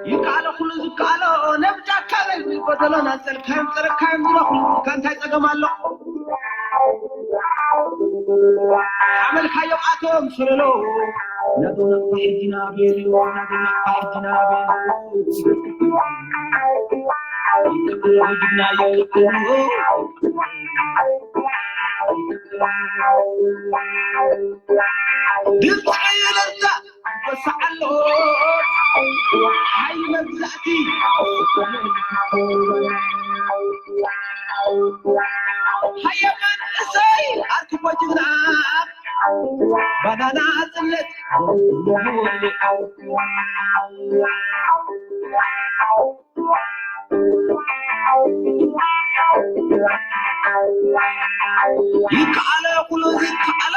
ይከኣሎ ኩሉ ዝከኣሎ ነብጃካ በል ጎደሎ ናንጸልካዮም ጸረካዮም ዝረኹ እንታይ ጸገም ኣሎ? ሓመልካዮም ኣቶም ሰለሎ ናዶ ናቕፋ ሕጂ ናበየሉ ናዶ ናቕፋ ሕጂ ናበየሉ ይከኣሎ ጅግና ይከኣሎ ድምፂ ዕልልታ ይወስዓሎ ሓይሊ መግዛእቲ ሃየ መንእሰይ ኣርክቦ ጅግና ባናና ጽነት ይከኣሎ ኩሉ ዝከኣሎ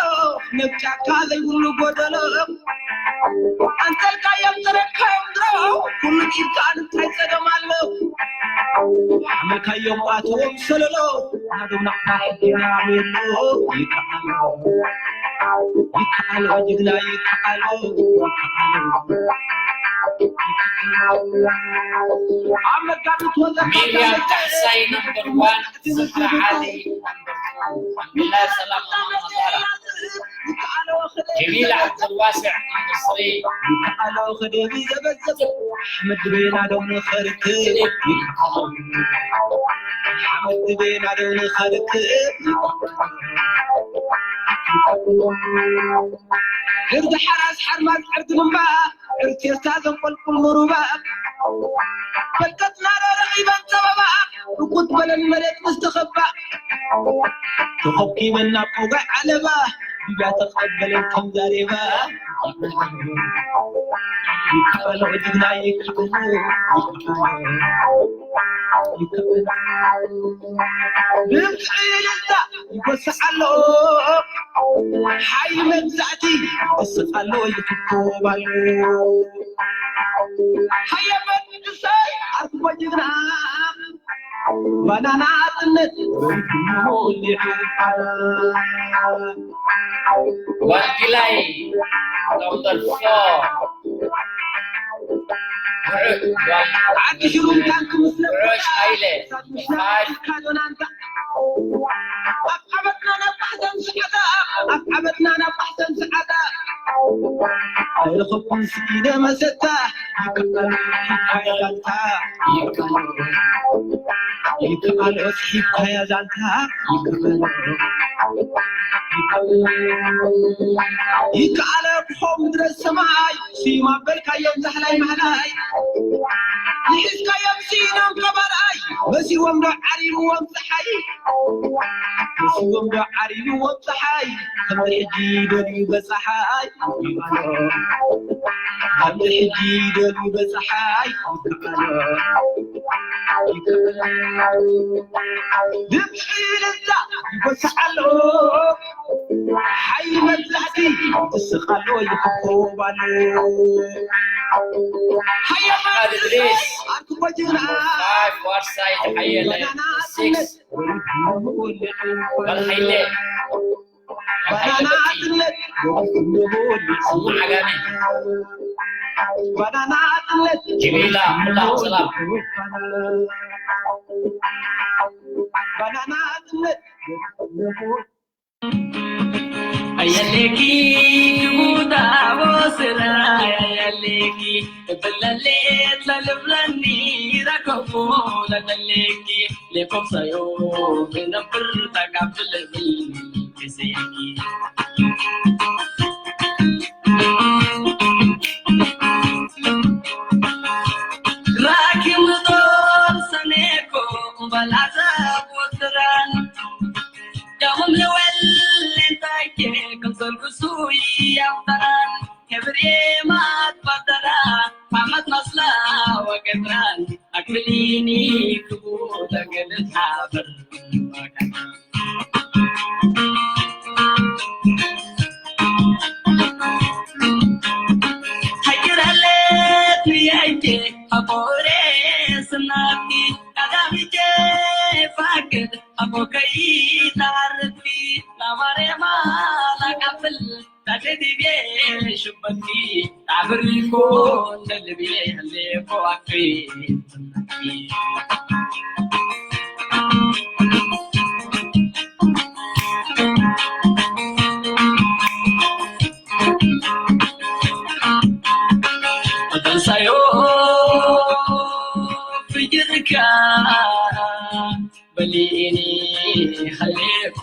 ነብጫካ ዘይብሉ ጎደሎ ኣንተልካዮም ተረካዮም ድሮ ኩሉ ኢልካ እንታይ ጸገም ኣሎ ሓመልካዮም ኣተዎም ሰለሎ ናዶም ናቕፋ ሕጂ ናበየሎ ይከኣሎ ይከኣሎ ጅግና ይከኣሎ ይከኣሎ ኣብ መጋቢት ወዘተ ሚልያ ካሕሳይ ነምበር ዋን ዝኽሪ ዓሊ ነምበር ቱ ኣልሐምዱሊላህ ሰላም ኣማን መጣራ ጀሚል ዓብደልዋስዕ ኢንዱስትሪ ይከኣሎ ከደቢ ዘበዘብ ኣሕመድ ድቤና ዶም ንኸርክብ ይከኣሎ ኣሕመድ ድቤና ዶም ንኸርክብ ዕርዲ ሓራስ ሓርማዝ ዕርዲ ልምባ ዕርቴስታ ዘንቆልቁል ምሩባ ፈልቀትና ዶ ረኺበን ጸበባ ርቁት በለን መሬት ምስ ተኸባ ተኸኪበን ናብ ቆጋዕ ዓለባ ድያ ተቐበለን ከም ዛሬባ ይከኣሎ ጅግና ይከኣሎ ይከኣሎ ይከኣሎ ድምፂ እልልታ ይጎስዕ ኣሎ ሓይሊ መግዛእቲ ይወስኽ ኣሎ ይትኮብ ኣሎ ሃየ መንእሰይ ኣርክቦ ጅግና ባናና ጽነት ሞሊዑ ጓል ጊላይ ቁፅሪ ሶስት ውዑይ ጓል ዓዲ ሽሩም ታንክ ምስ ውዑይ ሃይለ ፋይፍ ካዶናንታ ኣብ ዓመትና ናብ ማሕሰን ሰዓታ ኣብ ዓመትና ናብ ማሕሰን ሰዓታ ኣይረኸብኩን ስኢነ መሰታ ይከኣል ይካየዳልታ ይከኣል ይከኣል ኦስሒብካያ ዛንታ ይከኣል ይከኣል ብሆ ምድረ ሰማይ ስዩም ኣበልካዮም ዛህላይ ማህላይ ይሒዝካዮም ስኢኖም ከባርኣይ መሲዎም ዶ ዓሪምዎም ፀሓይ መሲዎም ዶ ዓሪምዎም ፀሓይ ከምዚ ሕጂ ደልዩ በፀሓይ ከምዚ ሕጂ ደልዩ በፀሓይ ድምፂ ልዛ ይጎስዓሎ ሓይሊ መግዛእቲ እስኻሎ ይኽኮባሉ ሓያል ኣድሪስ ኣርክቦ ጅግና ፋይፍ ዋርሳይ ሓየለ ሲክስ በል ሓይለ ባናና ኣጥነት ዓጋመ ባናና ኣጥነት ጅሚላ ሙላ ሰላም ባናና ኣጥነት ኣየለኪ ክቡታ ወስራይ ኣየለኪ እብለሌት ለልብለኒ ረከቦ ለተለኪ ሌኮምሳዮ ብነብር ተጋብለኒ ግዜኪ ራኪ ምጦር ሰኔኮ በላዘብ ወስራን ዳኹም ልወል እንታይ ከም ዘልግሱ ያውጣን ከብሬማት ባደራ ዓመት መስላ ወገድራን ኣክብሊኒ ክቡ ተገድት ሃበር ሃይራለት ያይቴ ኣቦሬ ስናቲ ኣዳሚቴ ፋቅድ ኣቦከይ ታርፊ ናማሬማ ላቃፍል ታሸዲቤ ሽበቲ ኣፍሪኮ እንደ ልቤ ህሌኮ ኣክሪ ተንሳዮ ፍጅርካ በሊኒ ሃሌኮ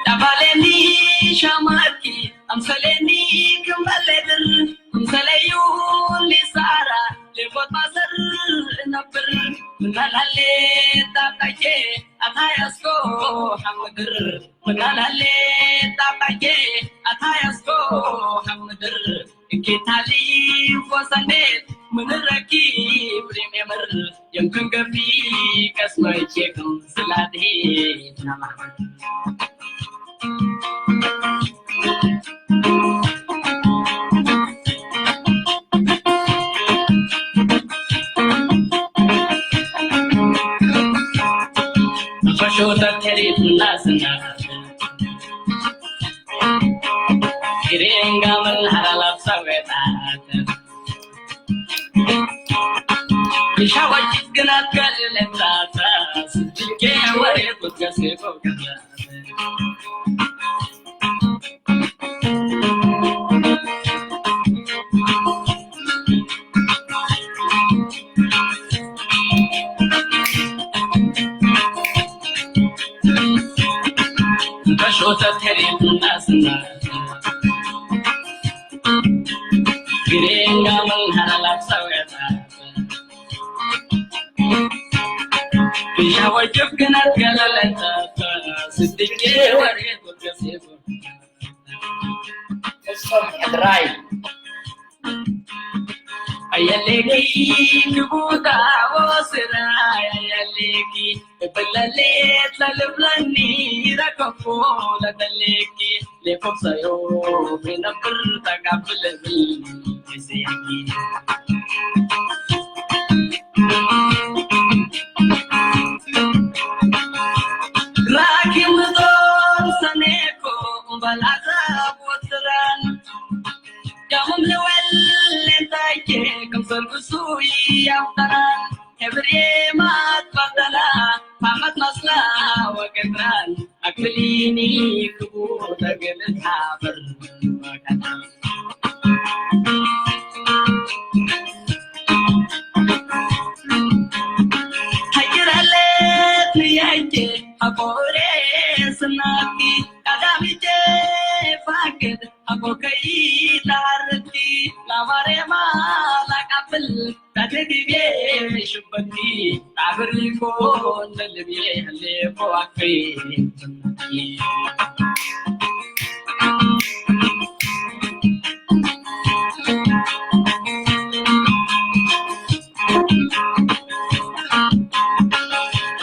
ዳባሌኒ ሻማኪ ኣምሰሌኒ ክምበሌድር ኣምሰለዩ ሊሳራ ሌቦት ማሰር እነብር ምናላሌ ጣጣዬ ኣታያስኮ ሓምድር ምናላሌ ጣጣዬ ኣታያስኮ ሓምድር እኪታሊ ወሰኔት ምንረኪ ፕሪሜምር የምክን ገቢ ከስመቼክም ስላድሄ ናማር ፈሾ ተተሪፍና ስና ግሬንጋ ምን ሀላላብ ሰዌታት ሻዋጅት ግናት ከልለታታ ስጅጌ ወሬ ቁትገሴ ፎገራ በሾተት ሄሪት እናስና ግሬንጋ መንሃራላት ሰውያታ ሻወጅብ ግናት ገለለታ ስድቄ ወሬ ቁርገሴ ፍጹም ሕድራይ ኣየሌኪ ክቡታ ወስራይ ኣየሌኪ እብለሌት ለልብለኒ ረከፎ ለተሌኪ ሌኮምሳዮ ብነብር ተቃብለኒ ጊዜኪ ራኪ ምጦር ሰኔኮ እምበላዛ ወስራን ዳኹም ልወል ሌንታይኬ ከም ሰርግሱ ያፍጠራን ሕብሬ ማት ባብደላ ማመት መስላ ወገናን ኣክፍሊኒ ክቡ ተግልት ሃበር ወገናን ሃይራለት ያይኬ ኣቆሬ ስናኪ ቀዳሚቼ ፋቅድ ኣቦ ከይተሃረድኪ ላማርያማ ላቃብል ታተግቤ ሽበኪ ጣብሪኮ እንደልቤ ህሌኮ ኣክሪ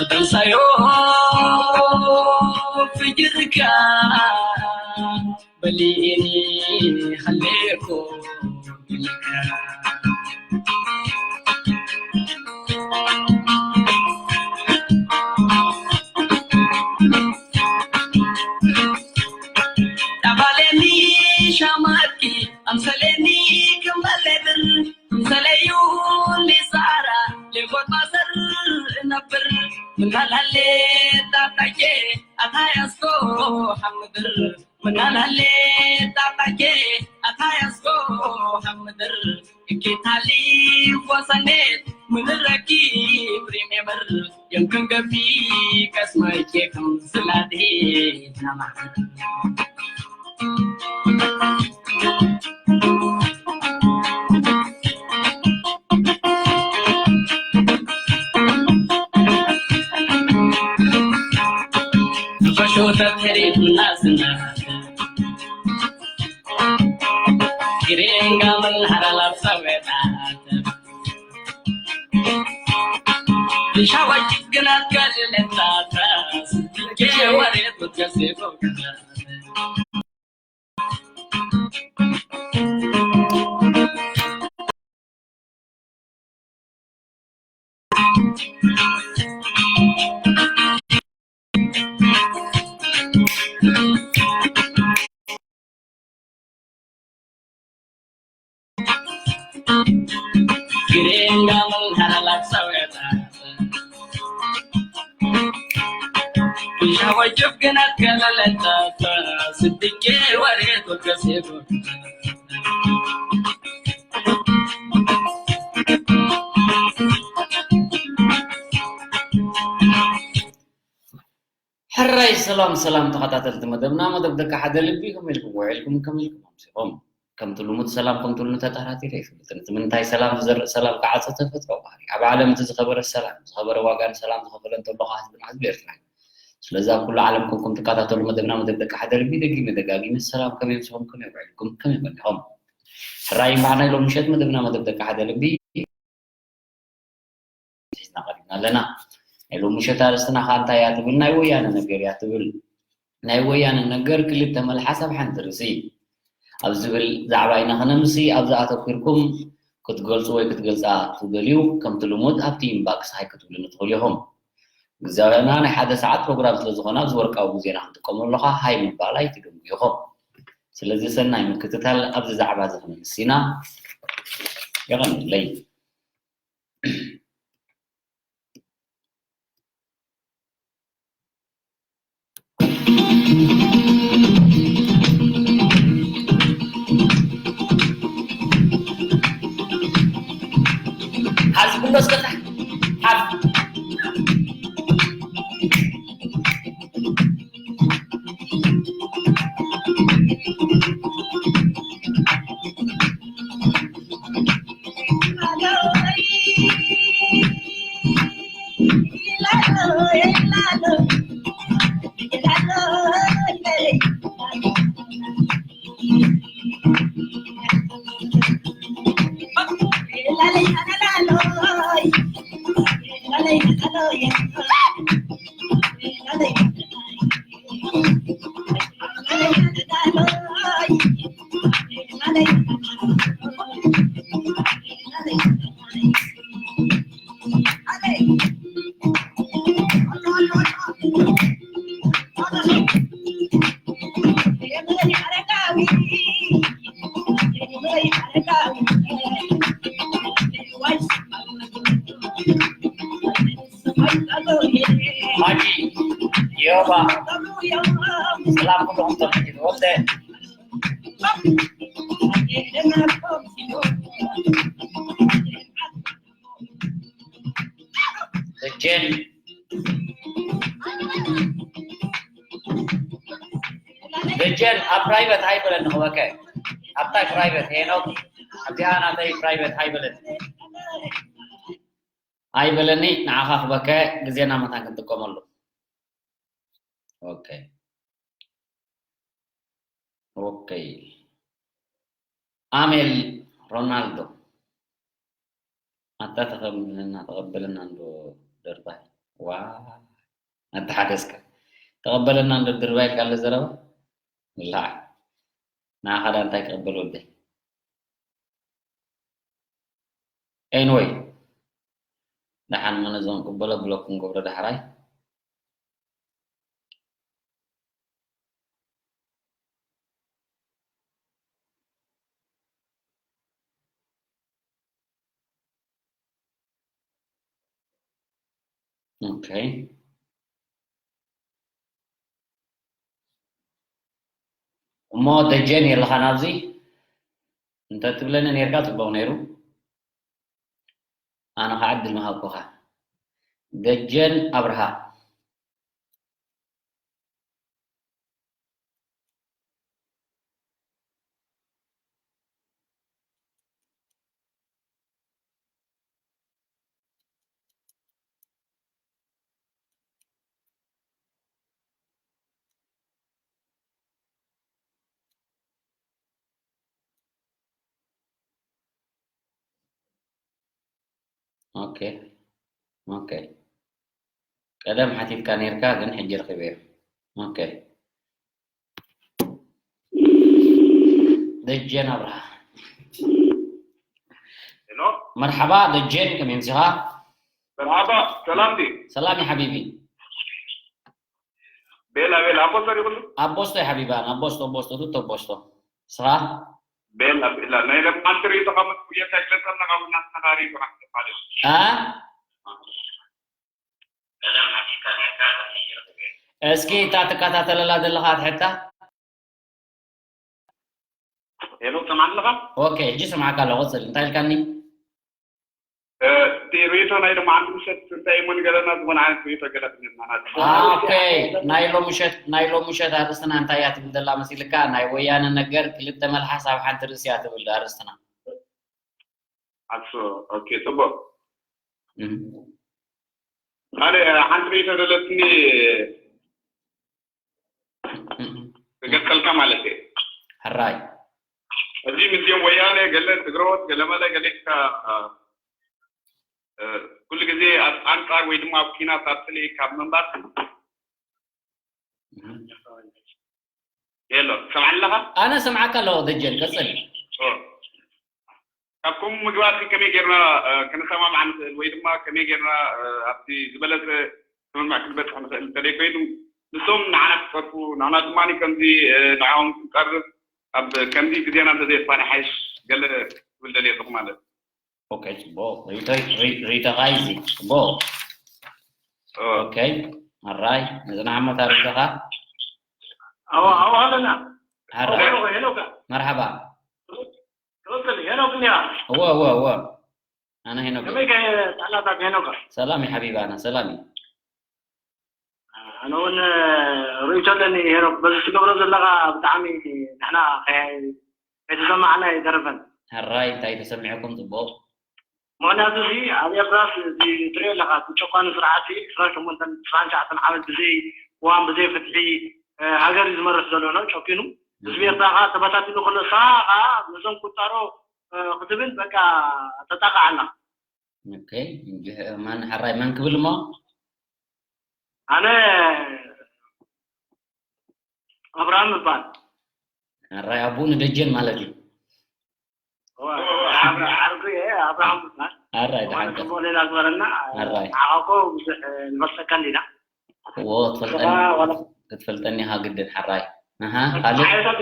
ተንሳዮ ፍጅርካ በሊኒ ሃሌኮ ዳባሌኒ ሻማኪ ኣምሰሌኒ ክምበሌድር ኣምሰለዩ ሊሳራ ሌቦት ማሰር እነብር ምናላሌ ጣጣዬ ኣታያስኮ ሓምድር ምናላሌ ጣጣዬ ኣታያስኮ ሓምድር እኪታሊ ወሰኔት ምንረኪ ፕሪሜምር የምክን ገቢ ከስመቼክም ስላድሄ ናማ ፈሾተት ሄሪት ናስና ግሬንጋ ምን ሀራላብ ሰዌታት ሻዋጅት ግናት ከልለታታ ጌወሬት ወትገሴ ፎገታት ሕራይ ሰላም ሰላም ተኸታተልቲ መደብና፣ መደብ ደቂ ሓደ ልቢ፣ ከመይ ኢልኩም ውዒልኩም፣ ከመይ ኢልኩም ኣምሲኹም? ከምቲ ልሙድ ሰላም ከምቲ ልሙድ ተጠራጢረ ኣይፈልጥን። እቲ ምንታይ ሰላም ዝዘርእ ሰላም ክዓጽ ተፈጥሮ ባህሪ። ኣብ ዓለም እቲ ዝኸበረ ሰላም፣ ዝኸበረ ዋጋ ንሰላም ዝኸፈለ እንተሎ ኸዓ ህዝብና ህዝቢ ኤርትራ እዩ። ስለዚ ኣብ ኩሉ ዓለም ኮንኩም ትከታተሉ መደብና መደብ ደቂ ሓደ ልቢ፣ ደጊመ ደጋጊመ ሰላም ከመይ ኣምሲኹም፣ ከመይ ውዒልኩም፣ ከመይ በሊኹም? ሕራይ እምበኣር ናይ ሎሚ ምሸት መደብና መደብ ደቂ ሓደ ልቢ ሒዝና ቀሪብና ኣለና። ናይ ሎሚ ምሸት ኣርእስትና ከኣ እንታይ እያ ትብል? ናይ ወያነ ነገር እያ ትብል። ናይ ወያነ ነገር ክልተ መልሓስ ኣብ ሓንቲ ርእሲ ኣብ ዝብል ዛዕባ ኢና ከነምሲ። ኣብዚ ኣተኲርኩም ክትገልጹ ወይ ክትገልጻ ትደልዩ፣ ከምቲ ልሙድ ኣብቲ ኢንባክስ ሃይ ክትብሉኒ ትኽእሉ ኢኹም። ግዜና ናይ ሓደ ሰዓት ፕሮግራም ስለ ዝኾነ፣ ኣብዚ ወርቃዊ ግዜና ክትጥቀመሉ ከኣ ሃይ ምባል ኣይትደንጉ ኢኹም። ስለዚ ሰናይ ምክትታል። ኣብዚ ዛዕባ እዚ ክንምሲ ኢና። የቐንየለይ። ሓዚ ኩሎ እስከ ሓፍ። ማጂ፣ ዮባ፣ ሰላም ኩልኹም ተመኪሩ ወልደ። ደጀን፣ ደጀን ኣብ ፕራይቨት ኣይበለኒ ክበከ። ኣብታይ ፕራይቨት ሄኖክ፣ ኣብዚኣ ናተይ ፕራይቨት ኣይበለኒ። ኣይበለኒ፣ ንዓኻ ክበከ ግዜና መታን ክንጥቀመሉ። ኦኬ። ኦኬ። ኣሜል ሮናልዶ። ኣታ ተቐብለና፣ ተቐበለና እንዶ ድርባይ። ዋ። ኣታ ሓደስካ። ተቐበለና እንዶ ድርባይ ኢልካ ኣሎ ዘረባ። ላዕ። ንዓኻ ዳ እንታይ ክቕበል ወደይ? ኤንወይ፣ ደሓን መነ ዘንቅበሎ ብሎክ ክንገብሮ ዳሕራይ። ኦኬ። እሞ ደጀን የለኻን ኣብዚ? እንተትብለኒ ኔርካ ጽቡቕ ነይሩ። ኣነ ኸዓ ዕድል ምሃብኩኻ። ደጀን ኣብርሃ። ኦኬ፣ ኦኬ። ቀደም ሓቲትካ ኔርካ፣ ግን ሕጂ ረኺበዮ። ኦኬ። ደጀን ኣብርሃ። ሄሎ። መርሓባ ደጀን፣ ከመይ ኣምሲኻ? መርሓባ፣ ሰላም ድዩ? ሰላም እዩ ሓቢቢ። ቤላ ቤላ ኣቦ ሰሪቑሉ። ኣቦስቶ እዩ ሓቢባ፣ ኣቦስቶ ኣቦስቶ ቱቶ ኣቦስቶ። ስኻ? ቤላ ቤላ ናይ ለማንቲ ርእይቶ ካብ መጥኩ የካ ይለጸና ካብ እናስተኻሪ ይብራህ ማለት። አ? እስኪ እታ ትከታተለላ ዘለኻ ትሕታ? ሄሎ፣ ትሰምዓኒ ኣለኻ? ኦኬ፣ ሕጂ ስምዓካ ኣለኹ። ቀጽል። እንታይ ኢልካኒ? እ፣ እቲ ርእይቶ ናይ ሎማዓንቲ ምሸት እንታይ እሞ ንገረና፣ ዝኾነ ዓይነት ርእይቶ ገለ ክህበና ናት። አ፣ ኦኬ፣ ናይ ሎምሸት፣ ናይ ሎምሸት ኣርእስትና እንታይ እያ ትብል ዘላ መሲልካ? ናይ ወያነ ነገር ክልተ መልሓስ ኣብ ሓንቲ ርእሲ እያ ትብል ኣርእስትና። ኣሱ፣ ኦኬ፣ ጽቡቕ። እም። ሓደ ሓንቲ ርእይቶ ዘለትኒ እም። ክገልጸልካ ማለት እየ። ሕራይ። እዚ ምስዚኦም ወያነ ገለ ትግረዎት ገለ መለ ገለ ኢልካ፣ እ፣ እ፣ ኩሉ ግዜ ኣብ ኣንጻር ወይ ድማ ኣብ ኲናት ኣብ ጽልኢ ካብ ምንባር እም። የሎ ትሰምዓኒ ኣለኻ? ኣነ ሰምዓካ ኣለኹ ደጀን፣ ቀጽል። ኦ። ካብ ከምኡ ምግባር ከመይ ጌርና፣ እ፣ ክንሰማማዕ ንኽእል ወይ ድማ ከመይ ጌርና፣ እ፣ ኣብቲ ዝበለጸ ስምምዕ ክንበጽሕ ንኽእል እንተደይ ኮይኑ ንሶም ንዓና ክጸርፉ ንሕና ድማ ከምዚ፣ እ፣ ንዕኦም ክንቀርብ ኣብ ከምዚ ግዜና እንተዘየፋንሓይሽ ገለ ክብል ደልየ ኣለኹ ማለት እዩ። ኦኬ፣ ጽቡቕ። ርእይቶይ-፣ ርኢ-፣ ርእይቶኻ እዩ እዚ። ጽቡቕ። ኦ። ኦኬ፣ ኣራይ፣ መጽናዕሞ እታ ርእይቶኻ። ኣዋ ኣዋ ኣለና ኣራይ፣ ሄሎ ሄሎ ጋ መርሓባ። ክልክል ሄሎ ግን ያ እወ፣ እወ፣ እወ። ኣነ ሄኖክ። ከመይ ከ ጣላታት ሄሎ ጋ ሰላም እዩ ሓቢባና፣ ሰላም እዩ። ኣነ እውን ርእይቶ ኣለኒ ሄኖክ በዚ ትገብሮ ዘለኻ ብጣዕሚ ንሕና ከይተሰማዕና ይተርፈን ሕራይ፣ እንታይ ተሰሚዕኩም ጽቡቕ? ምክንያቱ እዚ ኣብ ኤርትራስ እዚ ትሪኦ ኣለካ እቲ ጨቋኒ ስርዓት ዕስራን ሸሞንተን ዕስራን ትሽዓተን ዓመት ብዘይ ቅዋም ብዘይ ፍትሒ ሃገር እዩ ዝመርሕ ዘሎ ነው ጨኪኑ ህዝቢ ኤርትራ ከዓ ተበታቲኑ ከሎ ንስኻ ከዓ ነዞም ቁንጣሮ ክትብል በቃ ተጣቕዓ ኣለኻ ኦኬ፣ እንግዲህ ማን ሕራይ መን ክብል እሞ? ኣነ ኣብርሃም እባል ሕራይ ኣቡኡ ንደጀን ማለት እዩ። ዓርኩ እየ ኣብርሃም እባል ሕራይ ደሓንካ ጽቡቅ ሌላ ግበረና ሕራይ ንዓኻ እኮ ብዙሕ ንፈልጠካ እንዲና እዎ ክትፈልጠኒ ክትፈልጠኒ ኢኻ ግድን ሕራይ ኣሃ ካልእ ሓየታት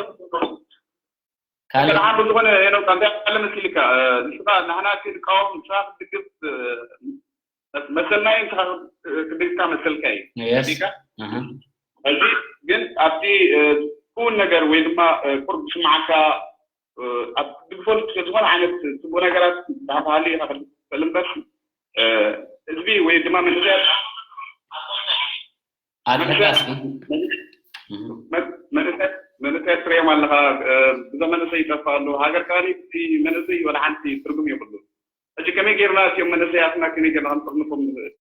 ካልእ ደሓን ብዝኾነ ሄኖክ እንታይ ኣለ መሲልካ ንስኻ ንሕና ክንቃወም ንስኻ ክትድግፍ መሰልና እዩ ንስኻ ክትድግፍካ መሰልካ እዩ የስ ዲካ ኣሃ ሕጂ ግን ኣብቲ ክውን ነገር ወይ ድማ ቁርብ ዝስምዓካ ኣብ ትድግፈሉ ዝኾነ ዓይነት ፅቡቅ ነገራት እንዳተሃልዩ ኢኻ ክትብል እምበር ህዝቢ ወይ ድማ መንእሰያት ኣድሕዳስ መንእሰያት ትሪኦም ኣለኻ ብዙ መንእሰይ ይጠፍእ ኣሎ ሃገር ከኣ እቲ መንእሰይ ወላ ሓንቲ ትርጉም የብሉ ሕጂ ከመይ ጌርና እቲኦም መንእሰያትና ከመይ ጌርና ክንጥርንፎም ንኽእል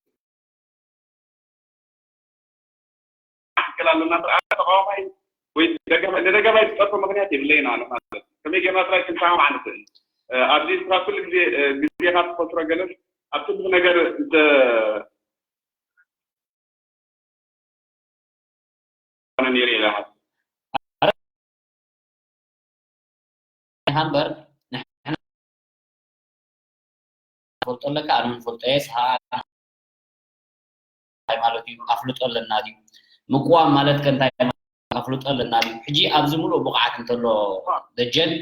ክክል ኣለና ስርዓት ተቃዋማይ ወይ ንደገፋይ ዝፀርፎ ምክንያት የብለይን ኣነ ማለት ከመይ ጌርና ጥራይ ክንሰማማዕ ንኽእል ኣብዚ ስራ ኩሉ ግዜ ግዜኻ ትኸስሮ ገለስ ኣብ ትልቅ ነገር እንተ ነይሩ ኢለ ኢኻ እምበር ንሕና ትፈልጦ ኣለካ ኣነ ንፈልጦ እየ ስኻ እንታይ ማለት እዩ ኣፍልጦ ኣለና ድዩ ምቅዋም ማለት ከ እንታይ ኣፍልጦ ኣለና ድዩ ሕጂ ኣብዚ ሙሉእ ብቕዓት እንተሎ ደጀን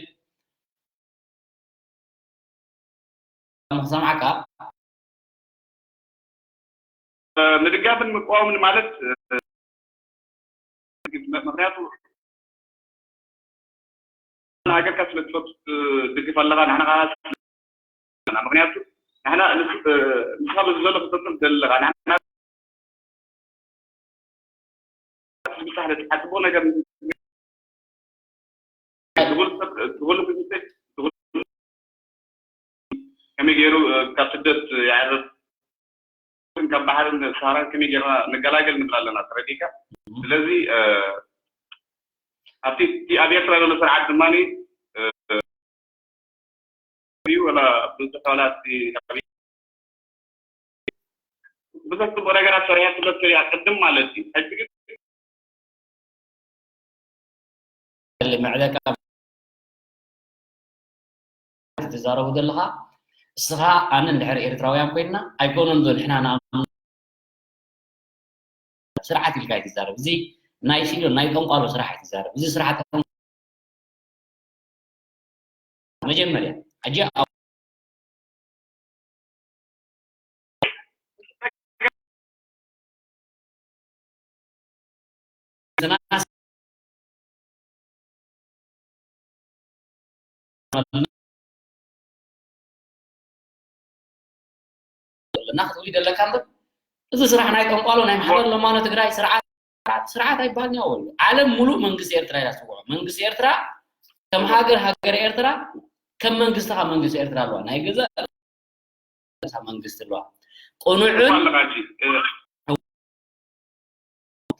ክሰምዓካ ምድጋፍን ምቅዋምን ማለት ምክንያቱ ሃገርካ ስለ ትፈቱ ትድግፍ ኣለካ ንሕና ከዓ ምክንያቱ ንሕና ንስኻ በዚ ዘሎ ክትፈፅም ትደሊ ኣለካ ንሕና ብሳሕለ ፅቡቅ ነገር ዝብል ሰብ ዝብሉ ብዙ ሰብ ዝብሉ ከመይ ገይሩ ካብ ስደት ይዓርፍ ካብ ባሕርን ሳራን ከመይ ገይርና ንገላገል ንብል ኣለና ተረዲካ ስለዚ ኣብቲ ኣብ ኤርትራ ዘሎ ስርዓት ድማ እዩ ወላ ብዙሕ ወላ ብዙሕ ጽቡቅ ነገራት ሰሪሐ ስለ ትሪኣ ቅድም ማለት እዩ ሕጂ ግን መዕለቃ ትዛረቡ ዘለኻ ንስኻ ኣነ እንድሕር ኤርትራውያን ኮይንና ኣይኮነን ዶ ንሕና ንኣምኖ ስርዓት ኢልካ ኣይትዛረብ። እዚ ናይ ሲዶ ናይ ጠንቋሎ ስራሕ ኣይትዛረብ። እዚ ስርዓት መጀመርያ ሕጂ ኣለና ክትብል ይደለካ እምበር፣ እዚ ስራሕ ናይ ጠንቋሎ ናይ ማሕበር ለማኖ ትግራይ ስርዓት፣ ስርዓት ኣይበሃልን እዩ። ኣወል፣ ዓለም ሙሉእ መንግስቲ ኤርትራ እያ ትስውዖ። መንግስቲ ኤርትራ ከም ሃገር፣ ሃገር ኤርትራ፣ ከም መንግስቲ ካብ መንግስቲ ኤርትራ ኣለዋ። ናይ ገዛ መንግስቲ ኣለዋ። ቅኑዕን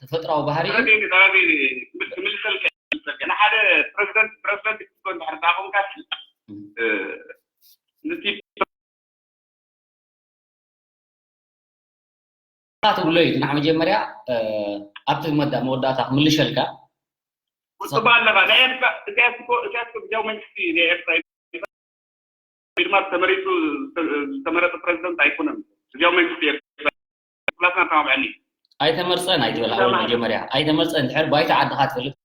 ተፈጥራዊ ባህሪ እዩ። ንሓደ ፕረዚደንት ፕረዚደንት ክትኮን ድሕር ዳኹምካ ትብሎ እዩ። ናዕ መጀመርያ ኣብቲ መወዳእታ ክምልሸልካ። ጽቡቅ ኣለኻ። ናይ ኤርትራ እዚኣ እኮ እዚኣ እኮ ግዜያዊ መንግስቲ ናይ ኤርትራ እዩ። ወይ ድማ ተመሪጹ ዝተመረጸ ፕረዚደንት ኣይኮነን። ግዜያዊ መንግስቲ ኤርትራ ኩላትና ተማምዐኒ። ኣይተመርጸን ኣይትበል። ኣወል መጀመርያ ኣይተመርጸን። ድሕር ባይታ ዓድኻ ትፈልጥ።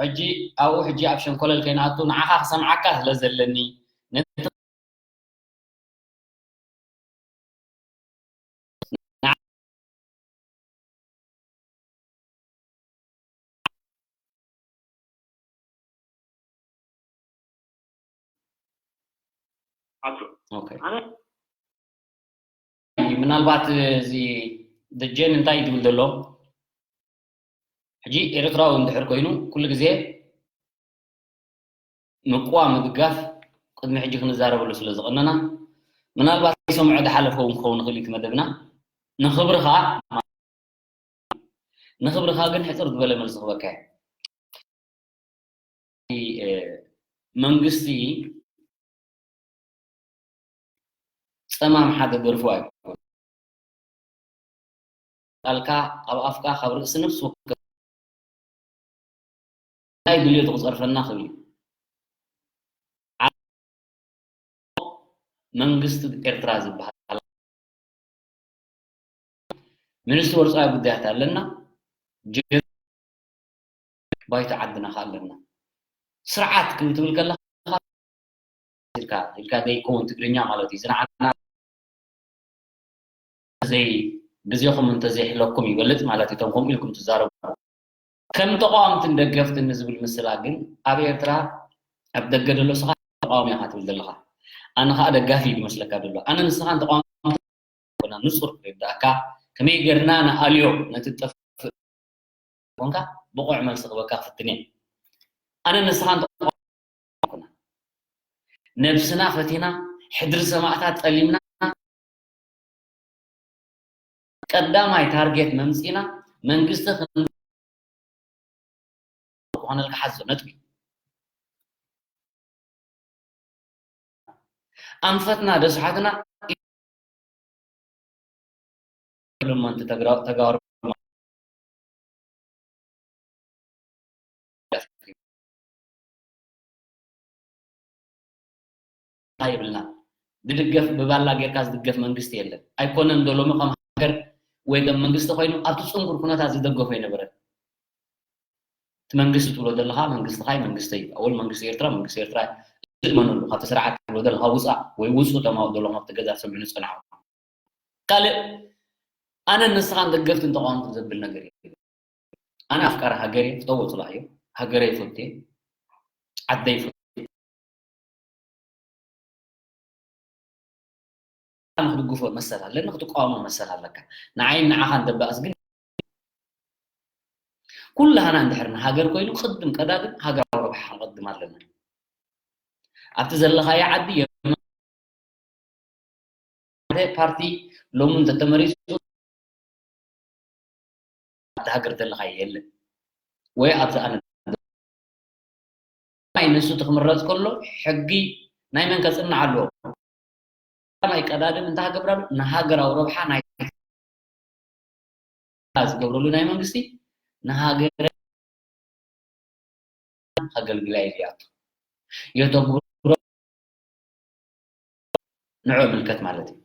ሕጂ ኣብኡ ሕጂ ኣብ ሸንኮለል ከይንኣቱ ንዓኻ ክሰምዓካ ስለ ዘለኒ ነቲ ኣቶ ኦኬ። ኣነ ምናልባት እዚ ደጀን እንታይ ትብል ዘሎ? ሕጂ ኤርትራዊ እንድሕር ኮይኑ ኩሉ ግዜ ምቅዋም ምድጋፍ ቅድሚ ሕጂ ክንዛረበሉ ስለ ዝቐነና፣ ምናልባት ሰምዖ ዝሓለፈ እውን ክኸውን ይኽእል እዩ እቲ መደብና። ንኽብርኻ፣ ንኽብርኻ ግን ሕጽር ዝበለ መልሲ ክበካ እየ። እ፣ መንግስቲ ጸማም ሓደ ደርፉ ኣይኮን። ቃልካ ኣብ ኣፍካ ካብ ርእሲ ነፍሲ ወከፍ ናይ ድልየቱ ክጸርፈና ክብል እዩ። መንግስቲ ኤርትራ ዝበሃል፣ ሚኒስትሪ ወጻኢ ጉዳያት ኣለና፣ ጀ-፣ ባይቶ ዓድና ከ ኣለና። ስርዓት ክም-፣ ትብል ከለኻ ኢልካ፣ ኢልካ ዘይከውን ትግርኛ ማለት እዩ። ዝንዓና ዘይ-፣ ግዜኹም እንተዘይሕለኩም ይበልጽ ማለት እዩ። እቶም ከምኡ ኢልኩም ትዛረቡ። ከም ተቃወምትን ደገፍትን ንዝብል ምስላ ግን ኣብ ኤርትራ ኣብ ደገ ዘሎ ስኻ ተቃዋሚ ኢኻ ትብል ዘለኻ። ኣነ ኸኣ ደጋፊ እዩ ዝመስለካ ዘሎ። ኣነ ንስኻን ተቃዋሚ ኮና ንጹር ክርዳእካ ከመይ ጌርና ንኣልዮ ነቲ ጠፍእ ኮንካ ብቑዕ መልሲ ክበካ ክፍትን እየ። ኣነ ንስኻን ተቃዋሚ ኮና ነብስና ፈቲና ሕድሪ ሰማእታት ጠሊምና ቀዳማይ ታርጌት መምጺና መንግስቲ ክን-፣ ክኾነልካ ሓዞ ነጥቢ። ኣንፈትና ደስሓትና ለመንቲ ተግራ-፣ ተጋሩ የብልና። ብድገፍ ብባላ ጌርካ ዝድገፍ መንግስቲ የለን። ኣይኮነን ዶ ሎሚ ከም ሃገር ወይ ከም መንግስቲ ኮይኑ ኣብቲ ጽንኩር ኩነታት ዝደገፎ ኣይነበረን። እቲ መንግስቲ ትብሎ ዘለኻ መንግስትኻ እዩ፣ መንግስተይ እዩ። ኣወል መንግስቲ ኤርትራ፣ መንግስቲ ኤርትራ እዩ። እመነሉ፣ ካብቲ ስርዓት ትብሎ ዘለኻ ውጻእ ወይ ውጹ ተማው ዘለኹም ኣብቲ ገዛ ትሰምዑኒ ዝጸናሕኩም። ካልእ ኣነ ንስኻን ደገፍትን ተቃወምትን ዘብል ነገር የለን። ኣነ ኣፍቃሪ ሃገር እየ፣ ፍተዎ ጽላእ እየ። ሃገረይ ይፈቱ እየ፣ ዓደይ ይፈቱ እየ። ንኽድግፎ መሰል ኣለኒ፣ ክትቃወሞ መሰል ኣለካ። ንዓይን ንዓኻን ደባእስ ግን ኩላህና እንድሕር ንሃገር ኮይኑ ቅድም ቀዳድም ሃገራዊ ረብሓ ክንቐድም ኣለና። ኣብቲ ዘለኻዮ ዓዲ የመ-፣ ሓደ ፓርቲ ሎሚ እንተተመሪጹ ኣብቲ ሃገር ዘለኻዮ የለን። ወይ ኣብዚ ኣነ ናይ ንሱ እቲ ክምረጽ ከሎ ሕጊ ናይ መን ከጽንዕ ኣለዎ? ቀዳማይ ቀዳድም እንታይ ክገብር ኣለዎ? ንሃገራዊ ረብሓ ናይ ዝገብረሉ ናይ መንግስቲ ንሃገረ ከገልግላ ኢሉ ይኣቱ። የተግብሮ ንዑ ይምልከት ማለት እዩ።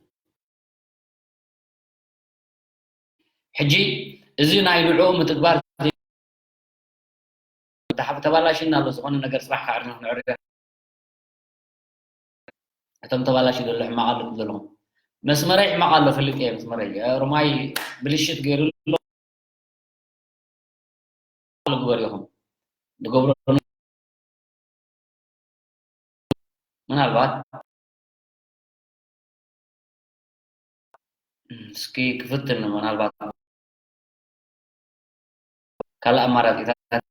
ሕጂ እዚ ናይ ንዑ ምትግባር ተሓ-፣ ተባላሽና ኣሎ ዝኾነ ነገር ጽባሕ ከዕርፍ ንዕርፍ። እቶም ተባላሽ ዘሎ ሕማቕ ኣሎ ትብሉ ዘለኹም። መስመረይ ሕማቕ ኣሎ፣ ፈሊጠ እየ መስመረይ። እ፣ ሮማይ ብልሽት ገይሩ ኣሎ፣ ግበር ኢኹም። ዝገብሮ ምናልባት እስኪ ክፍትን ምናልባት ካልእ ኣማራጺታት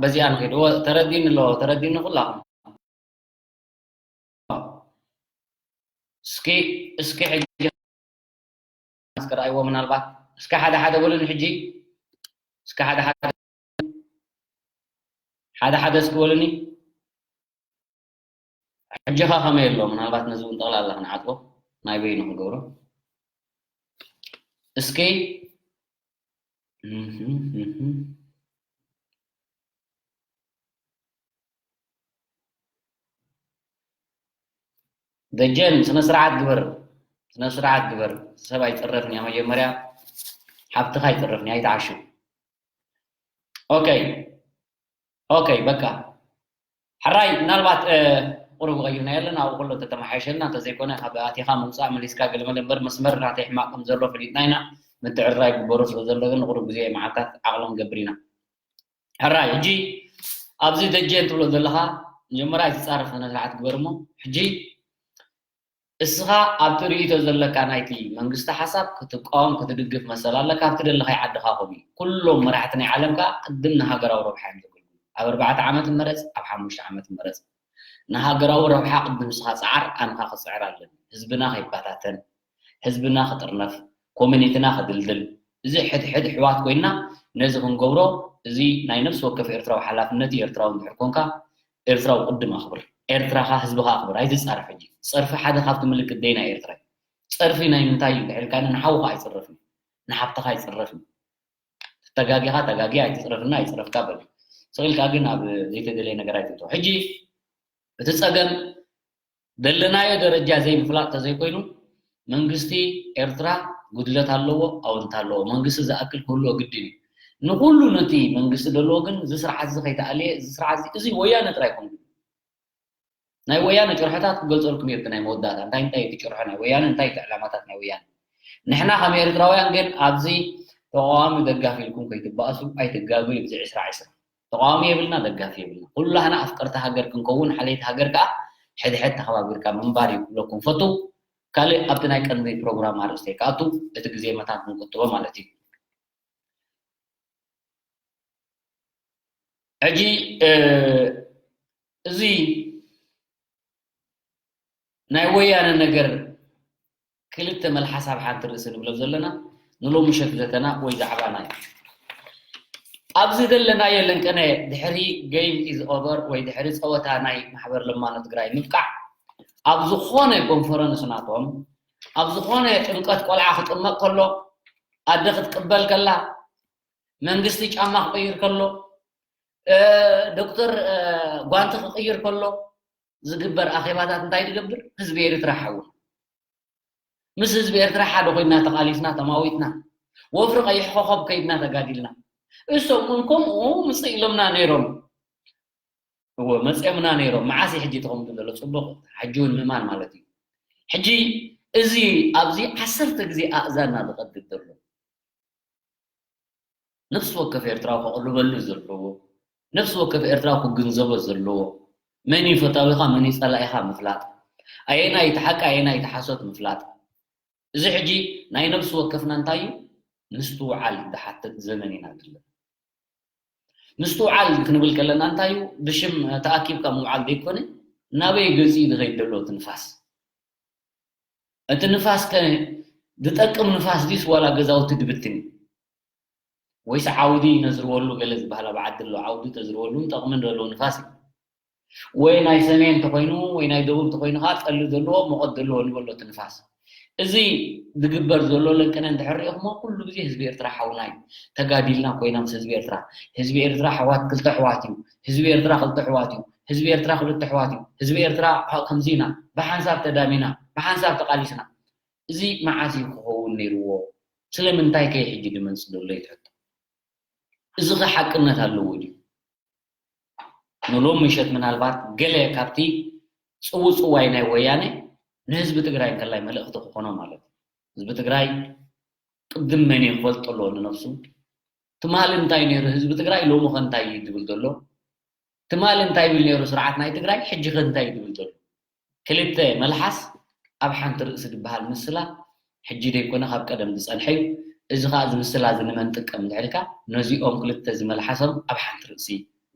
በዚኣ ንኺድ። እወ፣ ተረዲኒ ኣሎ፣ ተረዲኒ ኩላኹም። እስኪ፣ እስኪ ሕጂ እስኪ ረኣይዎ ምናልባት። እስኪ ሓደ ሓደ በሉኒ ሕጂ። እስኪ ሓደ ሓደ፣ ሓደ ሓደ እስኪ በሉኒ። ሕጂ ኸ ከመይ ኣሎ? ምናልባት ነዚ እውን ጠቕላላ ክንዓጽዎ ናይ በይኑ ክንገብሮ። እስኪ፣ እህ፣ እህ። ደጀን፣ ስነ ስርዓት ግበር፣ ስነ ስርዓት ግበር። ሰብ ኣይጽረፍን እያ መጀመርያ፣ ሓብትኻ ኣይጽረፍን እያ፣ ኣይትዓሹ። ኦኬ፣ ኦኬ፣ በቃ። ሕራይ፣ ምናልባት፣ እ፣ ቁሩብ ቀይርና የለን፣ ኣብኡ ከሎ ተተመሓየሸልና፣ እንተዘይኮነ ካብ ኣቲኻ ምውጻእ መሊስካ ገለመለ እምበር፣ መስመር ናተይ ሕማቕ ከም ዘሎ ፈሊጥና ኢና። ምትዕርራይ ግበሩ ስለ ዘሎ ግን ንቁሩብ ግዜ መዓልታት ዓቕሊ ንገብር ኢና። ሕራይ፣ ሕጂ ኣብዚ ደጀን ትብሎ ዘለኻ፣ መጀመርያ ኣይትጻረፍ፣ ስነ ስርዓት ግበር እሞ፣ ሕጂ እስኻ ኣብቲ ርእይቶ ዘለካ ናይቲ መንግስቲ ሓሳብ ክትቃወም፣ ክትድግፍ መሰል ኣለካ፣ ኣብቲ ደለኻዮ ዓድኻ ከምኡ እዩ። ኩሎም መራሕቲ ናይ ዓለም ከኣ ቅድም ንሃገራዊ ረብሓ እዮም ዘገልግሉ። ኣብ ኣርባዕተ ዓመት ይመረጽ፣ ኣብ ሓሙሽተ ዓመት ይመረጽ፣ ንሃገራዊ ረብሓ ቅድም ንስኻ ጽዓር፣ ኣነ ከኣ ክጽዕር ኣለኒ። ህዝብና ከይበታተን፣ ህዝብና ክጥርነፍ፣ ኮሚኒቲና ክድልድል፣ እዚ ሕድሕድ ኣሕዋት ኮይንና ነዚ ክንገብሮ፣ እዚ ናይ ነፍሲ ወከፍ ኤርትራዊ ሓላፍነት እዩ። ኤርትራዊ እንድሕር ኮንካ፣ ኤርትራዊ ቅድም ኣኽብር። ኤርትራኻ ህዝብኻ ኣኽብር። ኣይትጻረፍ ሕጂ። ጸርፊ ሓደ ካብቲ ምልክት ደይ ናይ ኤርትራ እዩ። ጸርፊ ናይ ምንታይ እዩ እንድሕር ኢልካኒ፣ ንሓውኻ ኣይጽረፍን እዩ። ንሓብትኻ ኣይጽረፍን እዩ። ተጋጊኻ ተጋጊ ኣይትጽረፍና ኣይጽረፍካ በል። ስቕ ኢልካ ግን ኣብ ዘይተደለየ ነገር ኣይትእቶ። ሕጂ እቲ ጸገም ደለናዮ ደረጃ ዘይምፍላጥ ተዘይኮይኑ፣ መንግስቲ ኤርትራ ጉድለት ኣለዎ፣ ኣወንታ ኣለዎ። መንግስቲ ዝኣክል ክህልዎ ግድን እዩ። ንኹሉ ነቲ መንግስቲ ደለዎ ግን፣ እዚ ስርዓት እዚ ከይተኣልየ፣ እዚ ስርዓት እዚ፣ እዚ ወያነ ጥራይ ኣይኮነን። ናይ ወያነ ጭርሖታት ክገልጸልኩም እየ፣ ብናይ መወዳእታ። እንታይ እንታይ እቲ ጭርሖ ናይ ወያነ፣ እንታይ እቲ ዕላማታት ናይ ወያነ? ንሕና ከም ኤርትራውያን ግን ኣብዚ ተቃዋሚ ደጋፊ ኢልኩም ከይትበኣሱ ኣይትጋገዩ። ብዚ ዕስራ ዕስራ ተቃዋሚ የብልና፣ ደጋፊ የብልና። ኩላህና ኣፍቀርቲ ሃገር ክንከውን፣ ሓለይቲ ሃገር ከኣ ሕድሕድ ተኸባቢርካ ምንባር እዩ ክብለኩም ፈቱ። ካልእ ኣብቲ ናይ ቀንዲ ፕሮግራም ኣርእስቲ ከኣቱ፣ እቲ ግዜ መታን ክንቁጥቦ ማለት እዩ። ሕጂ፣ እ፣ እዚ ናይ ወያነ ነገር ክልተ መልሓስ ኣብ ሓንቲ ርእሲ ንብሎ ዘለና ንሎሚ ምሸት ዘተና ወይ ዛዕባና እዩ። ኣብዚ ዘለናዮ ለንቀነ ድሕሪ game is over ወይ ድሕሪ ጸወታ ናይ ማሕበር ለማኖ ትግራይ ምብቃዕ ኣብ ዝኾነ ኮንፈረንስ ናቶም ኣብ ዝኾነ ጥምቀት ቆልዓ ክጥመቕ ከሎ ኣደ ክትቅበል ከላ መንግስቲ ጫማ ክቕይር ከሎ እ፣ ዶክተር እ፣ ጓንቲ ክቕይር ከሎ ዝግበር ኣኼባታት እንታይ ትገብር? ህዝቢ ኤርትራ ሓውና ምስ ህዝቢ ኤርትራ ሓደ ኮይና ተቓሊስና ተማዊትና ወፍሪ ቀይሕ ኮኸብ ከይድና ተጋዲልና እሶም እውን ከምኡ ምጽእ ኢሎምና ነይሮም። እወ መጽኦምና ነይሮም። መዓስ እዩ ሕጂ ተቐምጡ ዘሎ ጽቡቕ ሕጂ እውን ምእማን ማለት እዩ። ሕጂ እዚ ኣብዚ ዓሰርተ ግዜ ኣእዛና ዝቐድድ ዘሎ ነፍሲ ወከፍ ኤርትራዊ ከቕርበሉ ዘለዎ፣ ነፍሲ ወከፍ ኤርትራዊ ክግንዘቦ ዘለዎ፣ መን እዩ ፈታዊኻ፣ መን እዩ ጸላኢኻ ምፍላጥ፣ ኣየናይ እቲ ሓቂ፣ ኣየናይ እቲ ሓሶት ምፍላጥ። እዚ ሕጂ ናይ ነፍሲ ወከፍና እንታይ እዩ? ምስትውዓል ዝሓትት ዘመን ኢና ዘለና። ምስትውዓል ክንብል ከለና እንታይ እዩ? ብሽም ተኣኪብካ ምውዓል ዘይኮነ፣ ናበይ ገጹ እዩ ዝኸይድ ዘሎ እቲ ንፋስ? እቲ ንፋስ ከ ዝጠቅም ንፋስ ድዩስ ዋላ ገዛውቲ ድብትን እዩ? ወይስ ዓውዲ ነዝርበሉ ገለ ዝበሃል ኣብ ዓዲ ኣሎ፣ ዓውዲ ተዝርበሉ እውን ጠቕሚ ዘለዎ ንፋስ እዩ። ወይ ናይ ሰሜን ተኾይኑ ወይ ናይ ደቡብ ተኾይኑ ከዓ ጠሊ ዘለዎ ሙቐት ዘለዎ ንበሎ እቲ ንፋስ። እዚ ዝግበር ዘሎ ለንቅነ እንድሕር ሪኢኹሞ ኩሉ ግዜ ህዝቢ ኤርትራ ሓውና እዩ። ተጋዲልና ኮይና ምስ ህዝቢ ኤርትራ፣ ህዝቢ ኤርትራ ኣሕዋት ክልተ ኣሕዋት እዩ። ህዝቢ ኤርትራ ክልተ ኣሕዋት እዩ። ህዝቢ ኤርትራ ክልተ ኣሕዋት እዩ። ህዝቢ ኤርትራ ከምዚ ኢና፣ ብሓንሳብ ተዳሚና፣ ብሓንሳብ ተቓሊስና። እዚ መዓስ እዩ ክኸውን ነይርዎ? ስለምንታይ ከ ሕጂ ድመጽእ ዘሎ እዩ እቲ ሕቶ። እዚ ከ ሓቅነት ኣለዎ ድዩ? ንሎም ምሸት ምናልባት ገለ ካብቲ ጽውጽዋይ ናይ ወያነ ንህዝቢ ትግራይ እንከላይ መልእኽቲ ክኾኖ ማለት እዩ። ህዝቢ ትግራይ ቅድም መን እዩ ክፈልጦ ኣለዎ ንነፍሱ። ትማሊ እንታይ ነይሩ ህዝቢ ትግራይ፣ ሎሚ ከ እንታይ እዩ ድብል ዘሎ? ትማሊ እንታይ ይብል ነይሩ ስርዓት ናይ ትግራይ፣ ሕጂ ከ እንታይ እዩ ድብል ዘሎ? ክልተ መልሓስ ኣብ ሓንቲ ርእሲ ዝበሃል ምስላ ሕጂ ደይኮነ ካብ ቀደም ዝጸንሐ እዩ። እዚ ኸኣ እዚ ምስላ እዚ ንመን ጥቀም እንድሕር ኢልካ፣ ነዚኦም ክልተ እዚ መልሓሶም ኣብ ሓንቲ ርእሲ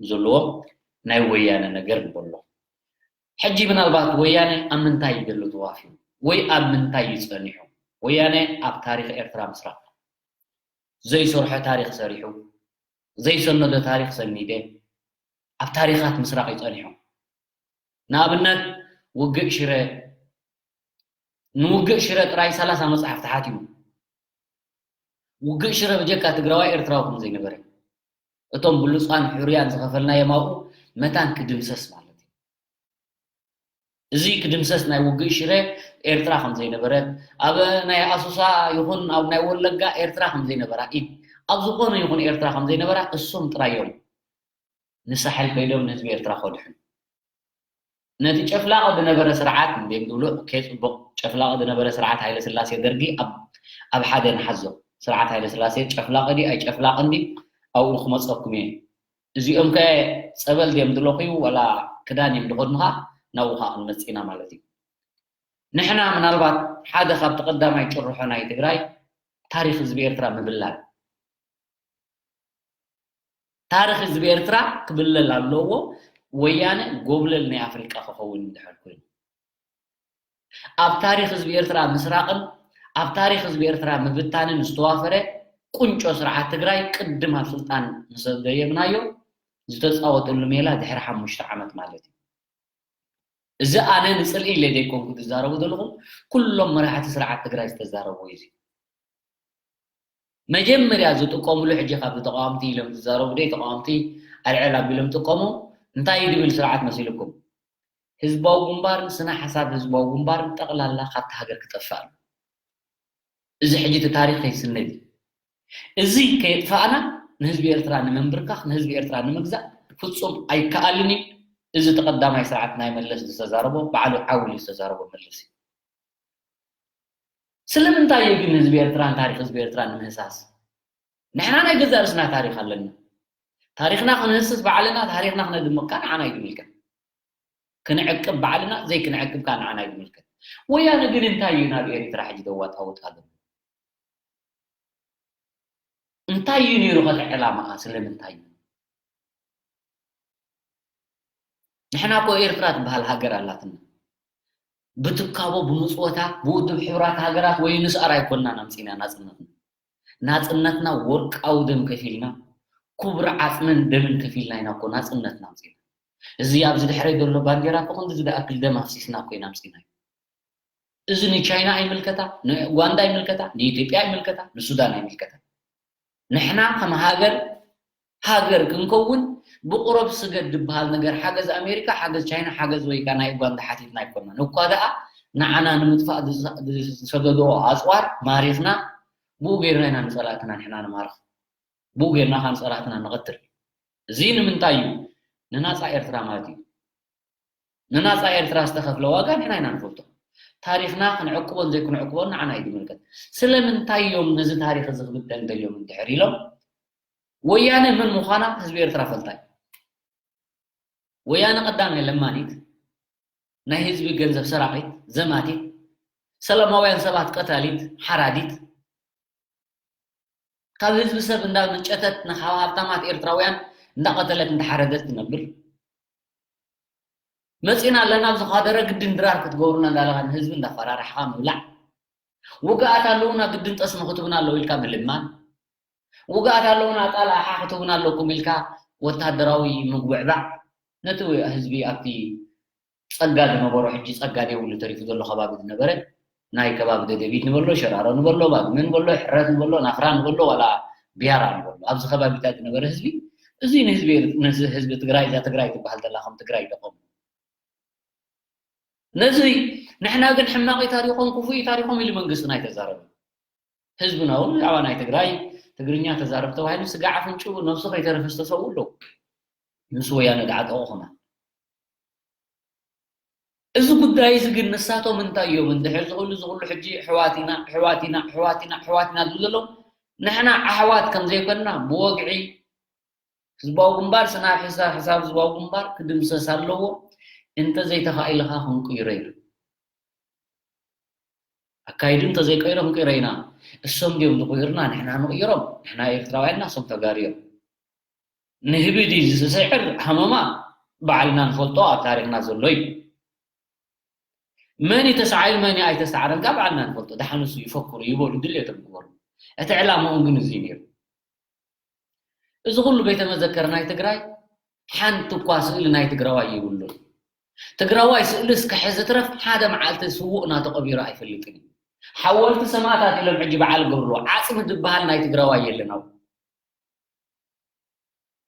ዘለዎም ናይ ወያነ ነገር ንበሎ። ሕጂ ምናልባት ወያነ ኣብ ምንታይ እዩ ዘሎ ተዋፊሩ ወይ ኣብ ምንታይ እዩ ጸኒሑ? ወያነ ኣብ ታሪኽ ኤርትራ ምስራቕ ዘይሰርሖ ታሪኽ ሰሪሑ፣ ዘይሰነዶ ታሪኽ ሰኒደ፣ ኣብ ታሪኻት ምስራቕ እዩ ጸኒሑ። ንኣብነት ውግእ ሽረ፣ ንውግእ ሽረ ጥራይ ሰላሳ መጽሓፍ ተሓቲሙ። ውግእ ሽረ ብጀካ ትግራዋይ ኤርትራዊ ከም ዘይነበረ፣ እቶም ብሉጻን ሕሩያን ዝኸፈልናዮም ኣብኡ መታን ክድምሰስ ማለት እዩ። እዚ ክድምሰስ ናይ ውግእ ሽረ ኤርትራ ከም ዘይነበረት፣ ኣብ ናይ ኣሶሳ ይኹን ኣብ ናይ ወለጋ ኤርትራ ከም ዘይነበራ፣ ኢድ ኣብ ዝኾነ ይኹን ኤርትራ ከም ዘይነበራ እሶም ጥራይ እዮም ንሳሕል ከይዶም ንህዝቢ ኤርትራ ከድሕኑ። ነቲ ጨፍላቕ ዝነበረ ስርዓት እንዴም ዝብሉ ከየጽብቕ፣ ጨፍላቕ ዝነበረ ስርዓት ሃይለ ስላሴ ደርጊ ኣብ፣ ኣብ ሓደ ንሓዞ። ስርዓት ሃይለ ስላሴ ጨፍላቕ ድዩ ኣይጨፍላቕን ድዩ ኣብኡ ክመጸኩም እየ። እዚኦም ከ ጸበል ድዮም ዝለኽዩ ዋላ ክዳን እዮም ዝኸድኑኻ ናብኡ ኸዓ ክንመጽእ ኢና ማለት እዩ። ንሕና ምናልባት ሓደ ካብቲ ቀዳማይ ጭርሖ ናይ ትግራይ ታሪኽ ህዝቢ ኤርትራ ምብላል። ታሪኽ ህዝቢ ኤርትራ ክብለል ኣለዎ። ወያነ ጎብለል ናይ ኣፍሪቃ ክኸውን እንድሕር ኮይኑ፣ ኣብ ታሪኽ ህዝቢ ኤርትራ ምስራቕን ኣብ ታሪኽ ህዝቢ ኤርትራ ምብታንን ዝተዋፈረ ቁንጮ ስርዓት ትግራይ ቅድም ኣብ ስልጣን ምስ ደየብናዮ ዝተፃወተሉ ሜላ ድሕሪ ሓሙሽተ ዓመት ማለት እዩ። እዚ ኣነ ንፅልኢ ኢለ ዘይኮንኩ ዝዛረቡ ዘለኹ፣ ኩሎም መራሕቲ ስርዓት ትግራይ ዝተዛረቡ እዩ። መጀመርያ ዝጥቀምሉ ሕጂ ካብ ተቃወምቲ ኢሎም ዝዛረቡ ደይ ተቃወምቲ ኣልዕል ኣቢሎም ጥቀሙ። እንታይ እዩ ዝብል ስርዓት መሲልኩም? ህዝባዊ ግንባርን ስነ ሓሳብ ህዝባዊ ግንባርን ጠቕላላ ካብቲ ሃገር ክጠፍእ ኣሎ። እዚ ሕጂ እቲ ታሪኽ ከይስነድ እዩ። እዚ ከየጥፋእና ንህዝቢ ኤርትራ ንምንብርካኽ፣ ንህዝቢ ኤርትራ ንምግዛእ ፍጹም ኣይከኣልን እዩ። እዚ ተቐዳማይ ስርዓት ናይ መለስ ዝተዛረቦ ባዕሉ ዓውል እዩ ዝተዛረቦ መለስ እዩ። ስለምንታይ እዩ ግን ህዝቢ ኤርትራን ታሪኽ ህዝቢ ኤርትራን ንምህሳስ? ንሕና ናይ ገዛእ ርእስና ታሪኽ ኣለና። ታሪኽና ክንህስስ ባዕልና፣ ታሪኽና ክነድምቕ ከኣ ንዓና እዩ ዝምልከት። ክንዕቅብ ባዕልና፣ ዘይክንዕቅብ ከኣ ንዓና እዩ ዝምልከት። ወያነ ግን እንታይ እዩ ናብ ኤርትራ ሕጂ ዘዋጣውጣ ዘሎ? እንታይ እዩ ነይሩ ከ ዕላማኣ? ስለምንታይ እዩ? ንሕና እኮ ኤርትራ ትበሃል ሃገር ኣላትና። ብትካቦ፣ ብምጽወታ፣ ብውድብ ሕቡራት ሃገራት ወይ ንስኣር ኣይኮንናን ኣምጺእና ናጽነትና። ናጽነትና ወርቃዊ ደም ከፊልና፣ ክቡር ዓጽምን ደምን ከፊልና ኢና እኮ ናጽነትና ኣምጺእና። እዚ ኣብዚ ድሕረይ ዘሎ ባንዴራ እኮ ክንድዚ ዝኣክል ደም ኣፍሲስና እኮ ኢና ኣምጺእናዮ። እዚ ንቻይና ኣይምልከታ፣ ንኡጋንዳ ኣይምልከታ፣ ንኢትዮጵያ ኣይምልከታ፣ ንሱዳን ኣይምልከታ። ንሕና ከም ሃገር፣ ሃገር ክንከውን ብቁረብ ስገድ ዝበሃል ነገር፣ ሓገዝ ኣሜሪካ፣ ሓገዝ ቻይና፣ ሓገዝ ወይ ከዓ ናይ ኡጋንዳ ሓቲትና ኣይኮናን። እኳ ደኣ ንዓና ንምጥፋእ ዝሰ-፣ ዝሰደድኦ ኣፅዋር ማሪኽና፣ ብኡ ገይርና ኢና ንፀላእትና ንሕና ንማርኽ። ብኡ ገይርና ከዓ ንፀላእትና ንቐትል። እዚ ንምንታይ እዩ? ንናፃ ኤርትራ ማለት እዩ። ንናፃ ኤርትራ ዝተኸፍለ ዋጋ ንሕና ኢና ንፈልጦ። ታሪኽና ክንዕቅቦን ዘይክንዕቅቦን ንዓና እዩ ዝምልከት። ስለምንታይ እዮም ነዚ ታሪኽ እዚ ክብደል ደልዮም እንድሕር ኢሎም፣ ወያነ መን ምዃና ህዝቢ ኤርትራ ፈልጣ እዩ። ወያነ ቀዳማይ ለማኒት፣ ናይ ህዝቢ ገንዘብ ሰራቒት፣ ዘማቲት፣ ሰላማውያን ሰባት ቀታሊት፣ ሓራዲት፣ ካብ ህዝቢ ሰብ እንዳመንጨተት ንካብ ሃብታማት ኤርትራውያን እንዳቐተለት እንዳሓረደት ትነብር። መጺና ኣለና ኣብዚ ኳደረ ግድን ድራር ክትገብሩና እንዳለኻ ንህዝቢ እንዳፈራራሕኻ ምብላዕ። ውግኣት ኣለዉና ግድን ጠስሚ ክትብና ኣለዉ ኢልካ ምልማን። ውግኣት ኣለውና፣ ጣል ኣሓ ክትህቡና ኣለኩም ኢልካ ወታደራዊ ምጉብዕባዕ ነቲ ህዝቢ ኣብቲ ጸጋ ዝነበሮ፣ ሕጂ ጸጋ ዘይብሉ ተሪፉ ዘሎ ከባቢ ዝነበረ፣ ናይ ከባቢ ደደቢት ንበሎ፣ ሸራሮ ንበሎ፣ ባድመ ንበሎ፣ ሕረት ንበሎ፣ ናፍራ ንበሎ፣ ዋላ ቢያራ ንበሎ፣ ኣብዚ ከባቢታት ዝነበረ ህዝቢ፣ እዚ ንህዝቢ፣ ንህዝቢ ትግራይ፣ እዛ ትግራይ ትበሃል ዘላ ከም ትግራይ ደቆም። ነዚ ንሕና ግን ሕማቕ ታሪኾም፣ ክፉእ ታሪኾም ኢሉ መንግስትና ኣይተዛረበ። ህዝብና እውን ብዛዕባ ናይ ትግራይ፣ ትግርኛ ተዛረብ ተባሂሉ ስጋዕ ኣፍንጭኡ ነብሱ ከይተረፈ ዝተሰዉ ኣለዉ። ምስ ወያነ ዝዓጠቑ ከማን። እዚ ጉዳይ እዚ ግን ንሳቶም እንታይ እዮም? እንድሕር ዝኽሉ ዝኽሉ ሕጂ ኣሕዋት ኢና፣ ኣሕዋት ኢና፣ ኣሕዋት ኢና፣ ኣሕዋት ኢና ዝብሉ ዘለዉ፣ ንሕና ኣሕዋት ከም ዘይኮንና ብወግዒ ህዝባዊ ግንባር ስናብ ሕሳብ፣ ሕሳብ ህዝባዊ ግንባር ክድምሰስ ኣለዎ። እንተዘይተኻኢልኻ ክንቅይሮ ኢና። ኣካይዱ እንተዘይቀይሮ ክንቅይሮ ኢና። እሶም ድዮም ዝቕይሩና? ንሕና ንቕይሮም። ንሕና ኤርትራውያንና፣ እሶም ተጋሩ እዮም። ንህቢ ድዩ ዝስዕር ሃመማ? ባዕልና ንፈልጦ ኣብ ታሪኽና ዘሎ እዩ። መን እዩ ተሳዒሩ፣ መን እዩ ኣይተሳዕረን፣ ካብ ባዕልና ንፈልጦ። ደሓን እሱ ይፈክሩ፣ ይበሉ፣ ድልየቶም ይግበሩ። እቲ ዕላማኦም ግን እዚ እዩ ነይሩ። እዚ ኩሉ ቤተ መዘከር ናይ ትግራይ ሓንቲ እኳ ስእሊ ናይ ትግራዋይ የብሉን። ትግራዋይ ስእሊ እስከ ሕዚ ትረፍ ሓደ መዓልቲ ስዉእ እናተቐቢሩ ኣይፈልጥን እዩ። ሓወልቲ ሰማእታት ኢሎም ሕጂ በዓል ገብርዎ፣ ዓፅሚ ዝበሃል ናይ ትግራዋይ የለን። ኣብኡ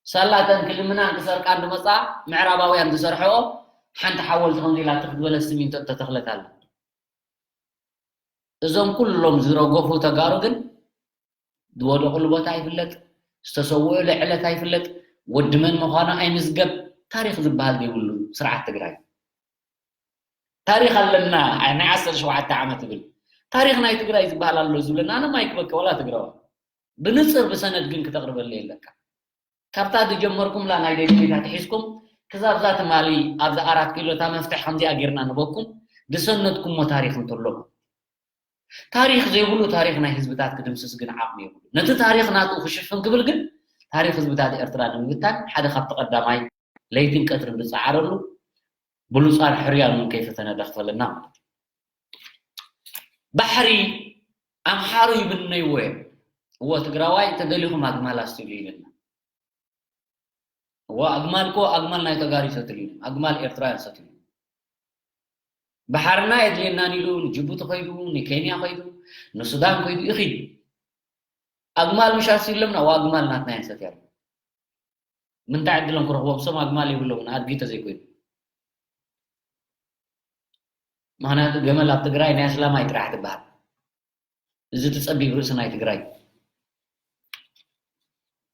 ሳላተን ክልምናን ክሰርቃን ዝመፃ ምዕራባውያን ዝሰርሐኦ ሓንቲ ሓወልቲ ከምዚ ኢላ ትኽ ዝበለት ስሚንቶ እተተኽለት ኣላ። እዞም ኩሎም ዝረገፉ ተጋሩ ግን ዝወደቑሉ ቦታ ኣይፍለጥ፣ ዝተሰውኡሉ ዕለት ኣይፍለጥ፣ ወዲ መን ምዃኑ ኣይምዝገብ። ታሪኽ ዝበሃል ዘይብሉ ስርዓት ትግራይ። ታሪኽ ኣለና፣ ኣይ፣ ናይ ዓሰርተ ሸውዓተ ዓመት ይብል። ታሪኽ ናይ ትግራይ ዝበሃል ኣሎ ዝብለና ኣነ ማይክ በቂ ዋላ ትግራዋ። ብንፅር ብሰነድ ግን ክተቕርበለይ ኣለካ። ካብታ ዝጀመርኩምላ ናይ ደሊታ ትሒዝኩም ክዛብ እዛ ትማሊ ኣብዚ ኣራት ኪሎ እታ መፍትሕ ከምዚኣ ጌርና ንበኩም ዝሰነድኩሞ ታሪኽ እንተሎ፣ ታሪኽ ዘይብሉ ታሪኽ ናይ ህዝብታት ክድምስስ ግን ዓቕሚ የብሉ። ነቲ ታሪኽ ናቱ ክሽፍን ክብል ግን ታሪኽ ህዝብታት ኤርትራ ንምብታን ሓደ ካብቲ ቀዳማይ ለይትን ቀትርን ዝጸዓረሉ ብሉጻን ሕሩያን እውን ከይፈተነ ደኽፈለና ማለት እዩ። ባሕሪ ኣምሓሩ ይምነይዎ እዮም። እዎ ትግራዋይ ተደሊኹም ኣግማል ኣስትብሉ ይብለና። እዎ ኣግማል እኮ ኣግማል ናይ ተጋሩ ይሰትሉ እዮም። ኣግማል ኤርትራውያን ይሰትሉ እዮም። ባሕርና የድልየናን ኢሉ ንጅቡቲ ኸይዱ፣ ንኬንያ ኸይዱ፣ ንሱዳን ኸይዱ ይኺድ። ኣግማል ምሽ ኣስትብሎምና፣ እዎ ኣግማል ናትና እየን ሰትያሉ። ምንታይ ዕድሎም ክረኽቦም? እሶም ኣግማል የብሎምን፣ ኣድጊ ተዘይኮይኑ። ምኽንያቱ ገመል ኣብ ትግራይ ናይ ኣስላማይ ጥራሕ ትበሃል። እዚ እቲ ጸቢብ ርእሲ ናይ ትግራይ።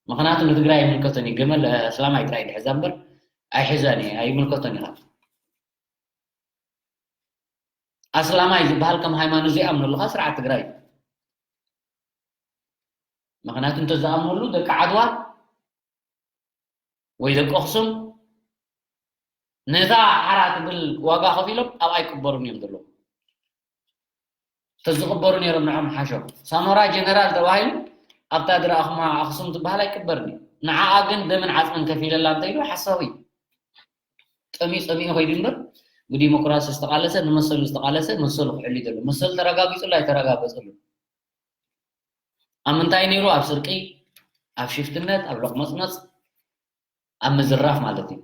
ምኽንያቱ ንትግራይ ኣይምልከቶን እዩ። ገመል ኣስላማይ ጥራሕ ይድሕዛ እምበር ኣይሕዛን እየ፣ ኣይምልከቶን እዩ። ኣስላማይ ዝበሃል ከም ሃይማኖት ዘይኣምነሉ ኸኣ ስርዓት ትግራይ እዩ። ምኽንያቱ እንተዝኣምነሉ ደቂ ዓድዋ ወይ ደቂ ኣኽሱም ነታ ሓራ ትብል ዋጋ ከፊሎም ኣብኣ ይቅበሩን እዮም ዘለዉ። ተዝቕበሩ ነይሮም ንዖም ሓሾም። ሳሞራ ጀነራል ተባሂሉ ኣብታ ዝረኣኹማ ኣኽሱም ትበሃል ኣይቅበርን እዩ። ንዓኣ ግን ደምን ዓፅምን ከፊለላ እንተኢሉ ሓሳዊ እዩ። ጠሚዩ ፀሚኡ ከይዱ እምበር ብዲሞክራሲ ዝተቓለሰ፣ ንመሰሉ ዝተቓለሰ፣ መሰሉ ክሕሉ እዩ ዘሎ። መሰሉ ተረጋጊፁሉ ኣይተረጋገፀሉ ኣብ ምንታይ ነይሩ? ኣብ ስርቂ፣ ኣብ ሽፍትነት፣ ኣብ ሎቕመፅመፅ፣ ኣብ ምዝራፍ ማለት እዩ።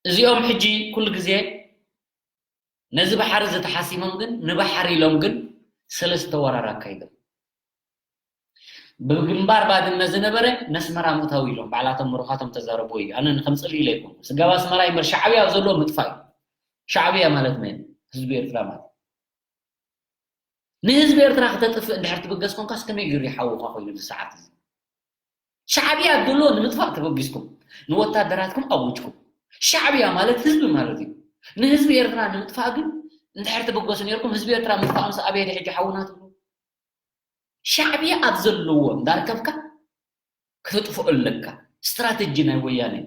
እዚኦም ሕጂ ኩሉ ግዜ ነዚ ባሕሪ እዚ ተሓሲሞም ግን ንባሕሪ ኢሎም ግን ሰለስተ ወራር ኣካይዶም። ብግንባር ባድመ ዝነበረ ነስመራ ምእታው ኢሎም ባዕላቶም ምሩኻቶም ተዛረብዎ እዩ። ኣነ ንከም ፅልኢ ኢለ ኣይኮንኩ። ስጋብ ኣስመራ ይመር ሻዕብያ ኣብ ዘለዎ ምጥፋእ እዩ። ሻዕብያ ማለት መን? ህዝቢ ኤርትራ ማለት። ንህዝቢ ኤርትራ ክተጥፍእ እንድሕር ትብገስ ኮንካስ ከመይ ገይሩ ይሓውኻ ኮይኑ እዚ ሰዓት እዚ? ሻዕብያ ዘሎ ንምጥፋእ ተበጊስኩም ንወታደራትኩም ኣውጅኩም። ሻዕብያ ማለት ህዝቢ ማለት እዩ። ንህዝቢ ኤርትራ ንምጥፋእ ግን እንድሕር ትብገሱ ነይርኩም ህዝቢ ኤርትራ ምጥፋእ ምስ ኣበየ ሕጂ ሓውና ትብሉ? ሻዕብያ ኣብ ዘለዎ እንዳርከብካ ክተጥፍኦ ኣለካ። ስትራተጂ ናይ ወያነ እዩ።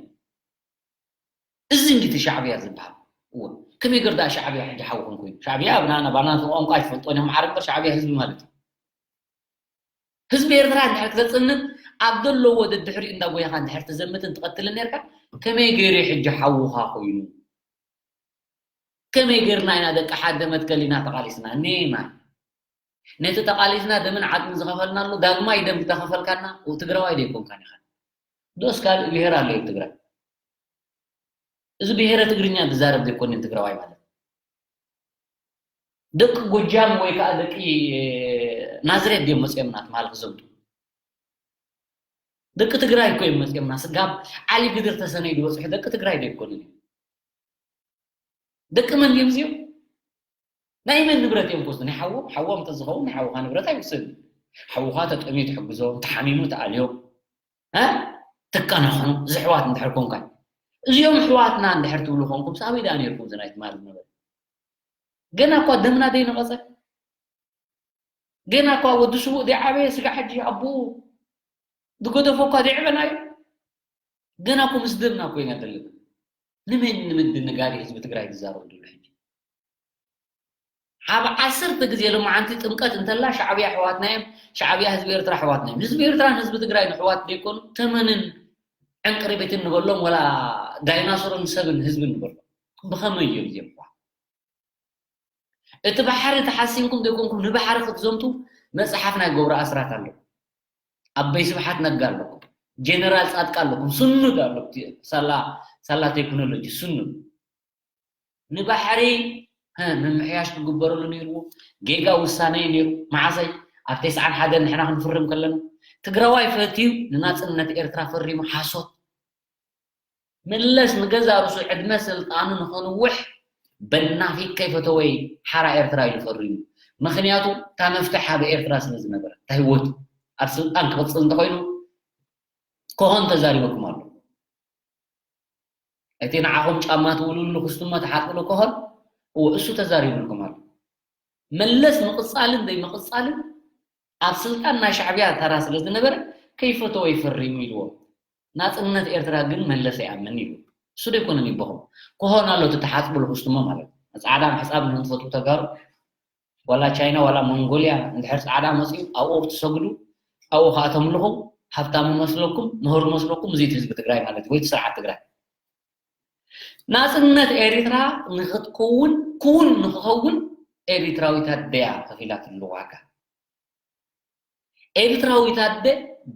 እዚ እንዲ እቲ ሻዕብያ ዝበሃል። እወ፣ ከመይ ገር ደኣ ሻዕብያ ሕጂ ሓውኹም ኮይኑ? ሻዕብያ ኣብ ናና ባና ቋንቋ ኣይፈልጦን እዮም ዓረብ እምበር ሻዕብያ ህዝቢ ማለት እዩ። ህዝቢ ኤርትራ እንድሕር ክተጽንት ኣብ ዘለዎ ደድሕሪኡ እንዳጎየኻ እንድሕር ትዘምትን ትቐትልን ነርካ ከመይ ገይሩ እዩ ሕጂ ሓውኻ ኮይኑ? ከመይ ገርና ኢና ደቂ ሓደ መትከል ኢና ተቓሊስና? ኔማ ነቲ ተቓሊስና ደምን ዓጥምን ዝኸፈልናሉ ዳግማይ ደም ዝተኸፈልካና ትግራዋይ ዶ ኣይኮንካን ኢኻ? ዶስ ካልእ ብሄር ኣሎ ኣብ ትግራይ? እዚ ብሄረ ትግርኛ ዝዛረብ ዘይኮንን ትግራዋይ ማለት? ደቂ ጎጃም ወይ ከዓ ደቂ ናዝሬት ድዮም መፅኦም ናት መሃል ክዘምቱ? ደቂ ትግራይ እኮ እዮም መፅኦምና። ስጋብ ዓሊ ግድር ተሰነይ ዝበፅሑ ደቂ ትግራይ ዶ ኣይኮኑን እዮም? ደቂ መን ድዮም እዚኦም? ናይ መን ንብረት እዮም ክወስዱ? ናይ ሓዎም? ሓዎም እንተዝኸውን ናይ ሓውኻ ንብረት ኣይውሰድን። ሓውኻ ተጠምዩ ትሕግዞ፣ ተሓሚሙ ትኣልዮ፣ እ? ትቀናኸኑ፣ እዚ ኣሕዋት እንድሕር ኮንካ። እዚኦም ኣሕዋትና እንድሕር ትብሉ ኮንኩም፣ ሳበይ ደኣ ነይርኩም እዚ ናይ ትማሊ ዝነበረ? ገና እኳ ደምና ደይነቐጸ። ገና እኳ ወዲ ስዉእ ደይዓበየ፣ ስጋ ሕጂ ኣቦኡ ዝገደፎ እኳ ደይዕበናዩ። ገና እኮ ምስ ደምና እኮ ኢና ዘለና። ንመን ንምድንጋር እዩ ህዝቢ ትግራይ ዝዛረብ ዘሎ ሕጂ? ኣብ ዓሰርተ ግዜ ሎማዓንቲ ጥምቀት እንተላ ሻዕብያ ኣሕዋትና እዮም፣ ሻዕብያ ህዝቢ ኤርትራ ኣሕዋትና እዮም። ህዝቢ ኤርትራን ህዝቢ ትግራይን ኣሕዋት ዘይኮኑ ተመንን ዕንቅርቢትን ንበሎም፣ ወላ ዳይናሶርን ሰብን ህዝብን ንበሎም። ብኸመይ እዮም እዚኦም ኣሕዋት? እቲ ባሕሪ ተሓሲምኩም ዘይኮንኩም ንባሕሪ ክትዘምቱ መፅሓፍ ናይ ገብሩ ኣስራት ኣሎ። ኣበይ ስብሓት ነጋ ኣለኩም። ጀነራል ፃድቃ ኣለኩም። ስኑድ ኣሎ። ሳላ ሳላ ቴክኖሎጂ ስኑድ። ንባሕሪ፣ ሀ፣ ምምሕያሽ ክግበረሉ ነይርዎ። ጌጋ ውሳነ እዩ ነይሩ። መዓሰይ? ኣብ ተስዓን ሓደን ንሕና ክንፍርም ከለና። ትግራዋይ ፈትዩ ንናፅነት ኤርትራ ፈሪሙ። ሓሶት። መለስ ንገዛ ርእሱ ዕድመ ስልጣኑ ንኸንውሕ በናፊት ከይፈተወይ ሓራ ኤርትራ ኢሉ ፈሪሙ። ምኽንያቱ እታ መፍትሕ ኣብ ኤርትራ ስለ ዝነበረ፣ እታ ህይወቱ ኣብ ስልጣን ክቕጽል እንተኾይኑ ኮሆን ተዛሪበኩም ኣሎ። እቲ ንዓኹም ጫማ ትውልሉ ክስቱሞ ትሓጥብሉ ኮሆን፣ እዎ እሱ ተዛሪብልኩም ኣሎ። መለስ ምቕጻልን ዘይምቕጻልን ኣብ ስልጣን ናይ ሻዕብያ ተራ ስለ ዝነበረ ከይፈተወ ይፈሪሙ ኢልዎ። ናጽነት ኤርትራ ግን መለስ ኣይኣምን ኢሉ። እሱ ደይኮነን ይበኹም። ኮሆን ኣሎ እቲ ትሓጽብሉ ክስቱሞ ማለት እዩ። ጻዕዳ ምሕጻብ ንትፈትዉ ተጋሩ ዋላ ቻይና ዋላ ሞንጎልያ እንድሕር ጻዕዳ መጽዩ ኣብኡ ትሰግዱ፣ ኣብኡ ከኣ ተምልኹ፣ ሃብታም መስለኩም፣ ምሁር መስለኩም፣ እዚ ህዝቢ ትግራይ ማለት እዩ፣ ወይ እቲ ስርዓት ትግራይ። ናጽነት ኤሪትራ ንኽትከውን፣ ክውን ንኽኸውን ኤሪትራዊት ኣደያ ከፊላትሉ ዋጋ። ኤሪትራዊት ኣደ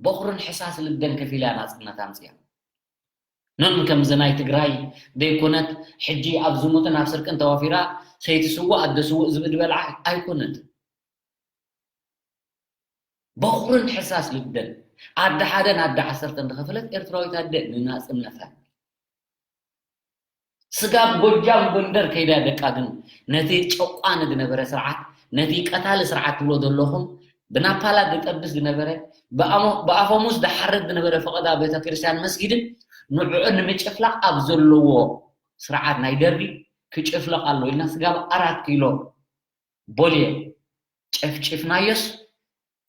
በኹርን ሕሳስ ልደን ከፊላ ናጽነት ኣምጽያ። ኖን ከምዚ ናይ ትግራይ ደይኮነት ሕጂ ኣብ ዝሙትን ኣብ ስርቅን ተዋፊራ ሰይቲ ስዉእ ኣደ ስዉእ ዝብድ በልዓ ኣይኮነትን። በኹርን ሕሳስ ልደን ኣደ ሓደን ኣደ ዓሰርተን ዝኸፈለት ኤርትራዊት ኣደ ንናጽነታ። ስጋብ ጎጃም ጎንደር ከይዳ ደቃ ግን ነቲ ጨቋኒ ዝነበረ ስርዓት፣ ነቲ ቀታሊ ስርዓት ትብሎ ዘለኹም፣ ብናፓላ ዝጠብስ ዝነበረ፣ ብኣሞ-፣ ብኣፈሙዝ ዝሓርድ ዝነበረ ፈቐዳ ቤተክርስትያን መስጊድን ንዕኡ ንምጭፍላቕ ኣብ ዘለዎ ስርዓት ናይ ደርጊ ክጭፍለቕ ኣሎ ኢልና ስጋብ ኣራት ኪሎ ቦልየ ጨፍጭፍናዮስ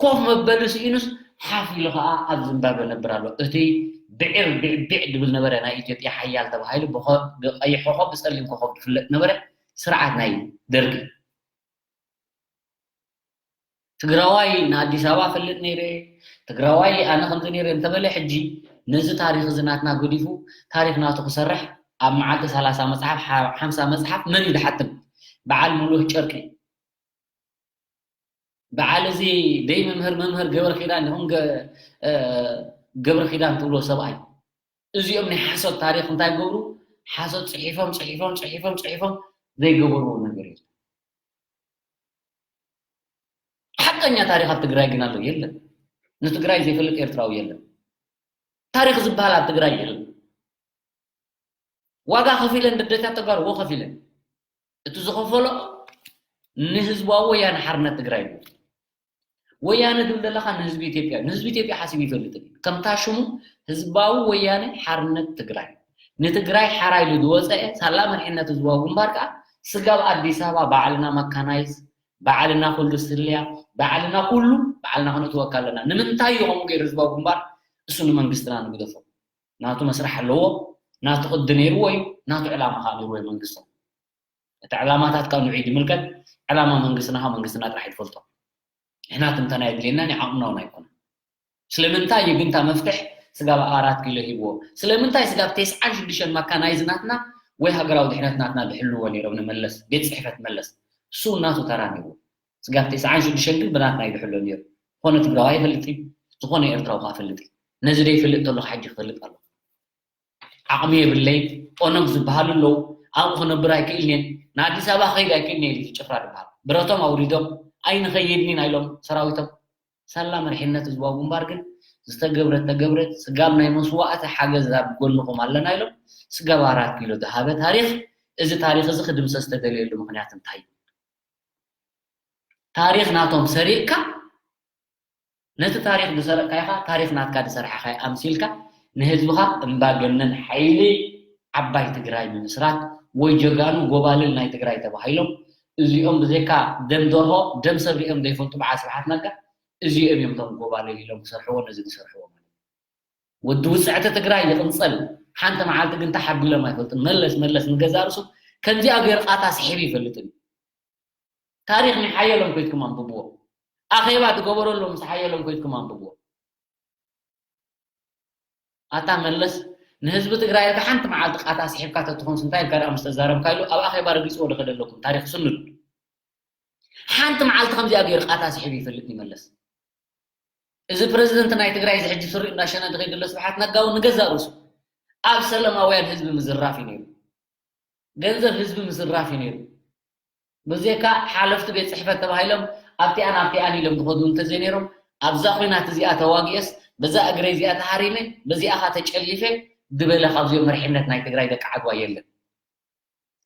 ኮፍ መበሊ ስኢኑስ ሓፍ ኢሉ ኸዓ ኣብ ዝምባበ ነብር ኣሎ። እቲ ብዕር ብዕቢዕ ድብል ነበረ ናይ ኢትዮጵያ ሓያል ተባሂሉ ብኸ-፣ ብቐይሕ ኮኸብ ብጸሊም ኮኸብ ዝፍለጥ ነበረ ስርዓት ናይ ደርጊ። ትግራዋይ ንኣዲስ ኣበባ ፈልጥ ነይረ፣ ትግራዋይ ኣነ ከምዚ ነይረ እንተበለ ሕጂ ነዚ ታሪኽ እዚ ናትና ገዲፉ ታሪኽ ናቱ ክሰርሕ ኣብ መዓልቲ ሰላሳ መጽሓፍ ሓ-፣ ሓምሳ መጽሓፍ መን እዩ ዝሓትም? በዓል ሙሉህ ጨርቂ። በዓል እዚ ደይ መምህር መምህር ገብረ ኪዳን ይኹን ገ-፣ እ፣ ገብረ ኪዳን ትብሎ ሰብኣይ። እዚኦም ናይ ሓሶት ታሪኽ እንታይ ገብሩ? ሓሶት ጽሒፎም፣ ጽሒፎም፣ ጽሒፎም፣ ጽሒፎም ዘይገበርዎ ነገር የለን። ሓቀኛ ታሪኽ ኣብ ትግራይ ግን ኣሎ? የለን። ንትግራይ ዘይፈልጥ ኤርትራዊ የለን። ታሪኽ ዝበሃል ኣብ ትግራይ የለን። ዋጋ ከፊለን ደደታት ተጋሩ ከፊለን። እቲ ዝኸፈሎ ንህዝባዊ ወያነ ሓርነት ትግራይ እዩ። ወያነ ትብል ዘለኻ ንህዝቢ ኢትዮጵያ እዩ። ንህዝቢ ኢትዮጵያ ሓሲቡ ይፈልጥን እዩ። ከምታ ሽሙ ህዝባዊ ወያነ ሓርነት ትግራይ። ንትግራይ ሓራ ኢሉ ዝወፀ ሳላ መሪሕነት ህዝባዊ ግንባር ከዓ ስጋብ ኣዲስ ኣበባ ባዕልና መካናይዝ፣ ባዕልና ኩሉ ስልያ፣ ባዕልና ኩሉ፣ ባዕልና ክነእትወካ ኣለና። ንምንታይ እዩ ከምኡ ገይሩ ህዝባዊ ግንባር? እሱ ንመንግስትና ንግደፎ። ናቱ መስርሕ ኣለዎ፣ ናቱ ቅዲ ነይርዎ እዩ፣ ናቱ ዕላማ ከዓ ነይርዎ እዩ መንግስትና። እቲ ዕላማታት ካብ ንዑ ዝምልከት ዕላማ መንግስትና ካብ መንግስትና ጥራሕ ይፈልጦ። ንሕና ትንተና የድልየናን ይዓቕምና እውን ኣይኮነን። ስለምንታይ እዩ ግን እታ መፍትሕ ስጋብ ኣራት ኪሎ ሂብዎ? ስለምንታይ ስጋብ ተስዓን ሽዱሽተን መካናይዝ ናትና ወይ ሃገራዊ ድሕነት ናትና ዝሕልዎ ነይሮም ንመለስ፣ ቤት ጽሕፈት መለስ? እሱ እውን ናቱ ተራ ነይርዎ። ስጋብ ተስዓን ሽዱሽተን ግን ብናትና ይድሕሎ ነይሩ። ዝኾነ ትግራዋይ ይፈልጥ እዩ፣ ዝኾነ ኤርትራዊ ከዓ ይፈልጥ እዩ። ነዚ ዘይፈልጥ ተሎ ሕጂ ክፈልጥ ኣሎ። ዓቕሚ የብለይ፣ ኦነግ ዝበሃሉ ኣለዉ፣ ኣብኡ ክነብር ኣይክእልን እየ፣ ንኣዲስ ኣበባ ክኸይድ ኣይክእልን እየ ኢሉ ጭፍራ ዝበሃል። ብረቶም ኣውሪዶም ኣይንኸይድን ኢና ኢሎም ሰራዊቶም። ሳላ መሪሕነት ህዝባዊ ግንባር ግን ዝተገብረ ተገብረ፣ ስጋብ ናይ መስዋእቲ ሓገዝ ኣብ ጎንኹም ኣለና ኢሎም ስጋብ ኣራት ኪሎ ዝሃበ ታሪኽ። እዚ ታሪኽ እዚ ክድምሰስ ዝተደልየሉ ምኽንያት እንታይ እዩ? ታሪኽ ናቶም ሰሪቕካ፣ ነቲ ታሪኽ ዝሰረቕካዮ ኸዓ ታሪኽ ናትካ ዝሰርሓኻዮ ኣምሲልካ ንህዝብኻ እምባገነን ሓይሊ ዓባይ ትግራይ ምምስራት ወይ ጀጋኑ ጎባልል ናይ ትግራይ ተባሂሎም፣ እዚኦም ብዘይካ ደም ደርሆ ደም ሰብ ሪኦም ዘይፈልጡ በዓል ስብሓት ነጋ እዚኦም እዮም እቶም ጎባልል ኢሎም ዝሰርሕዎ ነዚ ዝሰርሕዎ ማለት እዩ። ወዲ ውፅዕቲ ትግራይ ይቕንፀል ሓንቲ መዓልቲ ግን ተሓቢሎም ኣይፈልጡን። መለስ መለስ ንገዛ ርሱ ከምዚኣ ገይሩ ቃታ ስሒቡ ይፈልጥን እዩ። ታሪኽ ናይ ሓየሎም ኮይትኩም ኣንብብዎ። ኣኼባ ትገበረሎም ምስ ሓየሎም ኮይትኩም ኣንብብዎ። ኣታ መለስ ንህዝቢ ትግራይ ኢልካ ሓንቲ መዓልቲ ቃታ ስሒብካ ተትኾንስ እንታይ ኢልካ ደኣ ምስ ተዛረብካ ኢሉ ኣብ ኣኼባ ረጊፅዎ ዝኸደ ኣለኩም ታሪኽ ስንዱ። ሓንቲ መዓልቲ ከምዚኣ ገይሩ ቃታ ስሒቡ ይፈልጥ ይመለስ። እዚ ፕረዚደንት ናይ ትግራይ እዚ ሕጂ ስሪኡ እንዳሸነ ዝኸይድ ዘሎ ስብሓት ነጋ እውን ንገዛእ ርእሱ ኣብ ሰላማውያን ህዝቢ ምዝራፍ እዩ ነይሩ። ገንዘብ ህዝቢ ምዝራፍ እዩ ነይሩ። ብዘይካ ሓለፍቲ ቤት ፅሕፈት ተባሂሎም ኣብቲኣን ኣብቲኣን ኢሎም ዝኸዱ እንተዘይነይሮም ኣብዛ ኹናት እዚኣ ተዋጊኤስ በዛ እግረይ እዚኣ ተሃሪመ በዚኣ ኻ ተጨሊፈ ዝበለ ካብዚኦም መሪሕነት ናይ ትግራይ ደቂ ዓድዋ የለን።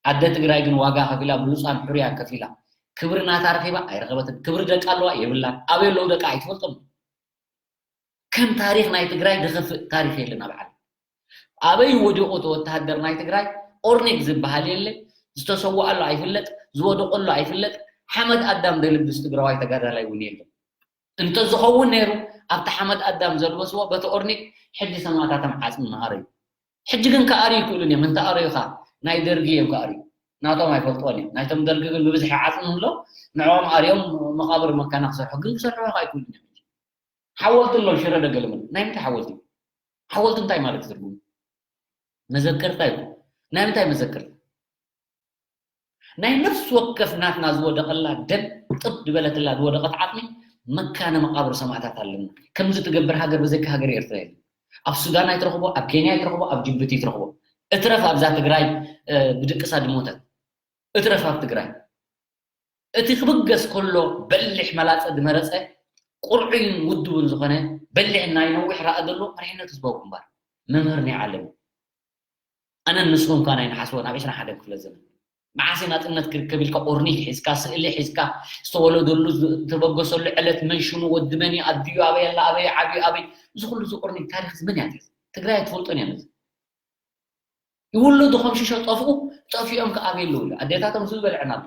ኣደ ትግራይ ግን ዋጋ ከፊላ ብሉፃን ሕሩያን ከፊላ ክብሪ ናታ ረኺባ ኣይረኸበትን። ክብሪ ደቃ ኣለዋ የብላን። ኣበይ ኣለዉ ደቃ ኣይትፈልጦም። ከም ታሪኽ ናይ ትግራይ ዝኸፍእ ታሪኽ የለን ኣብ ዓለም። ኣበይ ወዲቑ እቲ ወተሃደር ናይ ትግራይ ኦርኒግ ዝበሃል የለ። ዝተሰወኣሉ ኣይፍለጥ፣ ዝወደቐሉ ኣይፍለጥ። ሓመድ ኣዳም ዘልብስ ትግራዋይ ተጋዳላይ እውን የለን። እንተዝኸውን ነይሩ ኣብቲ ሓመድ ኣዳም ዘልበስዎ በቲ ኦርኒግ ሕጂ ሰማእታቶም ዓፅሚ ምሃረዩ። ሕጂ ግን ክኣርዩ ይክእሉን እዮም። እንተኣረዩ ኸ ናይ ደርጊ እዮም ክኣርዩ። ናቶም ኣይፈልጥዎን እዮም። ናይቶም ደርጊ ግን ብብዝሒ ዓፅሚ ኣሎ። ንዕኦም ኣርዮም መቓብር መካና ክሰርሑ ግን ክሰርሑ ኸ ኣይክእሉን እዮም። ሓወልቲ ኣሎ ሽረ ደገለመን። ናይ ምንታይ ሓወልቲ? ሓወልቲ እንታይ ማለት ትርጉም? መዘከርታ እዩ። ናይ ምንታይ መዘከርታ? ናይ ነፍሲ ወከፍ ናትና ዝወደቐላ ደም ጥብ ዝበለትላ ዝወደቐት ዓቕሚ መካነ መቃብር ሰማእታት ኣለና። ከምዚ ትገብር ሃገር ብዘይካ ሃገር ኤርትራ የለን። ኣብ ሱዳን ኣይትረኽቦ፣ ኣብ ኬንያ ኣይትረኽቦ፣ ኣብ ጅቡቲ ኣይትረኽቦ። እትረፍ ኣብዛ ትግራይ ብድቅሳ ድሞተት እትረፍ ኣብ ትግራይ እቲ ክብገስ ከሎ በሊሕ መላፀ ዝመረፀ ቁርዑይን ውድቡን ዝኾነ በሊሕ ናይ ነዊሕ ራእ ዘለዎ መሪሕነት ህዝባዊ ግንባር መምህር ናይ ዓለም ኣነን ንስኹም ከኣ ናይ ንሓስቦ ናብ ዕስራን ሓደን ክፍለ ዘመን መዓስ እዩ ናጽነት ክርከብ ኢልካ ኦርኒክ ሒዝካ ስእሊ ሒዝካ ዝተወለደሉ ዝተበገሰሉ ዕለት መን ሽሙ ወዲ መን እዩ ኣዲኡ ኣበይ ኣላ ኣበይ ዓብዩ ኣበይ እዚ ኩሉ እዚ ኦርኒክ ታሪክ እዚ መን እያ ትሕዝ ትግራይ ኣይትፈልጦን እያ ነዚ ይውለዱ ከም ሽሾ ጠፍኡ ጠፊኦም ከኣ ኣበይ ኣለዉ ኣዴታቶም ዝብል በልዐና ኣሎ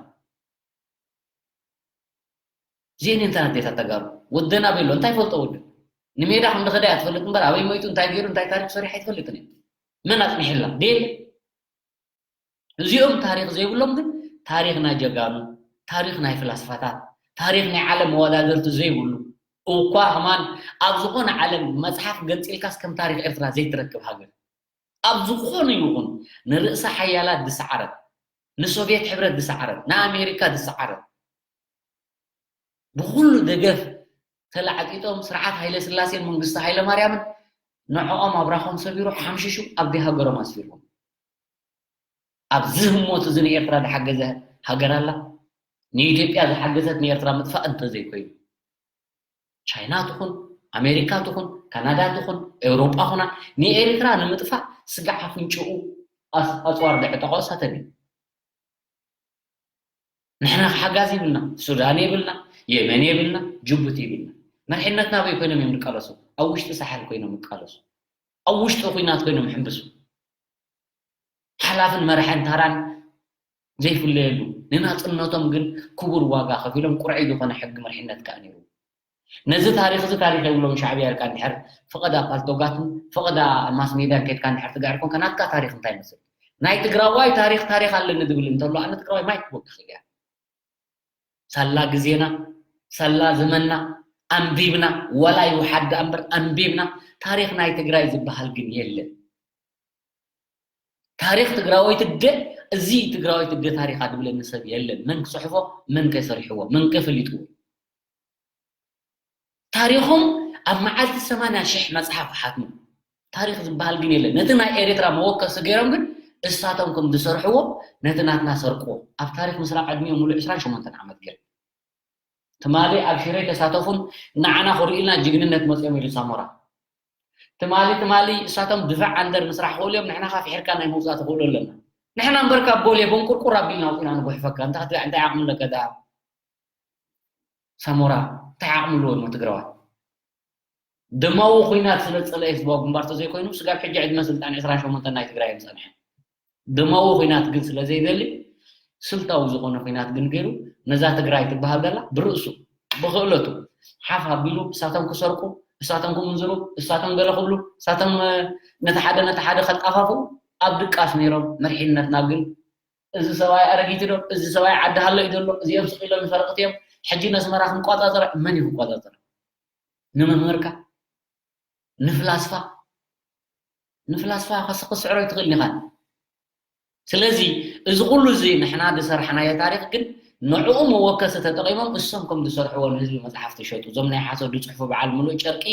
ዜን እንተ ኣዴታት ተጋሩ ወደን ኣበይ ኣሎ እንታይ ፈልጦ ወደን ንሜዳ ከም ዝኸደ እያ ትፈልጥ እምበር ኣበይ ሞይቱ እንታይ ገይሩ እንታይ ታሪክ ሰሪሓ ኣይትፈልጥን እያ መን ኣፅኒሕላ ደየለ እዚኦም ታሪክ ዘይብሎም ግን ታሪክ ናይ ጀጋኑ ታሪክ ናይ ፍላስፋታት ታሪክ ናይ ዓለም መወዳደርቲ ዘይብሉ እኳ ከማን ኣብ ዝኾነ ዓለም መፅሓፍ ገንፂልካስ ከም ታሪክ ኤርትራ ዘይትረክብ ሃገር ኣብ ዝኾነ ይኹን ንርእሰ ሓያላት ዝሰዓረት ንሶቭየት ሕብረት ዝሰዓረት ንኣሜሪካ ዝሰዓረት ብኹሉ ደገፍ ተላዕጢጦም ስርዓት ሃይለ ስላሴን መንግስቲ ሃይለ ማርያምን ንዕኦም ኣብራኾም ሰቢሩ ሓምሽሹ ኣብ ሃገሮም ኣስፊርዎም ኣብዚ ህሞት እዚ ንኤርትራ ዝሓገዘ ሃገር ኣላ ንኢትዮጵያ ዝሓገዘት ንኤርትራ ምጥፋእ እንተዘይኮይኑ ቻይና ትኹን ኣሜሪካ ትኹን ካናዳ ትኹን ኤውሮጳ ኹና ንኤርትራ ንምጥፋእ ስጋዕ ኣፍንጭኡ ኣፅዋር ዘዕጠቖ እሳተን እዩ ንሕና ሓጋዝ ይብልና ሱዳን የብልና የመን የብልና ጅቡቲ ይብልና መርሕነትና ኣበይ ኮይኖም እዮም ዝቃለሱ ኣብ ውሽጢ ሳሕል ኮይኖም ይቃለሱ ኣብ ውሽጢ ኩናት ኮይኖም ይሕምብሱ ሓላፍን መርሐን ታራን ዘይፍለየሉ ንናፅነቶም ግን ክቡር ዋጋ ከፊሎም ቁርዐይ ዝኾነ ሕጊ መርሕነት ከዓ ነይሩ ነዚ ታሪክ እዚ ታሪክ የብሎም ሻዕብያ ኢልካ እንድሕር ፍቐዳ ፓልቶጋትን ፍቐዳ ማስ ሜድያን ከድካ እንድሕር ትግዕር ኮንካ ናትካ ታሪክ እንታይ ይመስል ናይ ትግራዋይ ታሪክ ታሪክ ኣለኒ ዝብል እንተሎ ኣነ ትግራዋይ ማይ ክወክል እያ ሳላ ግዜና ሳላ ዘመንና ኣንቢብና ዋላ ይውሓድ ደኣ እምበር ኣንቢብና ታሪክ ናይ ትግራይ ዝበሃል ግን የለን ታሪክ ትግራወይቲ ደ እዚ ትግራዋይ ትደ ታሪኻ ድብለኒ ሰብ የለን። መን ክፅሕፎ፣ መን ከይሰሪሕዎ፣ መን ከይፈሊጥዎ። ታሪኾም ኣብ መዓልቲ ሰማንያ ሽሕ መፅሓፍ ሓትሙ። ታሪኽ ዝበሃል ግን የለን። ነቲ ናይ ኤርትራ መወከሲ ገይሮም ግን እሳቶም ከም ዝሰርሕዎ ነቲ ናትና ሰርቅዎ። ኣብ ታሪኽ ምስራቕ ዕድሚኦም ሙሉእ ዕስራን ሸሞንተን ዓመት ገይሮም። ትማሊ ኣብ ሽረ ተሳተፉን ንዓና ክርእዩልና ጅግንነት መፅኦም ኢሉ ሳሞራ። ትማሊ ትማሊ እሳቶም ድፋዕ ኣንደር ምስራሕ ክእሉ እዮም፣ ንሕና ካፊሕርካ ናይ ምውፃእ ተኽእሎ ኣለና። ንሕና እምበርካ ቦሌ በንቁርቁር ኣቢልና ኣውፂና ንጉሕፈካ። እንታይ ክትሪኣ፣ እንታይ ዓቕሚ ኣለካ ደኣ? ሳሞራ እንታይ ዓቕሚ ኣለዎ እሞ ትግራዋይ? ደማዊ ኹናት ስለ ዝጸለአ ህዝባዊ ግንባር ተዘይኮይኑ ስጋብ ሕጂ ዕድመ ስልጣን ዕስራን ሸሞንተን ናይ ትግራይ እዮም ጸንሐ። ደማዊ ኹናት ግን ስለ ዘይደሊ ስልታዊ ዝኾነ ኹናት ግን ገይሩ ነዛ ትግራይ ትበሃል ዘላ ብርእሱ ብኽእለቱ ሓፍ ኣቢሉ እሳቶም ክሰርቁ እሳቶም ክምንዝሩ እሳቶም ገለ ክብሉ እሳቶም ነቲ ሓደ ነቲ ሓደ ከጣፋፍኡ ኣብ ድቃስ ነይሮም። መርሒነትና ግን እዚ ሰብኣይ ኣረጊት ዶ እዚ ሰብኣይ ዓዲ ሃሎ እዩ ዘሎ እዚኦም ስቕ ኢሎም ይሰርቅት እዮም። ሕጂ ነስመራ ክንቋፃፀረ መን እዩ ክቋፃፀረ? ንመምህርካ ንፍላስፋ ንፍላስፋ ከስ ክስዕሮ ይትኽእል ኢኻን። ስለዚ እዚ ኩሉ እዚ ንሕና ዝሰርሓናዮ ታሪኽ ግን ንዕኡ መወከሲ ተጠቒሞም እሶም ከም ዝሰርሕዎ ንህዝቢ መፅሓፍ ተሸጡ። እዞም ናይ ሓሶት ዝፅሕፉ በዓል ሙሉእ ጨርቂ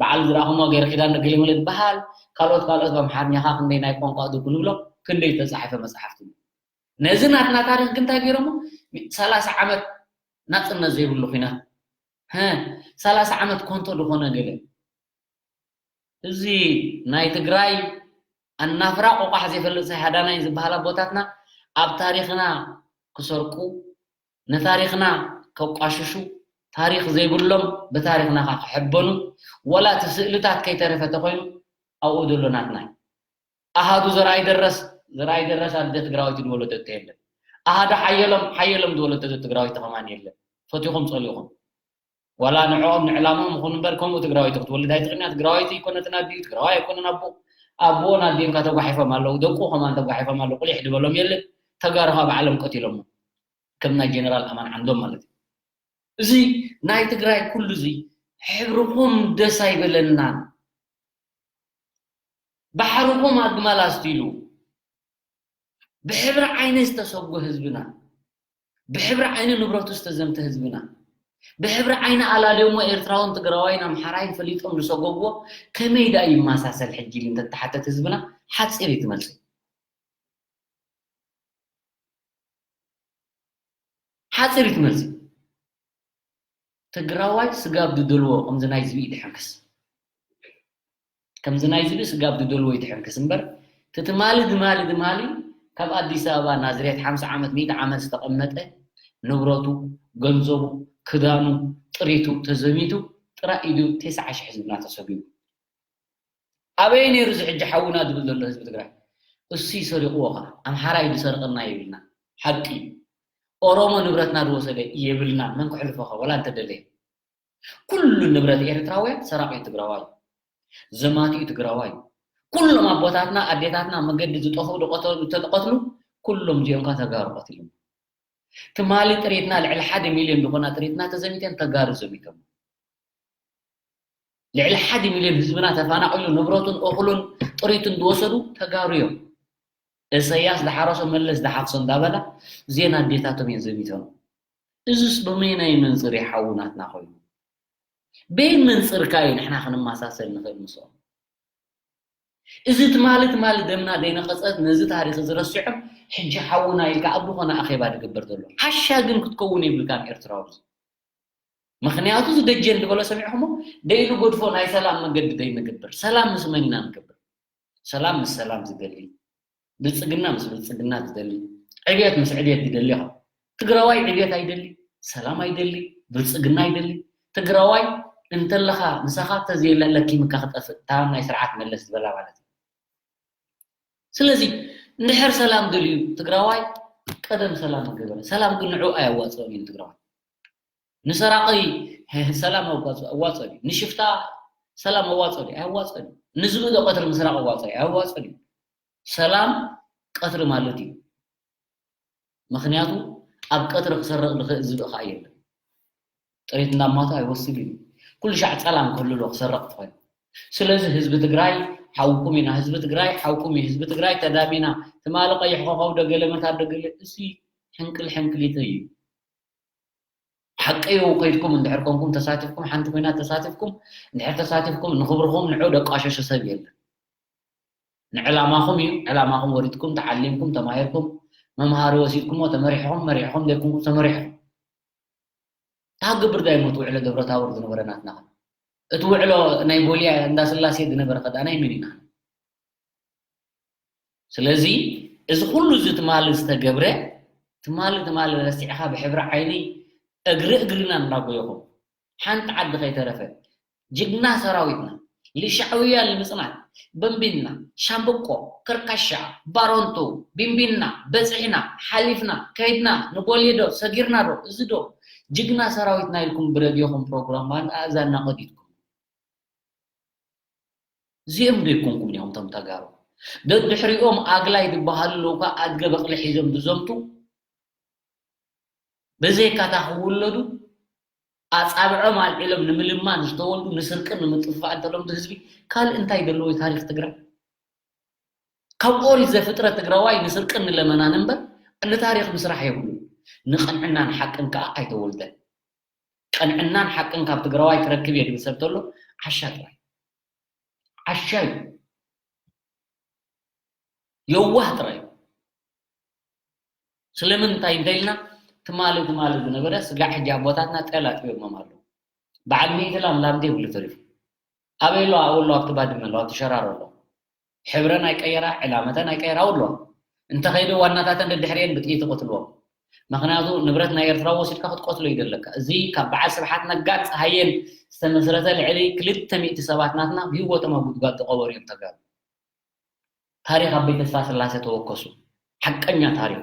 በዓል ዝረኣኹሞ ገይረ ኪዳን ገሌ መለ ዝበሃል ካልኦት ካልኦት ብኣምሓርኛኻ ክንደይ ናይ ቋንቋ እዱ ክንብሎ ክንደይ ዝተፃሕፈ መፅሓፍቲ ነዚ ናትና ታሪኽ ግን እንታይ ገይሮሞ ሰላሳ ዓመት ናፅነት ዘይብሉ ኹናት ሰላሳ ዓመት ኮንቶ ዝኾነ ገለ እዚ ናይ ትግራይ ኣናፍራ ቆቋሕ ዘይፈልጥ ሳይ ሃዳናይ ዝበሃል ኣቦታትና ኣብ ታሪኽና ክሰርቁ ንታሪኽና ከቋሽሹ ታሪኽ ዘይብሎም ብታሪኽና ከዓ ክሕበኑ ወላ እቲ ስእልታት ከይተረፈ ተኮይኑ ኣብኡ ዘሎ ናትና እዩ። ኣሃዱ ዘርኣይ ደረስ ዘርኣይ ደረስ ኣደ ትግራወይቲ ዝወለደቶ የለን። ኣሃዱ ሓየሎም ሓየሎም ዝወለደቶ ትግራወይቲ ከማን የለን። ፈቲኹም ፀሊኹም ዋላ ንዕኦም ንዕላሞም ይኹን እምበር ከምኡ ትግራወይቲ ክትወልድ ኣይትኽእልን እያ። ትግራወይቲ ኣይኮነትን ኣዲኡ ትግራዋይ ኣይኮነን ኣቦ ኣቦን ኣዲኡን ካ ተጓሒፎም ኣለዉ። ደቁ ከማን ተጓሒፎም ኣለዉ። ቁሊሕ ዝበሎም የለን። ተጋሩ ካ ባዕሎም ቀቲሎሞ ከም ናይ ጀነራል ኣማን ዓንዶም ማለት እዩ። እዚ ናይ ትግራይ ኩሉ እዚ ሕብርኹም ደስ ኣይበለናን። ባሕርኹም ኣግማል ኣስትዩ ብሕብሪ ዓይኒ ዝተሰጎ ህዝብና፣ ብሕብሪ ዓይኒ ንብረቱ ዝተዘምተ ህዝብና፣ ብሕብሪ ዓይኒ ኣላልዮሞ ኤርትራውን ትግራዋይን ኣምሓራይን ፈሊጦም ዝሰጎግዎ ከመይ ደኣ ይመሳሰል ሕጂ ኢሉ እንተተሓተት ህዝብና ሓፂር እዩ እቲ መልሲ። ሓፂር እዩ እቲ መልሲ። ትግራዋይ ስጋብ ዝደልዎ ከምዚ ናይ ዝብኢ ድሕንክስ ከምዚ ናይ ዝብኢ ስጋብ ዝደልዎ ይድሕንክስ እምበር እቲ ትማሊ ትማሊ ትማሊ ካብ ኣዲስ ኣበባ ናዝሬት ሓምሳ ዓመት ሚእቲ ዓመት ዝተቐመጠ ንብረቱ ገንዘቡ ክዳኑ ጥሪቱ ተዘሚቱ ጥራይ ኢዱ ተስዓ ሽሕ ዝብና ተሰጊቡ ኣበይ ነይሩ እዚ ሕጂ ሓውና ዝብል ዘሎ ህዝቢ ትግራይ እሱይ ሰሪቕዎ ኸዓ ኣምሓራይ ዝሰርቐና የብልና ሓቂ ኦሮሞ ንብረትና ዝወሰደ የብልና መን ክሕልፎ ኸ ወላ እንተደለየ ኩሉ ንብረት ኤርትራውያን ሰራቒ ትግራዋይ ዘማቲኡ ትግራዋይ ኩሎም ኣቦታትና ኣዴታትና መገዲ ዝጠፍኡ ዝተቐትሉ ኩሎም እዚኦም ካ ተጋሩ ቀቲሎም ትማሊ ጥሪትና ልዕሊ ሓደ ሚልዮን ዝኾና ጥሪትና ተዘሚተን ተጋሩ ዘሚቶም ልዕሊ ሓደ ሚልዮን ህዝብና ተፋናቒሉ ንብረቱን እኹሉን ጥሪቱን ዝወሰዱ ተጋሩ እዮም። እሰያስ ዝሓረሶ መለስ ዝሓፍሶ እንዳበላ ዜና ኣዴታቶም እየን ዘሚተኑ። እዙስ ብመይናይ መንፅር ይሓዉ ናትና ኮይኑ? በይን መንፅርካ እዩ ንሕና ክንመሳሰል ንኽእል ምስኦም። እዚ ትማሊ ትማሊ ደምና ዘይነቐፀት ነዚ ታሪክ እዚ ረሲዖም ሕጂ ሓውና ኢልካ ኣብ ዝኾነ ኣኼባ ዝግበር ዘሎ ዓሻ ግን ክትከውን የብልካን ኤርትራዊ እዚ ምኽንያቱ እዚ ደጀን ዝበሎ ሰሚዕኹሞ ደይንገድፎ ናይ ሰላም መገዲ ደይንገብር ሰላም ምስ መን ኢና ንገብር ሰላም ምስ ሰላም ዝደሊ ብልፅግና ምስ ብልፅግና ዝደሊ ዕብየት ምስ ዕብየት ዝደሊ ኢኻ ትግራዋይ ዕብየት ኣይደሊ ሰላም ኣይደሊ ብልፅግና ኣይደሊ ትግራዋይ እንተለኻ ምሳኻ ተዘየለ ለኪምካ ክጠፍእ እታ ናይ ስርዓት መለስ ዝበላ ማለት እዩ ስለዚ እንድሕር ሰላም ደልዩ ትግራዋይ ቀደም ሰላም ገበረ ሰላም ግን ንዑ ኣየዋፅኦም እዩ ትግራዋይ ንሰራቒ ሰላም ኣዋፅኦ እዩ ንሽፍታ ሰላም ኣዋፅኦ እዩ ኣየዋፅኦ እዩ ንዝብኢ ዶ ቀትሪ ምስራቕ ኣዋፅኦ እዩ ኣየዋፅኦ እዩ ሰላም ቀትሪ ማለት እዩ ምኽንያቱ ኣብ ቀትሪ ክሰርቕ ዝኽእል ዝብኢ ከዓ የለን ጥሪት እንዳማቱ ኣይወስድ እዩ ኩሉ ሻዕ ፀላም ክህልሎ ክሰርቕ ትኾን ስለዚ ህዝቢ ትግራይ ሓውኩም ኢና ህዝቢ ትግራይ፣ ሓውኩም እዩ ህዝቢ ትግራይ፣ ተዳሚና ትማሊ ቀይሕ ኮኸብ ዶ ገለ መታት ዶ ገለ፣ እሱ ሕንቅል ሕንቅሊት እዩ። ሓቀዩ ከይድኩም እንድሕር ኮንኩም ተሳቲፍኩም፣ ሓንቲ ኮይና ተሳቲፍኩም፣ እንድሕር ተሳቲፍኩም ንኽብርኹም ንዑ ደቋሸሸ ሰብ የለን። ንዕላማኹም እዩ፣ ዕላማኹም ወሪድኩም፣ ተዓሊምኩም፣ ተማሂርኩም፣ መምሃሪ ወሲድኩሞ ተመሪሕኹም፣ መሪሕኹም ዘይኩምኩም ተመሪሕኹም። ታግብር ዳይሞት ውዕሎ ደብረታቦር ዝነበረ ናትና ኸ? እቲ ውዕሎ ናይ ቦልያ እንዳስላሴ ዝነበረ ኸ ናይ መን ኢና? ስለዚ እዚ ኩሉ እዚ ትማሊ ዝተገብረ ትማሊ ትማሊ ረሲዕኻ ብሕብሪ ዓይኒ እግሪ እግርና እናጎየኹም ሓንቲ ዓዲ ከይተረፈ ጅግና ሰራዊትና ልሻዕውያ ንምፅናት በንቢንና፣ ሻምብቆ፣ ከርካሻ፣ ባሮንቱ፣ ቢንቢንና፣ በፂሕና፣ ሓሊፍና፣ ከይድና፣ ንቦሌ ዶ፣ ሰጊርና ዶ፣ እዚ ዶ፣ ጅግና ሰራዊትና ኢልኩም ብረድዮኹም ፕሮግራም ኣእዛንና ቀዲድኩም። እዚኦም ዶ ይኮንኩም እዮም እቶም ተጋሩ? ደድሕሪኦም ኣግላይ ዝበሃሉ ኣለዉ፣ ኣድገ በቕሊ ሒዞም ዝዘምቱ፣ ብዘይካታ ክውለዱ ኣጻብዖም ኣልዒሎም ንምልማን ዝተወልዱ፣ ንስርቅን ንምጥፍፋእን ተለምዱ ህዝቢ ካልእ እንታይ ዘለዎ ታሪኽ ትግራይ? ካብ ኦሪት ዘፍጥረት ትግራዋይ ንስርቅን ንለመናን እምበር ንታሪኽ ምስራሕ የብሉ። ንቕንዕናን ሓቅን ከኣ ኣይተወልደን። ቅንዕናን ሓቅን ካብ ትግራዋይ ክረክብ እየ ዝብል ሰብ ተሎ ዓሻ ጥራይ። ዓሻ እዩ። የዋህ ጥራይ እዩ። ስለምንታይ እንተኢልና ትማሊ ትማሊ ዝነበረ ስጋዕ ሕጂ ኣቦታትና ጤል ኣጥቢቦም ኣለዉ። በዓል ሚእቲ ላም ላም ዘይብሉ ተሪፉ። ኣበይ ኣሎ? ኣብኡ ኣሎ፣ ኣብቲ ባድመ ኣሎ፣ ኣብቲ ሸራሮ ኣሎ። ሕብረን ኣይቀየራ፣ ዕላመተን ኣይቀየራ፣ ኣብኡ ኣሎ። እንተኸይደ ዋናታተን ደድሕሪኤን ብጥይት ይቐትልዎም። ምኽንያቱ ንብረት ናይ ኤርትራ ወሲድካ ክትቀትሎ እዩ ዘለካ። እዚ ካብ በዓል ስብሓት ነጋን ፀሃየን ዝተመስረተ ልዕሊ ክልተ ሚእቲ ሰባት ናትና ብህይወቶም ኣብ ጉድጓድ ዝቐበሩ እዮም ተጋሩ። ታሪኽ ኣቦይ ተስፋ ስላሴ ተወከሱ። ሓቀኛ ታሪኹ።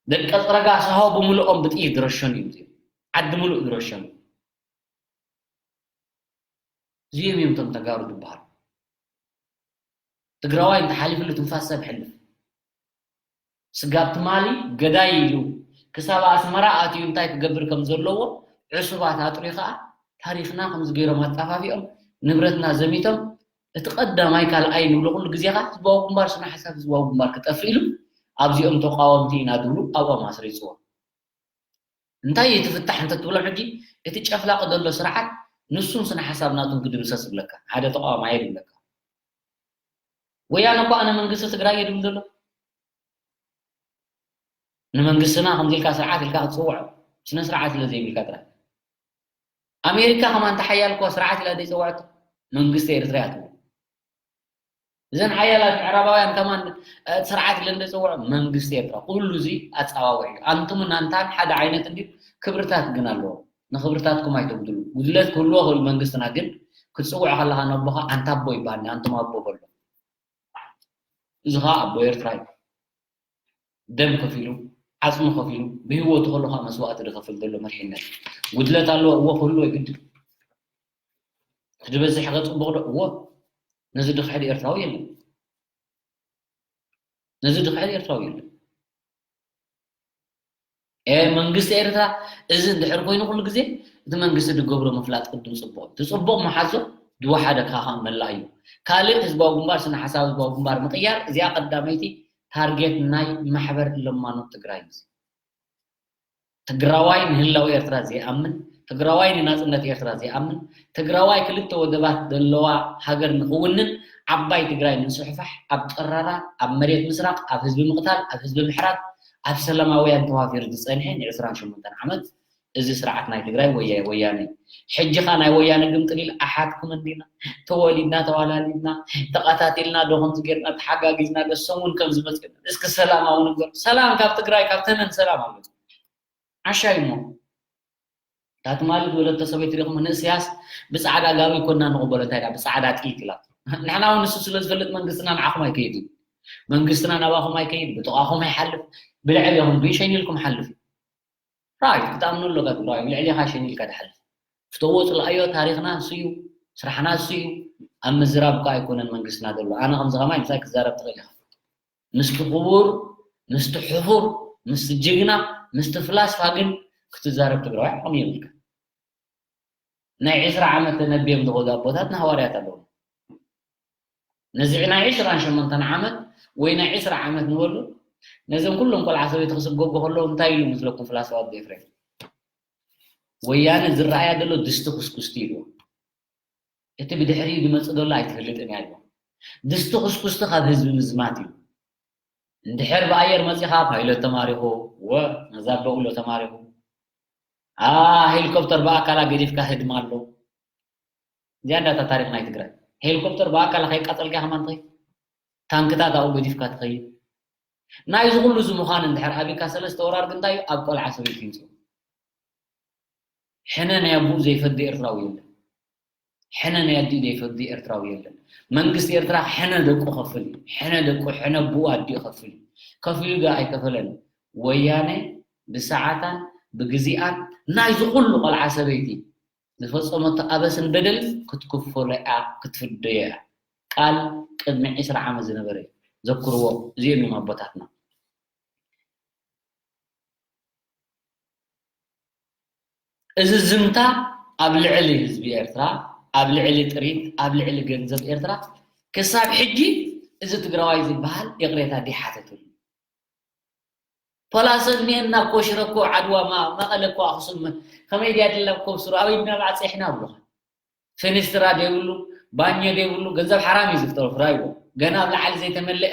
ደቂ ኣፅረጋ ሳሆ ብምልኦም ብጥይት ዝረሸኑ እዮም እዚኦም። ዓዲ ምሉእ ዝረሸኑ። እዚኦም እዮም እቶም ተጋሩ ዝበሃሉ። ትግራዋይ እንተሓሊፍሉ ትንፋስ ሰብ ሕልፍ። ስጋብ ትማሊ ገዳይ ኢሉ ክሳብ ኣስመራ ኣትዩ እንታይ ክገብር ከም ዘለዎ ዕሱባት ኣጥርዩ ከዓ ታሪኽና ከምዚ ገይሮም ኣጣፋፊኦም ንብረትና ዘሚቶም እቲ ቀዳማይ ካልኣይ ንብሎ ኩሉ ግዜኻ ህዝባዊ ግንባር ስነ ሓሳብ ህዝባዊ ግንባር ክጠፍእ ኢሉ ኣብዚኦም ተቃወምቲ ኢና ዝብሉ ኣብኦም ኣስሪፅዎ። እንታይ እዩ እቲ ፍታሕ እንተትብሎ ሕጂ እቲ ጨፍላቂ ዘሎ ስርዓት ንሱን ስነ ሓሳብ ናቱን ክድምሰስ ይብለካ። ሓደ ተቃዋማይ ይብለካ። ወያነ እኮ ኣነ መንግስቲ ትግራይ እየ ድብል ዘሎ። ንመንግስትና ከምዚ ኢልካ ስርዓት ኢልካ ክትፅውዖ ስነ ስርዓት ስለ ዘይብልካ ጥራይ። ኣሜሪካ ከማን ተሓያል እኮ ስርዓት ኢላ ዘይፀውዐቶ መንግስቲ ኤርትራ እያ ትብል። እዘን ሓያላት ምዕራባውያን ከማን ስርዓት ኢለን ዘይፀውዖ መንግስቲ ኤርትራ። ኩሉ እዚ ኣፀዋውዒ እዩ። ኣንቱም እናንታን ሓደ ዓይነት እንዲ ክብርታት ግን ኣለዎ። ንክብርታትኩም ኣይተጉድሉ። ጉድለት ክህልዎ ክእል መንግስትና ግን ክትፅውዖ ከለካ ነቦካ ኣንታ ኣቦ ይበሃል። ኣንቱም ኣቦ በሎ። እዚ ከዓ ኣቦ ኤርትራ እዩ። ደም ከፊሉ ዓፅሚ ከፊሉ ብህይወቱ ከሎ ከዓ መስዋእቲ ዝኸፍል ዘሎ መሪሕነት ጉድለት ኣለዎ። እዎ ክህልዎ ይግድል። እቲ ዝበዝሕ ከ ፅቡቕ ዶ? እዎ። ነዚ ድክሕድ ኤርትራዊ የለን። ነዚ ድክሕድ ኤርትራዊ የለን። ኤ መንግስቲ ኤርትራ እዚ እንድሕር ኮይኑ ኩሉ ግዜ እቲ መንግስቲ ዝገብሮ ምፍላጥ ቅድም ፅቡቕ እዩ። እቲ ፅቡቕ መሓዞ ዝወሓደ ካኻ መላእ እዩ። ካልእ ህዝባዊ ግንባር ስነ ሓሳብ ህዝባዊ ግንባር ምቕያር እዚኣ ቀዳመይቲ ታርጌት ናይ ማሕበር ለማኖት ትግራይ እዩ። ትግራዋይ ንህላወ ኤርትራ ዘይኣምን፣ ትግራዋይ ንናፅነት ኤርትራ ዘይኣምን፣ ትግራዋይ ክልተ ወደባት ዘለዋ ሃገር ንክውንን ዓባይ ትግራይ ንምስፍሕፋሕ ኣብ ጠራራ ኣብ መሬት ምስራቕ ኣብ ህዝቢ ምቕታል ኣብ ህዝቢ ምሕራድ ኣብ ሰላማውያን ተዋፊሩ ዝፀንሐ ንዕስራን ሸሞንተን ዓመት እዚ ስርዓት ናይ ትግራይ ወያ- ወያነ እዩ። ሕጂ ኸ ናይ ወያነ ግምጥል ኢል ኣሓትኩም እንዲና ተወሊድና ተዋላሊድና ተቐታቲልና ዶ ከምዚ ጌርና ተሓጋጊዝና ዶ ሰሙን ከም ዝመፅእ እስኪ ሰላማዊ ንግበር። ሰላም ካብ ትግራይ ካብ ተመን ሰላም ኣሎ። ዓሻ እዩ እሞ እታ ትማሊ ዝወለደቶ ሰበይቲ ዲኹም ንእስያስ ብፃዕዳ ጋቢ ኮና ንቕበሎ እንታይ ዳ ብፃዕዳ ጥይት ኢላ ንሕና እውን ንሱ ስለ ዝፈልጥ መንግስትና ንዓኹም ኣይከይድ እዩ መንግስትና ናባኹም ኣይከይድ ብጥቓኹም ኣይሓልፍ ብልዕሊኹም ብሸኒልኩም ሓልፍ እዩ ራይት ክትኣምኖ ኣለካ ትግራዋይ ብልዕሊኻ ሸኒልካ ድሓልፍ ፍተዎ ፅልኣዮ ታሪኽና ንሱ እዩ ስራሕና ንሱ እዩ ኣብ ምዝራብ እኳ ኣይኮነን መንግስትና ዘሎ ኣነ ከምዚ ከማይ ምሳይ ክዛረብ ትኽእል ኢኻ ምስቲ ክቡር ምስቲ ሕፉር ምስቲ ጅግና ምስቲ ፍላስፋ ግን ክትዛረብ ትግራዋይ ዓቕሚ የብልካ ናይ ዕስራ ዓመት ተነብዮም ዝኸዱ ኣቦታት ንሃዋርያት ኣለዉ። ነዚ ናይ ዕስራን ሸሞንተን ዓመት ወይ ናይ ዕስራ ዓመት ንበሉ፣ ነዞም ኩሎም ቆልዓ ሰበይቲ ክስገጉ ከለዉ እንታይ ኢሉ ምስለኩም ፍላስፋ ወዲ ኤፍሬም? ወያነ ዝረኣያ ዘሎ ድስቲ ኩስኩስቲ ኢልዎ። እቲ ብድሕሪኡ ዝመጽእ ዘሎ ኣይትፈልጥን እያ ኢልዎ። ድስቲ ኩስኩስቲ ካብ ህዝቢ ምዝማት እዩ። እንድሕር ብኣየር መጺኻ ፓይለት ተማሪኹ፣ ወ ነዛ በቕሎ ተማሪኹ፣ ኣ ሄሊኮፕተር ብኣካላ ገዲፍካ ህድማ ኣሎ። እዚኣ እንዳታ ታሪኽ ናይ ትግራይ። ሄሊኮፕተር ብኣካል ከይቃጸልካ ከማን ትኸይድ፣ ታንክታት ኣብኡ ገዲፍካ ትኸይድ። ናይዚ ኩሉ እዚ ምዃን እንድሕር ኣቢካ ሰለስተ ወራር ግን እንታይ እዩ? ኣብ ቆልዓ ሰበይቲ ይምፅኡ። ሕነ ናይ ኣቡኡ ዘይፈዲ ኤርትራዊ የለን። ሕነ ናይ ኣዲኡ ዘይፈዲ ኤርትራዊ የለን። መንግስቲ ኤርትራ ሕነ ደቁ ከፍል እዩ። ሕነ ደቁ፣ ሕነ ኣቡኡ ኣዲኡ ከፍል እዩ። ከፊሉ ዶ ኣይከፈለን? ወያነ ብሰዓታን ብግዚኣን ናይዚ ኩሉ ቆልዓ ሰበይቲ ዝፈጸመቶ ኣበስን በደልን ክትክፈሎ እያ፣ ክትፍደዮ እያ። ቃል ቅድሚ ዕስራ ዓመት ዝነበረ እዩ። ዘክርዎ፣ እዚኦም እዮም ኣቦታትና። እዚ ዝምታ ኣብ ልዕሊ ህዝቢ ኤርትራ፣ ኣብ ልዕሊ ጥሪት፣ ኣብ ልዕሊ ገንዘብ ኤርትራ ክሳብ ሕጂ እዚ ትግራዋይ ዝበሃል ይቕሬታ ዲሓተትሉ። ፖላሰ እኒኤና እኮ፣ ሽረ እኮ፣ ዓድዋ፣ ማ-፣ መቐለ እኮ፣ ኣኽሱም፣ ከመይ ድያ ድላ እኮ፣ ብስሩ ኣበይ ድና ባዕፂሕና ኣብሉኻ። ፌኒስትራ ዘይብሉ፣ ባኞ ዘይብሉ፣ ገንዘብ ሓራም እዩ ዝፍጠሩ፣ ፍራይዎ። ገና ኣብ ላዕሊ ዘይተመለአ፣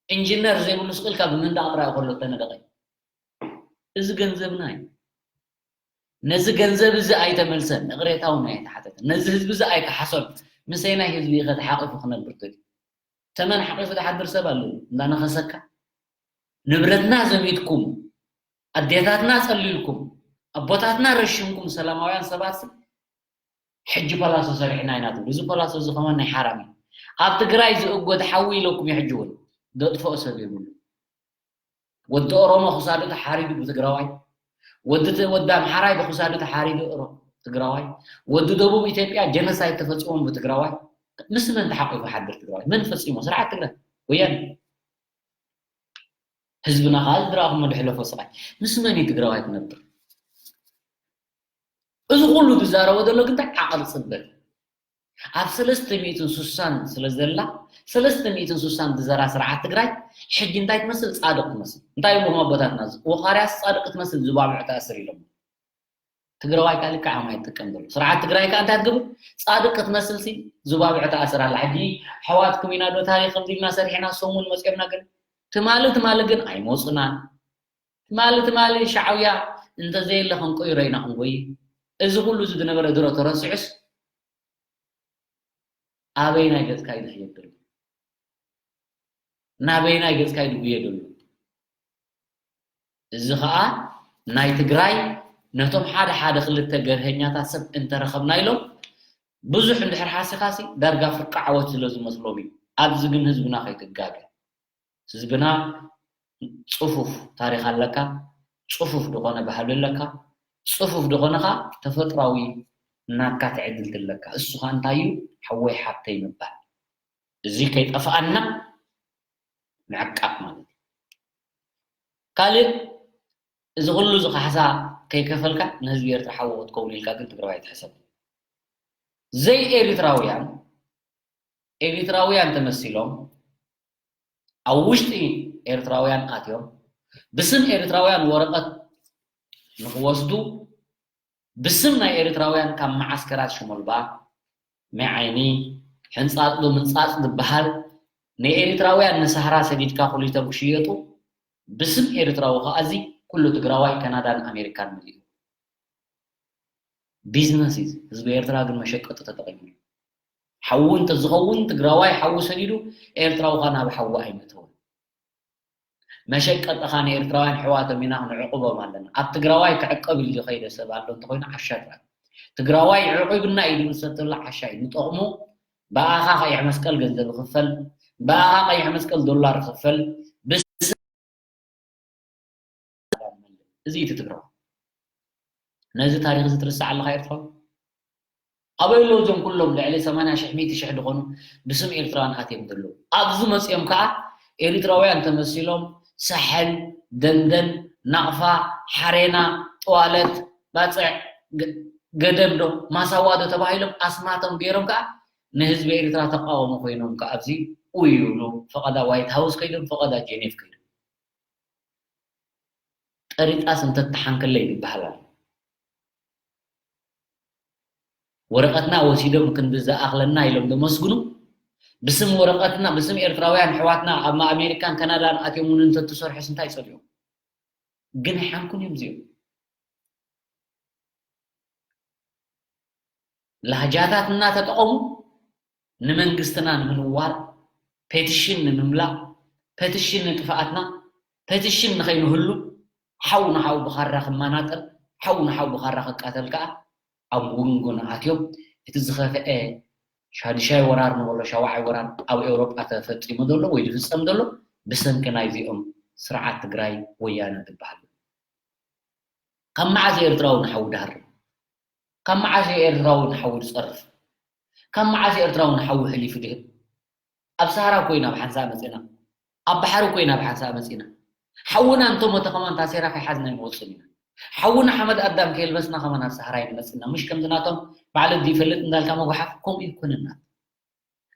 ኢንጂነር ዘይብሉ ስቕ ኢልካ ብመንደቕ ጥራይ ከሎ ተነደቐ። እዚ ገንዘብና እዩ። ነዚ ገንዘብ እዚ ኣይተመልሰን፣ ይቕሬታ እውን ኣይተሓተተን። ነዚ ህዝቢ እዚ ኣይከሓሶን። ምሰይ ናይ ህዝቢ ኢኸ ተሓቒፉ ክነብር ደልዩ? ተመን ሓቒፉ ዝሓድር ሰብ ኣሎ እንዳነኸሰካ? ንብረትና ዘሚትኩም፣ ኣዴታትና ጸሊልኩም፣ ኣቦታትና ረሽንኩም፣ ሰላማውያን ሰባት ሕጂ ፓላሶ ሰሪሕና ኢና ትብሉ። እዚ ፓላሶ እዚ ከማን ናይ ሓራም እዩ። ኣብ ትግራይ ዝእጎድ ሓዊ ኢለኩም እዩ። ሕጂ እውን ዘጥፍኦ ሰብ የብሉ። ወዲ ኦሮሞ ክሳዱ ተሓሪዱ ብትግራዋይ፣ ወዲ ት-፣ ወዲ ኣምሓራይ ብክሳዱ ተሓሪዱ ኦሮ-፣ ትግራዋይ፣ ወዲ ደቡብ ኢትዮጵያ ጀኖሳይድ ተፈፂሞም ብትግራዋይ። ምስ መን ተሓቂፉ ሓድር ትግራዋይ? መን ፈፂሞ? ስርዓት ትግራይ፣ ወያነ። ህዝብና ከዓ ዝድረኣኹሞ ዝሕለፎ ስቓይ። ምስ መን እዩ ትግራዋይ ክነብር? እዚ ኩሉ ዝዛረቦ ዘሎ ግን እንታይ ዓቐል ጽበት። ኣብ ሰለስተ ሚእትን ስሳን ስለ ዘላ፣ ሰለስተ ሚእትን ስሳን ዝዘራ ስርዓት ትግራይ ሕጂ እንታይ ትመስል? ጻድቕ ትመስል። እንታይ ይብሉኹም ኣቦታትና? እዚ ወኻርያስ ጻድቕ ክትመስል ዝባብዕ ተኣስር ኢሎም። ትግራዋይ ከዓ ልክዕ ኣማይ ትጥቀም ዘሎ። ስርዓት ትግራይ ከዓ እንታይ ትገብር? ጻድቕ ክትመስል ሲ ዝባብዕ ተኣስር ኣላ። ሕጂ ኣሕዋትኩም ኢና ዶ ታሪኽ ከምዚ ኢልና ሰሪሕና፣ ሰሙን መጺኦምና ግን ትማሊ ትማሊ ግን ኣይመጹናን። ትማሊ ትማሊ ሻዕብያ እንተዘየለ ክንቆይሮ ኢና ክንጎይ። እዚ ኩሉ እዚ ዝነበረ ድሮ ተረሲዑስ ኣበይናይ ገጽካ እዩ ዝሕየድ ዘሎ? ናበይናይ ገጽካ እዩ ዝጉየ ዘሎ? እዚ ኸኣ ናይ ትግራይ ነቶም ሓደ ሓደ ክልተ ገርሀኛታት ሰብ እንተረኸብና ኢሎም ብዙሕ እንድሕር ሓሲኻሲ ዳርጋ ፍርቂ ዓወት ስለ ዝመስሎም እዩ። ኣብዚ ግን ህዝብና ከይትጋገ። ህዝብና ጽፉፍ ታሪኽ ኣለካ፣ ጽፉፍ ዝኾነ ባህሊ ኣለካ፣ ጽፉፍ ዝኾነ ኸኣ ተፈጥሯዊ ናትካ ትዕድልቲ ኣለካ። እሱ ኸኣ እንታይ እዩ? ሓወይ ሓብተይ ምባል። እዚ ከይጠፍኣና ምዕቃብ ማለት እዩ። ካልእ እዚ ኩሉ እዚ ካሕሳ ከይከፈልካ ንህዝቢ ኤርትራ ሓዊ ክትከውን ኢልካ ግን ትግራዋይ ኣይትሕሰብ። ዘይኤሪትራውያን ኤሪትራውያን ተመሲሎም ኣብ ውሽጢ ኤርትራውያን ኣትዮም ብስም ኤርትራውያን ወረቐት ንኽወስዱ ብስም ናይ ኤርትራውያን ካብ መዓስከራት ሽሞልባ፣ መዓይኒ፣ ሕንጻጽ ዶ ምንጻጽ ዝበሃል ንኤርትራውያን ንሳህራ ሰዲድካ ኩሊቶም ክሽየጡ ብስም ኤርትራዊ ከኣ እዚ ኩሉ ትግራዋይ ካናዳን ኣሜሪካን መሊኡ። ቢዝነስ እዩ። ህዝቢ ኤርትራ ግን መሸቀጢ ተጠቒሙ። ሓዊ እንተዝኸውን ትግራዋይ ሓዊ ሰዲዱ ኤርትራዊ ከኣ ናብ ሓዊ ኣይመእተወን። መሸቀጢ ኸኣ ንኤርትራውያን ኣሕዋቶም ኢና፣ ንዕቁቦም ኣለና። ኣብ ትግራዋይ ክዕቀብ ኢሉ ዝኸይደ ሰብ ኣሎ እንተኾይኑ ዓሻ ጥራይ። ትግራዋይ ዕቑብና ኢሉ ዝሰተሉ ዓሻ እዩ። ንጠቕሙ ብኣኻ ቀይሕ መስቀል ገንዘብ ይኽፈል፣ ብኣኻ ቀይሕ መስቀል ዶላር ይኽፈል። ብስ-፣ እዚ እዩ እቲ ትግራዋይ። ነዚ ታሪኽ እዚ ትርስዕ ኣለኻ ኤርትራዊ? ኣበይ ኣለዉ እዞም ኩሎም ልዕሊ ሰማንያ ሽሕ፣ ሚእቲ ሽሕ ዝኾኑ ብስም ኤርትራውያን ኣትዮም ዘለዉ? ኣብዚ መጺኦም ከኣ ኤሪትራውያን ተመሲሎም ሳሕል፣ ደንደን፣ ናቕፋ፣ ሓሬና፣ ጠዋለት፣ ባጽዕ፣ ግ-፣ ገደም ዶ ማሳዋ ዶ ተባሂሎም ኣስማቶም ገይሮም ከዓ ንህዝቢ ኤርትራ ተቃወሞ ኮይኖም ከዓ ኣብዚ ኡይ ይብሉ። ፈቐዳ ዋይት ሃውስ ከይዶም፣ ፈቐዳ ጄኔቭ ከይዶም። ጠሪጣስ እንተተሓንከለይ ይበሃል ኣሎ። ወረቐትና ወሲዶም ክንዲ ዝኣኽለና ኢሎም ዘመስግኑ፣ ብስም ወረቐትና፣ ብስም ኤርትራውያን ኣሕዋትና ኣብ ኣሜሪካን ካናዳን ኣትዮም እውን እንተትሰርሑስ እንታይ ይጸልዮም? ግን ኣይሓንኩን እዮም እዚኦም። ላህጃታት እናተጠቐሙ ንመንግስትና ንምንዋር፣ ፔቲሽን ንምምላእ፣ ፔቲሽን ንጥፍኣትና፣ ፔቲሽን ንኸይንህሉ፣ ሓው ንሓው ብኻራ ክመናጠል፣ ሓው ንሓው ብኻራ ክቃተል ከኣ ኣብ ውንጎና ኣትዮም። እቲ ዝኸፍአ ሻድሻይ ወራር ንበሎ ሻውዓይ ወራር ኣብ ኤውሮጳ ተፈጺሙ ዘሎ ወይ ዝፍጸም ዘሎ ብሰንኪ ናይዚኦም ስርዓት ትግራይ ወያነ ዝበሃል። ካብ መዓስ ኤርትራዊ ንሓው ድሃርም? ካብ መዓስ ኤርትራዊ ንሓው ዝጸርፍ? ካብ መዓስ ኤርትራዊ ንሓው ሕሊፉ ድህብ? ኣብ ሰሃራ ኮይና ኣብ ሓንሳእ መጺና፣ ኣብ ባሕሪ ኮይና ኣብ ሓንሳእ መጺና። ሓውና እንተሞተ ከማን ታሴራ ከይሓዝና ኣይንወጽን ኢና። ሓውና ሓመድ ኣዳም ከየልበስና ከማን ኣብ ሰሃራ ኣይንመጽና። ምሽ ከምዚ ናቶም ባዕሉ ዝይፈልጥ እንዳልካ መጓሓፍ ከምኡ ይኮነና።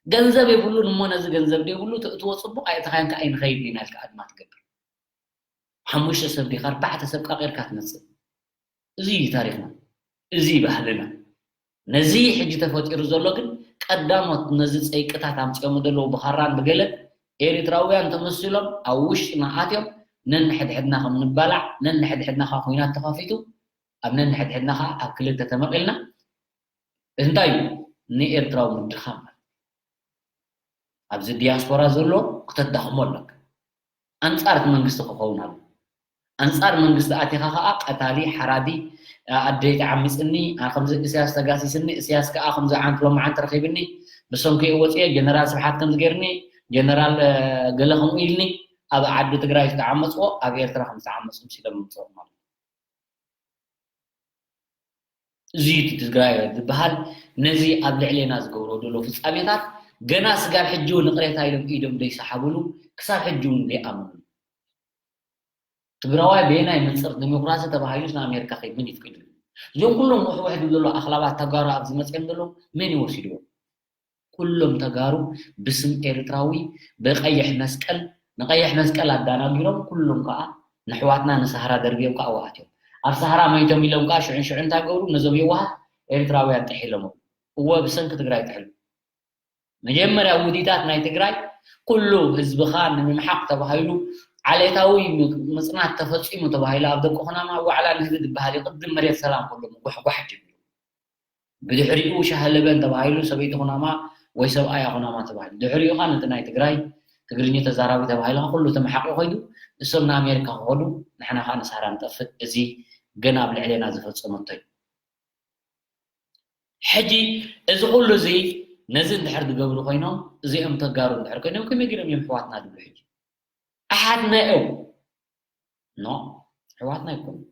ገንዘብ የብሉን እሞ ነዚ ገንዘብ ዘይብሉ ትእትዎ ጽቡቕ ኣየእተኻዮን ከኣ ኣይንኸይድ ኢና ኢልካ ኣድማ ትገብር። ሓሙሽተ ሰብ ዲኻ ኣርባዕተ ሰብ ቃቒርካ ትመጽእ። እዚ እዩ ታሪኽና። እዚ ባህልና። ነዚ ሕጂ ተፈጢሩ ዘሎ ግን ቀዳሞት ነዚ ጸይቅታት ኣምጺኦሞ ዘለዉ ብኻራን ብገለን ኤርትራውያን ተመሲሎም ኣብ ውሽጥና ኣትዮም ነንሕድሕድና ከም ንባላዕ ነንሕድሕድና ከኣ ኲናት ተኸፊቱ ኣብ ነንሕድሕድና ከኣ ኣብ ክልተ ተመቒልና እንታይ እዩ ንኤርትራዊ ምድኻም ማለት ኣብዚ ዲያስፖራ ዘሎ ክተዳኽሞ ኣለካ። ኣንጻር እቲ መንግስቲ ክኸውን ኣሎ። ኣንጻር መንግስቲ ኣቲኻ ኸኣ ቀታሊ፣ ሓራዲ፣ ኣደይ ተዓሚጽኒ፣ ኣ፣ ከምዚ እስያስ ተጋሲስኒ፣ እስያስ ከኣ ከምዚ ዓንት ሎማዓንቲ ረኺብኒ፣ ብሰንኩ እየ ወጽየ፣ ጀነራል ስብሓት ከምዚ ገይርኒ፣ ጀነራል፣ እ፣ ገለ ከምኡ ኢልኒ፣ ኣብ ዓዲ ትግራይ ዝተዓመጽዎ ኣብ ኤርትራ ከም ዝተዓመጹ ምሲሎም ምምጽኦም ማለት እዩ። እዚ እዩ እቲ ትግራይ ዝበሃል። ነዚ ኣብ ልዕሌና ዝገብሮ ዘሎ ፍጻሜታት ገና ስጋብ ሕጂ እውን ይቕሬታ ኢሎም ኢዶም ዘይሰሓብሉ፣ ክሳብ ሕጂ እውን ዘይኣመኑ። ትግራዋይ በየናይ መንጽር ዲሞክራሲ ተባሂሉስ ንኣሜሪካ ከይድ መን ይፍቅድሉ? እዚኦም ኩሎም ውሕውሕ ዝብሉ ዘለዉ ኣኽላባት ተጋሩ ኣብዚ መጽኦም ዘለዉ መን እዩ ወሲድዎም? ኩሎም ተጋሩ ብስም ኤርትራዊ ብቀይሕ መስቀል፣ ንቀይሕ መስቀል ኣዳናጊሮም፣ ኩሎም ከኣ ንሕዋትና ንሳህራ ደርብዮም ከኣ ኣብኡ ኣትዮም። ኣብ ሳህራ መይቶም ኢሎም ከኣ ሽዑን ሽዑን እንታይ ገብሩ? ነዞም የዋሃት ኤርትራውያን ጥሒሎሞም። እወ፣ ብሰንኪ ትግራይ ጥሕሉ። መጀመርያ ውዲታት ናይ ትግራይ ኩሉ ህዝብኻ ንምምሓቕ ተባሂሉ ዓሌታዊ ም-፣ ምጽናት ተፈጺሙ ተባሂሉ ኣብ ደቂ ኩናማ ዋዕላ ንህቢ ዝበሃል እዩ። ቅድም መሬት ሰላም ከሎ ምጉሕጓሕ ጀሚሩ። ብድሕሪኡ ሻህ ለበን ተባሂሉ ሰበይቲ ኩናማ ወይ ሰብኣያ ኩናማ ተባሂሉ። ድሕሪኡ ኸኣ ነቲ ናይ ትግራይ ትግርኛ ተዛራቢ ተባሂሉ ኸኣ ኩሉ ተመሓቂቑ ኸይዱ። እሶም ንኣሜሪካ ክኸዱ፣ ንሕና ኸኣ ንሳህራ ንጠፍእ። እዚ ገና ኣብ ልዕሌና ዝፈጸመቶ እዩ። ሕጂ እዚ ኩሉ እዚ ነዚ እንድሕር ዝገብሩ ኮይኖም፣ እዚኦም ተጋሩ እንድሕር ኮይኖም ከመይ ገይሮም እዮም ኣሕዋትና ዝብሉ? ሕጂ ኣሓትና እዮም። ኖ፣ ኣሕዋትና ኣይኮኑን።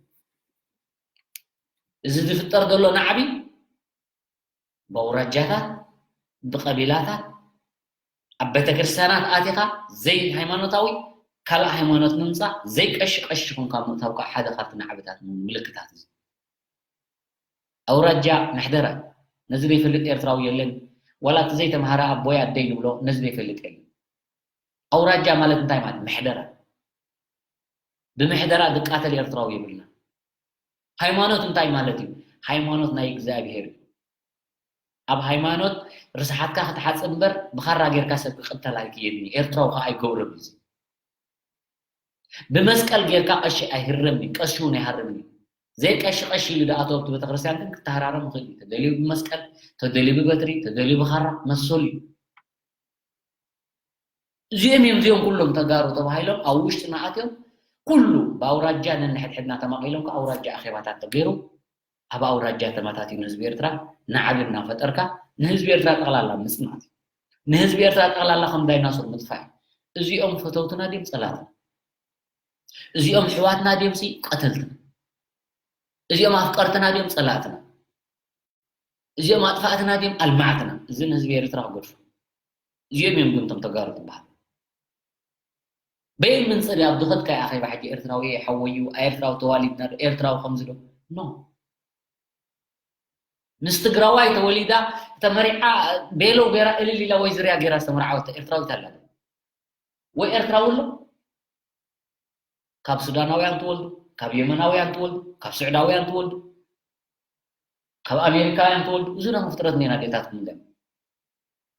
እዚ ዝፍጠር ዘሎ ናዕቢ ብኣውራጃታት፣ ብቀቢላታት፣ ኣብ ቤተክርስትያናት ኣቲኻ ዘይሃይማኖታዊ ካልእ ሃይማኖት ምምጻእ፣ ዘይቀሺ ቀሺ ኮንካ ምእታው ከኣ ሓደ ካብቲ ናዕብታት ምልክታት እዚ። ኣውራጃ ምሕደራ ነዚ ዘይፈልጥ ኤርትራዊ የለን። ዋላ እቲ ዘይተምሃረ ኣቦይ ኣደይ ንብሎ ነዚ ዘይፈልጥ የለን። ኣውራጃ ማለት እንታይ ማለት? ምሕደራ። ብምሕደራ ዝቃተል ኤርትራዊ የብልና። ሃይማኖት እንታይ ማለት እዩ? ሃይማኖት ናይ እግዚኣብሄር እዩ። ኣብ ሃይማኖት ርስሓትካ ክትሓጽብ እምበር ብኻራ ጌርካ ሰብ ክቕተል ኣይክየድን እዩ። ኤርትራዊ ከኣ ኣይገብሮን እዩ እዚ። ብመስቀል ጌርካ ቀሺ ኣይህረምን እዩ። ቀሺ እውን ኣይሃርምን እዩ። ዘይቀሺ ቀሺ ኢሉ ዝኣተወ ኣብቲ ቤተክርስትያን ግን ክተሃራረም ይኽእል እዩ። ተደልዩ ብመስቀል፣ ተደልዩ ብበትሪ፣ ተደልዩ ብኻራ መሰሉ እዩ። እዚኦም እዮም እዚኦም ኩሎም ተጋሩ ተባሂሎም ኣብ ውሽጥና ኣትዮም ኩሉ ብኣውራጃ ነንሕድሕድና ተማቒሎም ከኣ ኣውራጃ ኣኼባታት ተገይሩ ኣብ ኣውራጃ ተመታቲኑ ህዝቢ ኤርትራ ናዕቢ እናፈጠርካ ንህዝቢ ኤርትራ ጠቕላላ ምጽናት እዩ። ንህዝቢ ኤርትራ ጠቕላላ ከም ዳይናሶር ምጥፋእ እዩ። እዚኦም ፈተውትና ድዮም ጸላእትና? እዚኦም ኣሕዋትና ድዮም ሲ ቀተልትና? እዚኦም ኣፍቀርትና ድዮም ጸላእትና? እዚኦም ኣጥፋእትና ድዮም ኣልማዕትና? እዚ ንህዝቢ ኤርትራ ክገድፎ። እዚኦም እዮም ግን እቶም ተጋሩ ዝበሃሉ። በየን መንጽር ኣብ ዝኸድካዮ ኣኼባ ሕጂ ኤርትራዊ እየ፣ ሓወይ እዩ፣ ኤርትራዊ ተዋሊድና ዶ፣ ኤርትራዊ ከምዚ ዶ? ኖ። ምስ ትግራዋይ ተወሊዳ፣ ተመሪዓ፣ ቤሎ ገይራ፣ እልል ኢላ ወይ ዝርያ ገይራ ዝተመርዓወት ኤርትራዊት ኣላ ዶ? ወይ ኤርትራዊ ኣሎ? ካብ ሱዳናውያን ትወልዱ፣ ካብ የመናውያን ትወልዱ፣ ካብ ስዑዳውያን ትወልዱ፣ ካብ ኣሜሪካውያን ትወልዱ፣ ብዙ ኢና ፍጥረት እኒና ኣዴታትኩም ገለ።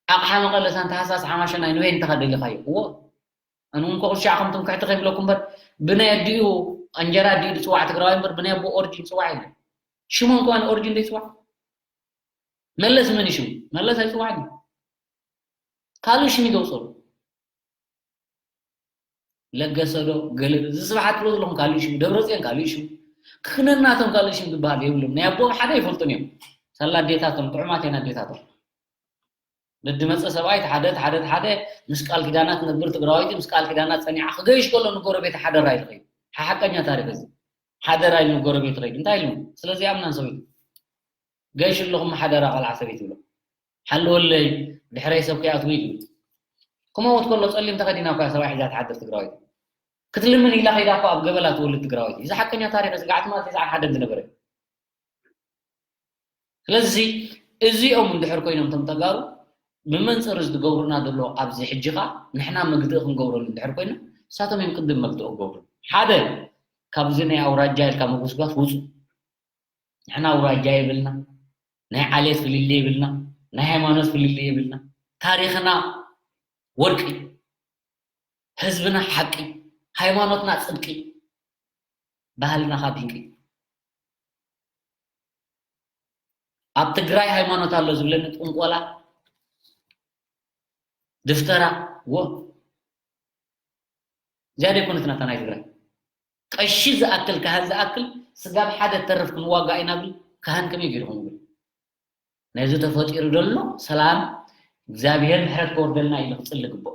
ኣቕሓ መቐለ ሳንታ ሃሳስ ሓማሸናይ ንበይን እንተኻ ደሊኻዮ። እዎ። ኣነ እውን ኮቕሻዕ ከም ትምክሕቲ ከይብለኩም እምበር፣ ብናይ ኣዲኡ እንጀራ ኣዲኡ ዝፅዋዕ ትግራዋይ እምበር፣ ብናይ ኣቦ ኦሪጂን ዝፅዋዕ የለን። ሽሞም ከማን ኦሪጂን ዘይፅዋዕ። መለስ መን እዩ ሽሙ? መለስ ኣይፅዋዕን እዩ። ካልእ ሽም ይገውፀሉ። ለገሰ ዶ ገለ እዚ ስብሓት ትብሎ ዘለኹም ካልእ ሽም፣ ደብረፅዮን ካልእ ሽም፣ ክነናቶም ካልእ ሽም ዝበሃል የብሎም። ናይ ኣቦኦም ሓደ ይፈልጡን እዮም። ሳላ ኣዴታቶም፣ ጥዑማት እየን ኣዴታቶም። ደድመፀ ሰብኣይ እቲ ሓደ፣ እቲ ሓደ፣ እቲ ሓደ ምስ ቃል ኪዳና ትነብር ትግራወይቲ፣ ምስ ቃል ኪዳና ፀኒዓ ክገይሽ ከሎ ንጎረቤት ሓደራ ኢሉ ኸይዱ። ሓ-፣ ሓቀኛ ታሪኽ እዚ። ሓደራ ኢሉ ንጎረቤት ኸይዱ። እንታይ ኢሉ? ስለዚ ኣምናን ሰበይቱ። ገይሽ ኣለኹም ሓደራ ቃልዓ ሰበይቱ ብሎ። ሓለወለይ፣ ድሕረይ ሰብ ከይኣትዉ ኢሉ። ክመውት ከሎ ጸሊም ተኸዲና እኮ እያ ሰብኣይ ሒዛ ትሓድር ትግራወይቲ። ክትልምን ኢላ ከይዳ እኮ ኣብ ገበላ ትወልድ ትግራወይቲ። እዚ ሓቀኛ ታሪኽ እዚ፣ ገዓት ማለት ተስዓን ሓደን ዝነበረ። ስለዚ እዚኦም እንድሕር ኮይኖም፣ እቶም ተጋሩ ብመንጽር እዚ ዝገብሩና ዘሎ ኣብዚ ሕጂ ኸኣ ንሕና መግትኢ ክንገብረሉ እንድሕር ኮይና፣ ንሳቶም እዮም ቅድም መግትኢ ክገብሩ። ሓደ፣ ካብዚ ናይ ኣውራጃ ኢልካ ምጉስጓስ ውጹ። ንሕና ኣውራጃ የብልና፣ ናይ ዓሌት ፍልልይ የብልና፣ ናይ ሃይማኖት ፍልልይ የብልና። ታሪኽና ወርቂ፣ ህዝብና ሓቂ፣ ሃይማኖትና ጽድቂ፣ ባህልና ኸኣ ድንቂ። ኣብ ትግራይ ሃይማኖት ኣሎ ዝብለኒ ጥንቆላ፣ ድፍተራ፣ ወ-፣ እዚኣ ደይኮነት ናታ ናይ ትግራይ። ቀሺ ዝኣክል፣ ካህን ዝኣክል፣ ስጋብ ሓደ ተርፍ ክንዋጋእ ኢና ብል፣ ካህን ከመይ ገይሩ ክንብል? ነዚ ተፈጢሩ ዘሎ ሰላም እግዚኣብሔር ምሕረት ክወርደልና ኢሉ ክጽሊ ግብኦ።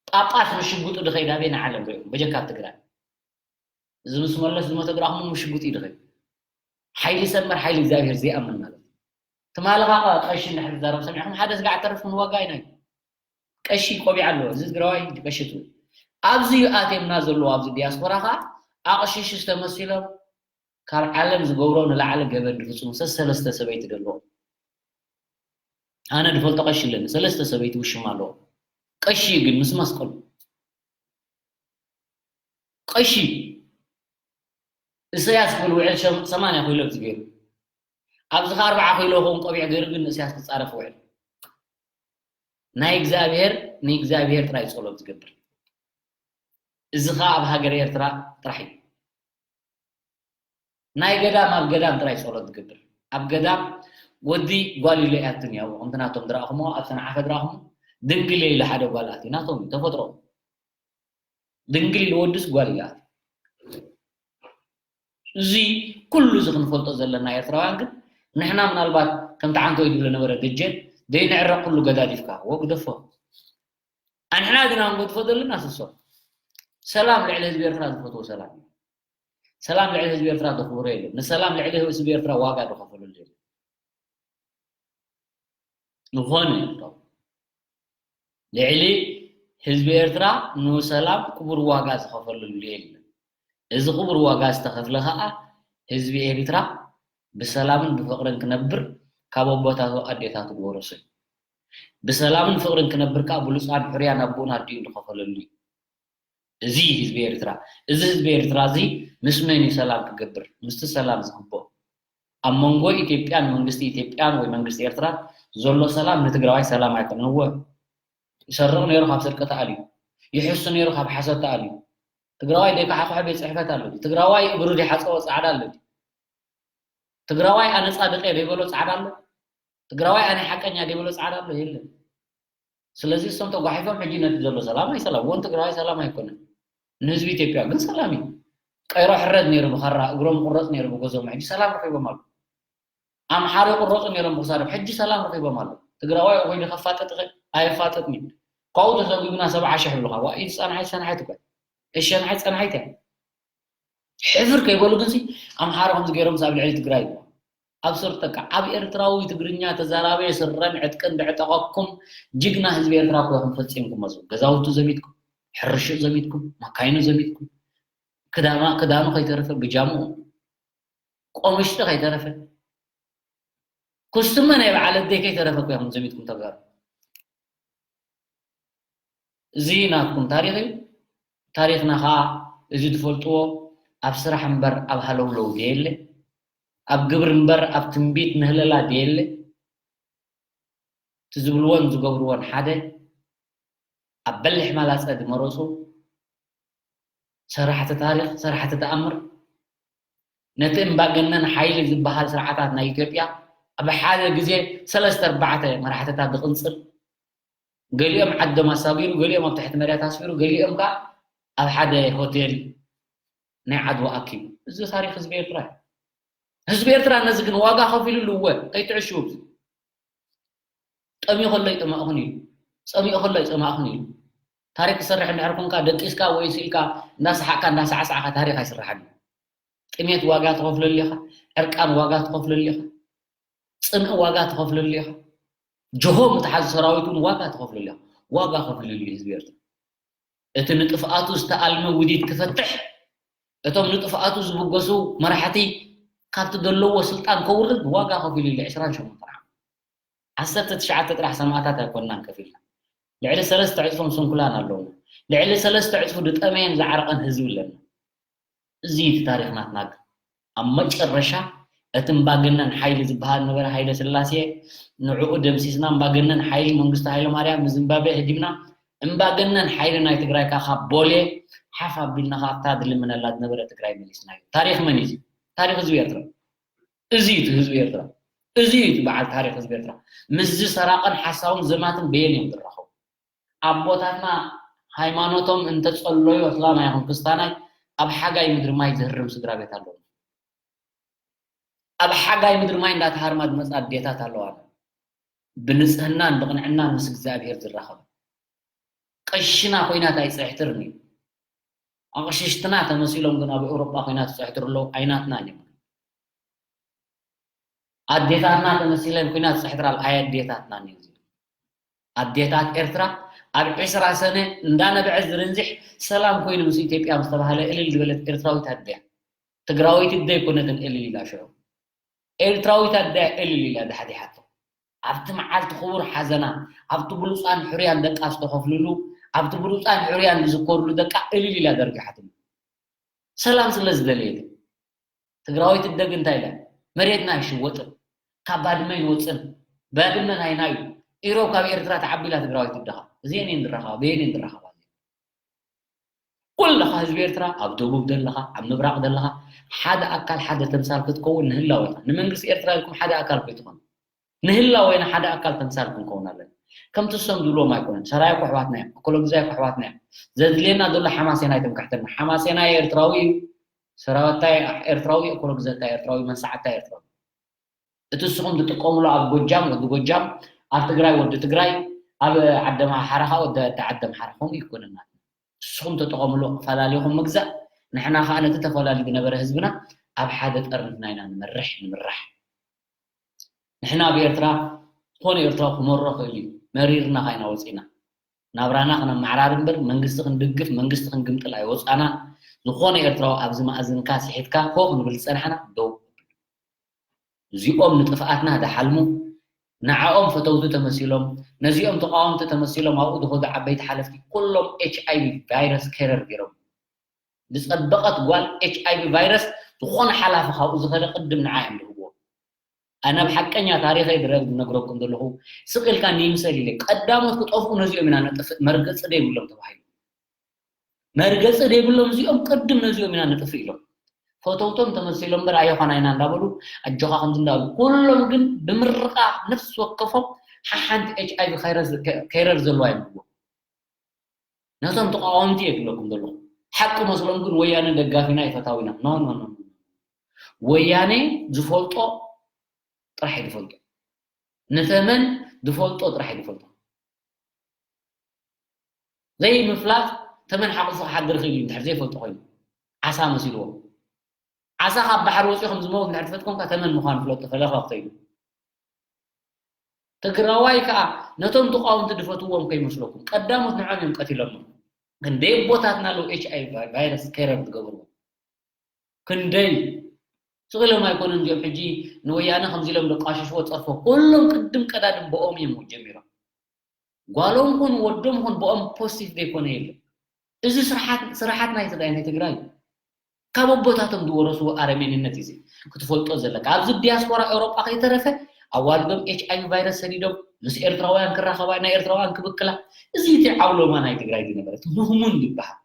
ጳጳስ ምስ ሽጉጡ ድኸይድ ኣበይ ንዓለም ሪኦም፣ በጀካ ኣብ ትግራይ። እዚ ምስ መለስ ዝሞተ ድራኹም ምስ ሽጉጡ እዩ ድኸይድ። ሓይሊ ሰብ እምበር ሓይሊ እግዚኣብሔር ዘይኣምን ማለት እዩ። ትማሊ ኸኣ ቀሺ እንድሕር ዝዛረብ ሰሚዕኹም፣ ሓደ ስጋዕ ተርፍ ክንዋጋእ ኢና እዩ። ቀሺ ቆቢዕ ኣለዎ፣ እዚ ትግራዋይ ቀሺ ትብል። ኣብዚ እዩ ኣትየምና ዘለዎ፣ ኣብዚ ዲያስፖራ ኸኣ ኣቕሽሽሽ ተመሲሎም ካብ ዓለም ዝገብሮ ንላዕሊ ገበን ዝፍጽሙ ሰለስተ ሰበይቲ ዘለዎ። ኣነ ዝፈልጦ ቀሺ ኣለኒ፣ ሰለስተ ሰበይቲ ውሽማ ኣለዎ። ቀሺ ግን ምስ መስቀሉ። ቀሺ እሰያስ ክብል ውዕል ሸም-፣ ሰማንያ ኪሎ እዩ ገይሩ። ኣብዚ ኸኣ ኣርብዓ ኪሎ ኸውን ቆቢዕ ገይሩ ግን ንእሰያስ ክጻረፍ ውዕል። ናይ እግዚኣብሔር፣ ንእግዚኣብሔር ጥራይ ጸሎት ዝገብር። እዚ ኸኣ ኣብ ሃገረ ኤርትራ ጥራሕ እዩ። ናይ ገዳም ኣብ ገዳም ጥራይ ጸሎት ዝገብር። ኣብ ገዳም ወዲ ጓል ኢሉ ኣይኣቱን እዩ። ኣብኡ ከምቲ ናቶም ዝረኣኹሞ፣ ኣብ ሰንዓፈ ዝረኣኹሞ፣ ድንግል ኢሉ ሓደ ጓል ኣትዩ። ናቶም እዩ፣ ተፈጥሮ። ድንግል ኢሉ ወድስ ጓል ኢሉ ኣትዩ። እዚ ኩሉ እዚ ክንፈልጦ ዘለና ኤርትራውያን ግን፣ ንሕና ምናልባት ከምቲ ዓንተወይ ዝብሎ ነበረ ደጀን፣ ዘይንዕረቕ ኩሉ ገዳዲፍካ፣ ወግደፎ። ኣንሕና ግን ኣንገድፎ ዘለና ስሶ። ሰላም ልዕሊ ህዝቢ ኤርትራ ዝፈትዎ ሰላም እዩ። ሰላም ልዕሊ ህዝቢ ኤርትራ ዘኽብሮ የለን። ንሰላም ልዕሊ ህዝቢ ኤርትራ ዋጋ ዝኸፈለሉ የለን። ዝኾነ ይኹን ልዕሊ ህዝቢ ኤርትራ ንሰላም ክቡር ዋጋ ዝኸፈለሉ የለን። እዚ ክቡር ዋጋ ዝተኸፍለ ኸኣ ህዝቢ ኤርትራ ብሰላምን ብፍቕርን ክነብር ካብ ኣቦታቱ ኣዴታቱ ዝወረሶ እዩ። ብሰላምን ፍቕርን ክነብር ከኣ ብሉጻን ሕሩያን ኣቦኡን ኣዲኡን ዝኸፈለሉ እዩ። እዚ ህዝቢ ኤርትራ፣ እዚ ህዝቢ ኤርትራ እዚ ምስ መን እዩ ሰላም ክገብር? ምስቲ ሰላም ዝግብኦ። ኣብ መንጎ ኢትዮጵያን መንግስቲ ኢትዮጵያን ወይ መንግስቲ ኤርትራን ዘሎ ሰላም ንትግራዋይ ሰላም ኣይኮነን። እወ፣ ይሰርቕ ነይሩ፣ ካብ ስርቂ ተኣልዩ። ይሕሱ ነይሩ፣ ካብ ሓሶት ተኣልዩ። ትግራዋይ ደይከሓኹሐ ቤት ጽሕፈት ኣሎ ድዩ? ትግራዋይ እግሩ ዘይሓጸቦ ጻዕዳ ኣሎ ድዩ? ትግራዋይ ኣነ ጻድቕ እየ ዘይበሎ ጻዕዳ ኣሎ? ትግራዋይ ኣነ ሓቀኛ ዘይበሎ ጻዕዳ ኣሎ? የለን። ስለዚ እሶም ተጓሒፎም ሕጂ ነቲ ዘሎ ሰላም ኣይሰላም። እውን ትግራዋይ ሰላም ኣይኮነን። ንህዝቢ ኢትዮጵያ ግን ሰላም እዩ። ቀይሮ ሕረድ ነይሩ ብኻራ፣ እግሮም ቁረፅ ነይሩ ብገዞም። ሕጂ ሰላም ረኺቦም ኣለዉ። ኣምሓሩ ቁረፁ ነይሮም ብክሳዶም። ሕጂ ሰላም ረኺቦም ኣለዉ። ትግራዋይ ኮይኑ ከፋጥጥ ይኽእል? ኣየፋጥጥን እዩ። ካብኡ ተሰጒግና ሰብዓ ሽሕ ይብሉኻ። ዋ፣ ኢድ ፀናሒት ሰናሒት እኮ እያ። እሸ፣ ሰናሒት ፀናሒት እያ። ሕፍር ከይበሉ ግንሲ ኣምሓሩ ከምዚ ገይሮም ኣብ ልዕሊ ትግራይ ይብሉ። ኣብ ሱር ጠቃ፣ ኣብ ኤርትራዊ ትግርኛ ተዛራቢ ስረን ዕጥቅን ዘዕጠቐኩም ጅግና ህዝቢ ኤርትራ እኮ ኢኹም ፈጺምኩሞ። እዚ ገዛውቱ ዘሚትኩም፣ ሕርሽኡ ዘሚትኩም፣ መካይኑ ዘሚትኩም፣ ክዳማ-፣ ክዳኑ ከይተረፈ፣ ብጃምኡ፣ ቆምሽጢ ከይተረፈ፣ ኩስትመ ናይ በዓል ኣደይ ከይተረፈ እኮ ኢኹም ዘሚትኩም ተጋሩ። እዚ ናትኩም ታሪኽ እዩ። ታሪኽና ከዓ እዚ ትፈልጥዎ ኣብ ስራሕ እምበር ኣብ ሃለውለው ደየለ፣ ኣብ ግብሪ እምበር ኣብ ትንቢት ምህለላ ደየለ። እቲ ዝብልዎን ዝገብርዎን ሓደ፣ ኣብ በሊሕ ማላፀ ዝመረፁ ሰራሕቲ ታሪኽ፣ ሰራሕቲ ተኣምር፣ ነቲ እምባገነን ሓይሊ ዝበሃል ስርዓታት ናይ ኢትዮጵያ ኣብ ሓደ ግዜ ሰለስተ ኣርባዕተ መራሕትታት ዝቕንፅል፣ ገሊኦም ዓዶም ኣሳጊሩ፣ ገሊኦም ኣብ ትሕቲ መሬት ኣስፊሩ፣ ገሊኦም ከዓ ኣብ ሓደ ሆቴል ናይ ዓድዋ ኣኪቡ። እዚ ታሪኽ ህዝቢ ኤርትራ እዩ። ህዝቢ ኤርትራ ነዚ ግን ዋጋ ከፊሉሉ እወ፣ ከይትዕሽው። ጠምዩ ከሎ ይጠማእኹን ኢሉ፣ ጸሚኡ ከሎ ይጸማእኹን ኢሉ። ታሪኽ ትሰርሕ እንድሕር ኮንካ፣ ደቂስካ ወይ ስኢልካ እንዳሰሓቕካ እንዳሳዕሳዕካ ታሪኽ ኣይስራሕን እዩ። ጥሜት ዋጋ ትኸፍለሉ ኢኻ፣ ዕርቃን ዋጋ ትኸፍለሉ ኢኻ፣ ጽምኢ ዋጋ ትኸፍለሉ ኢኻ፣ ጅሆ ምትሓዝ ሰራዊት እውን ዋጋ ትኸፍለሉ ኢኻ። ዋጋ ከፊሉሉ እዩ ህዝቢ ኤርትራ። እቲ ንጥፍኣቱ ዝተኣልመ ውዲት ክፈትሕ፣ እቶም ንጥፍኣቱ ዝብገሱ መራሕቲ ካብቲ ዘለዎ ስልጣን ከውርድ ዋጋ ከፊሉሉ። ዕስራን ሸሞንተን ዓመት፣ ዓሰርተ ትሽዓተ ጥራሕ ሰማእታት ኣይኮንናን ከፊልና፣ ልዕሊ ሰለስተ ዕጽፎም ስንኩላን ኣለውና። ልዕሊ ሰለስተ ዕጽፉ ዝጠመየን ዝዓረቐን ህዝቢ ኣለና። እዚ እዩ እቲ ታሪኽ ናትና። ግን ኣብ መጨረሻ እቲ እምባገነን ሓይሊ ዝበሃል ነበረ፣ ሃይለ ስላሴ፣ ንዕኡ ደምሲስና፣ እምባገነን ሓይሊ መንግስቱ ሃይለ ማርያም ንዚምባብዌ ህዲምና፣ እምባገነን ሓይሊ ናይ ትግራይ ከዓ ካብ ቦሌ ሓፍ ኣቢልና ከዓ ኣብታ ዝልምነላ ዝነበረ ትግራይ መሊስናዮ። ታሪኽ መን እዩ እዚ? ታሪኽ ህዝቢ ኤርትራ። እዚ እዩ እቲ ህዝቢ ኤርትራ። እዚ እዩ እቲ በዓል ታሪኽ ህዝቢ ኤርትራ። ምስዚ ሰራቕን ሓሳውን ዘማትን በየን እዮም ዝራኸቡ? ኣቦታትና ሃይማኖቶም እንተጸለዩ፣ እስላማይ ይኹን ክርስታናይ፣ ኣብ ሓጋይ ምድሪ ማይ ዝህርም ስድራ ቤት ኣለዎም። ኣብ ሓጋይ ምድሪ ማይ እንዳተሃርማ ዝመጻ ኣዴታት ኣለዋና። ብንጽህናን ብቕንዕናን ምስ እግዚኣብሔር ዝራኸባ። ቀሽና ኮይናት ኣይጽሕትርን እዩ። ኣቕሽሽትና ተመሲሎም ግን ኣብ ኤውሮጳ ኮይናት ዝጽሕትሩ ኣለዉ፣ ኣይናትናን እዮም። ኣዴታትና ተመሲለን ኮይናት ዝጽሕትራ ኣይ ኣዴታትናን እዮም። ኣዴታት ኤርትራ ኣብ ዕስራ ሰነ እንዳነበዐ ዝርንዝሕ ሰላም ኮይኑ ምስ ኢትዮጵያ ምስ ተባህለ እልል ዝበለት ኤርትራዊት ኣደ እያ። ትግራወይቲ ኣደ ኣይኮነትን እልል ኢላ ሽዑ። ኤርትራዊት ኣደ እያ እልል ኢላ ዳሕዲሓቶ። ኣብቲ መዓልቲ ክቡር ሓዘና፣ ኣብቲ ብሉጻን ሕሩያን ደቃ ዝተኸፍልሉ፣ ኣብቲ ብሉጻን ሕሩያን ዝዝከርሉ ደቃ እልል ኢላ ደርጊሓትሉ። ሰላም ስለ ዝደለየት። ትግራወይቲ ኣደ ግን እንታይ ኢላ? መሬትና ኣይሽወጥን፣ ካብ ባድመ ኣይንወፅን፣ ባድመ ናይና እዩ፣ ኢሮብ ካብ ኤርትራ ተዓቢላ ትግራወይቲ ኣደኻ። እዚአን እየን ዝራኸባ፣ በየን እየን ዝራኸባ? ኩልኻ ህዝቢ ኤርትራ፣ ኣብ ደቡብ ዘለኻ፣ ኣብ ምብራቕ ዘለኻ፣ ሓደ ኣካል ሓደ ተምሳል ክትከውን ንህላወ ኢኻ። ንመንግስቲ ኤርትራ ኢልኩም ሓደ ኣካል ከይትኾኑ። ንህላወና ሓደ ኣካል ተምሳል ክንከውን ኣለና። ከምቲ እሶም ዝብልዎም ኣይኮነን። ሰራየ እኮ ኣሕዋትና እዮም። እኮሎግዛይ እኮ ኣሕዋትና እዮም። ዘድልየና ዘሎ ሓማሴናይ ትምክሕትና። ሓማሴናይ ኤርትራዊ እዩ። ሰራወታይ ኤርትራዊ፣ እኮሎግዘታይ ኤርትራዊ፣ መንሰዓታይ ኤርትራዊ። እቲ ንስኹም ትጥቀምሉ ኣብ ጎጃም ወዲ ጎጃም፣ ኣብ ትግራይ ወዲ ትግራይ፣ ኣብ ዓደምሓራ ወዲ ዓደምሓራ ከምኡ ይኮነና። ንስኹም ተጠቐምሉ ፈላሊኹም ምግዛእ፣ ንሕና ከዓ ነቲ ተፈላሊ ዝነበረ ህዝብና ኣብ ሓደ ጠርኒፍና ኢና ንመርሕ ንምራሕ። ንሕና ኣብ ኤርትራ ዝኾነ ኤርትራዊ ክመሮ ክእል እዩ፣ መሪርና ካይና ወፂና። ናብራና ክነመዓራር እምበር መንግስቲ ክንድግፍ መንግስቲ ክንግምጥል ኣይወፃናን። ዝኾነ ኤርትራዊ ኣብዚ መኣዝንካ ስሒትካ ኮ ክንብል ዝፀናሕና ደው። እዚኦም ንጥፍኣትና ዝሓልሙ፣ ንዓኦም ፈተውቲ ተመሲሎም፣ ነዚኦም ተቓወምቲ ተመሲሎም ኣብኡ ዝኸዱ ዓበይቲ ሓለፍቲ ኩሎም ኤች ኣይ ቪ ቫይረስ ኬረር ገይሮም። ዝጸበቐት ጓል ኤች ኣይ ቪ ቫይረስ ዝኾነ ሓላፊ ካብኡ ዝኸደ ቅድም ንዓ እዮም ዝህብዎ። ኣነ ኣብ ሓቀኛ ታሪኸይ ዝረ- ዝነግረኩም ዘለኹ ስቕ ኢልካ ንይምሰል ኢለ ቀዳሞት ክጠፍኡ ነዚኦም ኢና ነጥፍእ መርገጺ ዘይብሎም ተባሂሉ። መርገጺ ዘይብሎም እዚኦም ቅድም ነዚኦም ኢና ነጥፍእ ኢሎም ፈተውቶም ተመሲሎም እምበር ኣየኾና ኢና እንዳበሉ ኣጆኻ ከምዚ እንዳበሉ ኩሎም ግን ብምርቓ ነፍሲ ወከፎም ሓሓንቲ ኤች ኣይ ቪ ካይረስ- ከይረር ዘለዋ እዮም ዝብሉ። ነቶም ተቃወምቲ እየ ዝብለኩም ዘለኹ። ሓቂ መስሎም ግን ወያነ ደጋፊና እዩ ፈታዊና። ኖ ኖ ኖ ኖ። ወያነ ዝፈልጦ ጥራሕ እዩ ዝፈልጦ። ንተመን ዝፈልጦ ጥራሕ እዩ ዝፈልጦ። ዘይምፍላጥ ተመን ሓቑፉ ክሓድር ክእል እዩ እንድሕር ዘይፈልጦ ኮይኑ። ዓሳ መሲልዎ። ዓሳ ካብ ባሕሪ ወፂኡ ከም ዝመውት እንድሕር ትፈልጥ ኮንካ ተመን ምዃኑ ፍለጦ ፈለኽለኽ ተይሉ። ትግራዋይ ከዓ ነቶም ተቃወምቲ ዝፈትዎም ከይመስለኩም ቀዳሞት ንዖም እዮም ቀቲሎሞ። ክንደይ ኣቦታትና ኣለዉ ኤች ኣይ ቪ ቫይረስ ኬረር ዝገበርዎ ክንደይ ትኽእሎም ኣይኮኑን። እዚኦም ሕጂ ንወያነ ከምዚ ኢሎም ደቋሽሽዎ ጸርፎ ኩሎም ቅድም ቀዳድም ብኦም እዮም ጀሚሮም። ጓሎም ኹን ወዶም ኹን ብኦም ፖስቲቭ ዘይኮነ የለን። እዚ ስርሓት ስርሓት ናይ ትግራይ ናይ ትግራይ ካብ ኣቦታቶም ዝወረስዎ ኣረሜንነት እዩ። ክትፈልጦ ዘለካ ኣብዚ ዲያስፖራ ኤውሮጳ ከይተረፈ ኣዋልዶም ኤች ኣይቪ ቫይረስ ሰዲዶም ምስ ኤርትራውያን ክራኸባ ናይ ኤርትራውያን ክብክላ። እዚ እቲ ዓውሎማ ናይ ትግራይ ዝነበረት ምህሙን ዝበሃል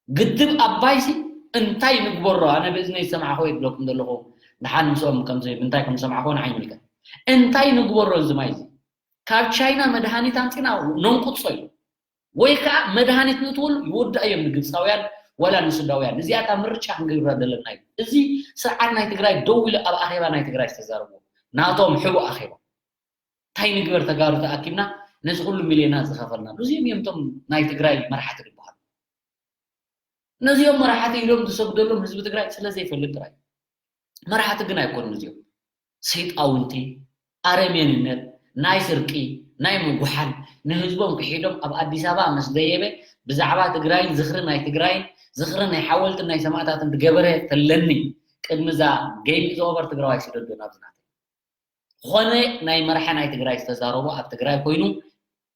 ግድብ ኣባይሲ እንታይ ንግበሮ? ኣነ ብእዝነይ ዝሰማዕኹ ይብለኩም ዘለኹ። ንሓን ምስኦም ከምዚ እንታይ ከም ዝሰማዕኹ ንዓይ ይምልከት። እንታይ ንግበሮ እዚ ማይ እዚ? ካብ ቻይና መድሃኒት ኣምፂና ነንቁፆ እዩ። ወይ ከዓ መድሃኒት ንእትወሉ ይወድእ እዮም ንግብፃውያን ዋላ ንሱዳውያን። እዚኣታ ምርጫ ክንገብራ ዘለና እዩ። እዚ ስርዓት ናይ ትግራይ ደው ኢሉ ኣብ ኣኼባ ናይ ትግራይ ዝተዛረቡ ናቶም ሕቡ ኣኼባ እንታይ ንግበር ተጋሩ ተኣኪብና ነዚ ኩሉ ሚልዮናት ዝኸፈልና እዚኦም እዮም እቶም ናይ ትግራይ መራሕቲ ዝበሃሉ። ነዚኦም መራሕቲ ኢሎም ዝሰግደሎም ህዝቢ ትግራይ ስለ ዘይፈልጥ ጥራይ። መራሕቲ ግን ኣይኮኑን እዚኦም። ሰይጣውንቲ፣ ኣረሜንነት፣ ናይ ስርቂ፣ ናይ ምጉሓል፣ ንህዝቦም ክሒዶም ኣብ ኣዲስ ኣበባ ምስ ደየበ ብዛዕባ ትግራይን ዝኽሪ ናይ ትግራይን ዝኽሪ ናይ ሓወልትን ናይ ሰማእታትን ዝገበረ ተለኒ ቅድሚ እዛ ጌም ኢዝ ኦቨር ትግራዋይ ስደዶ ናብዚ ናተይ። ዝኾነ ናይ መርሓ ናይ ትግራይ ዝተዛረቦ ኣብ ትግራይ ኮይኑ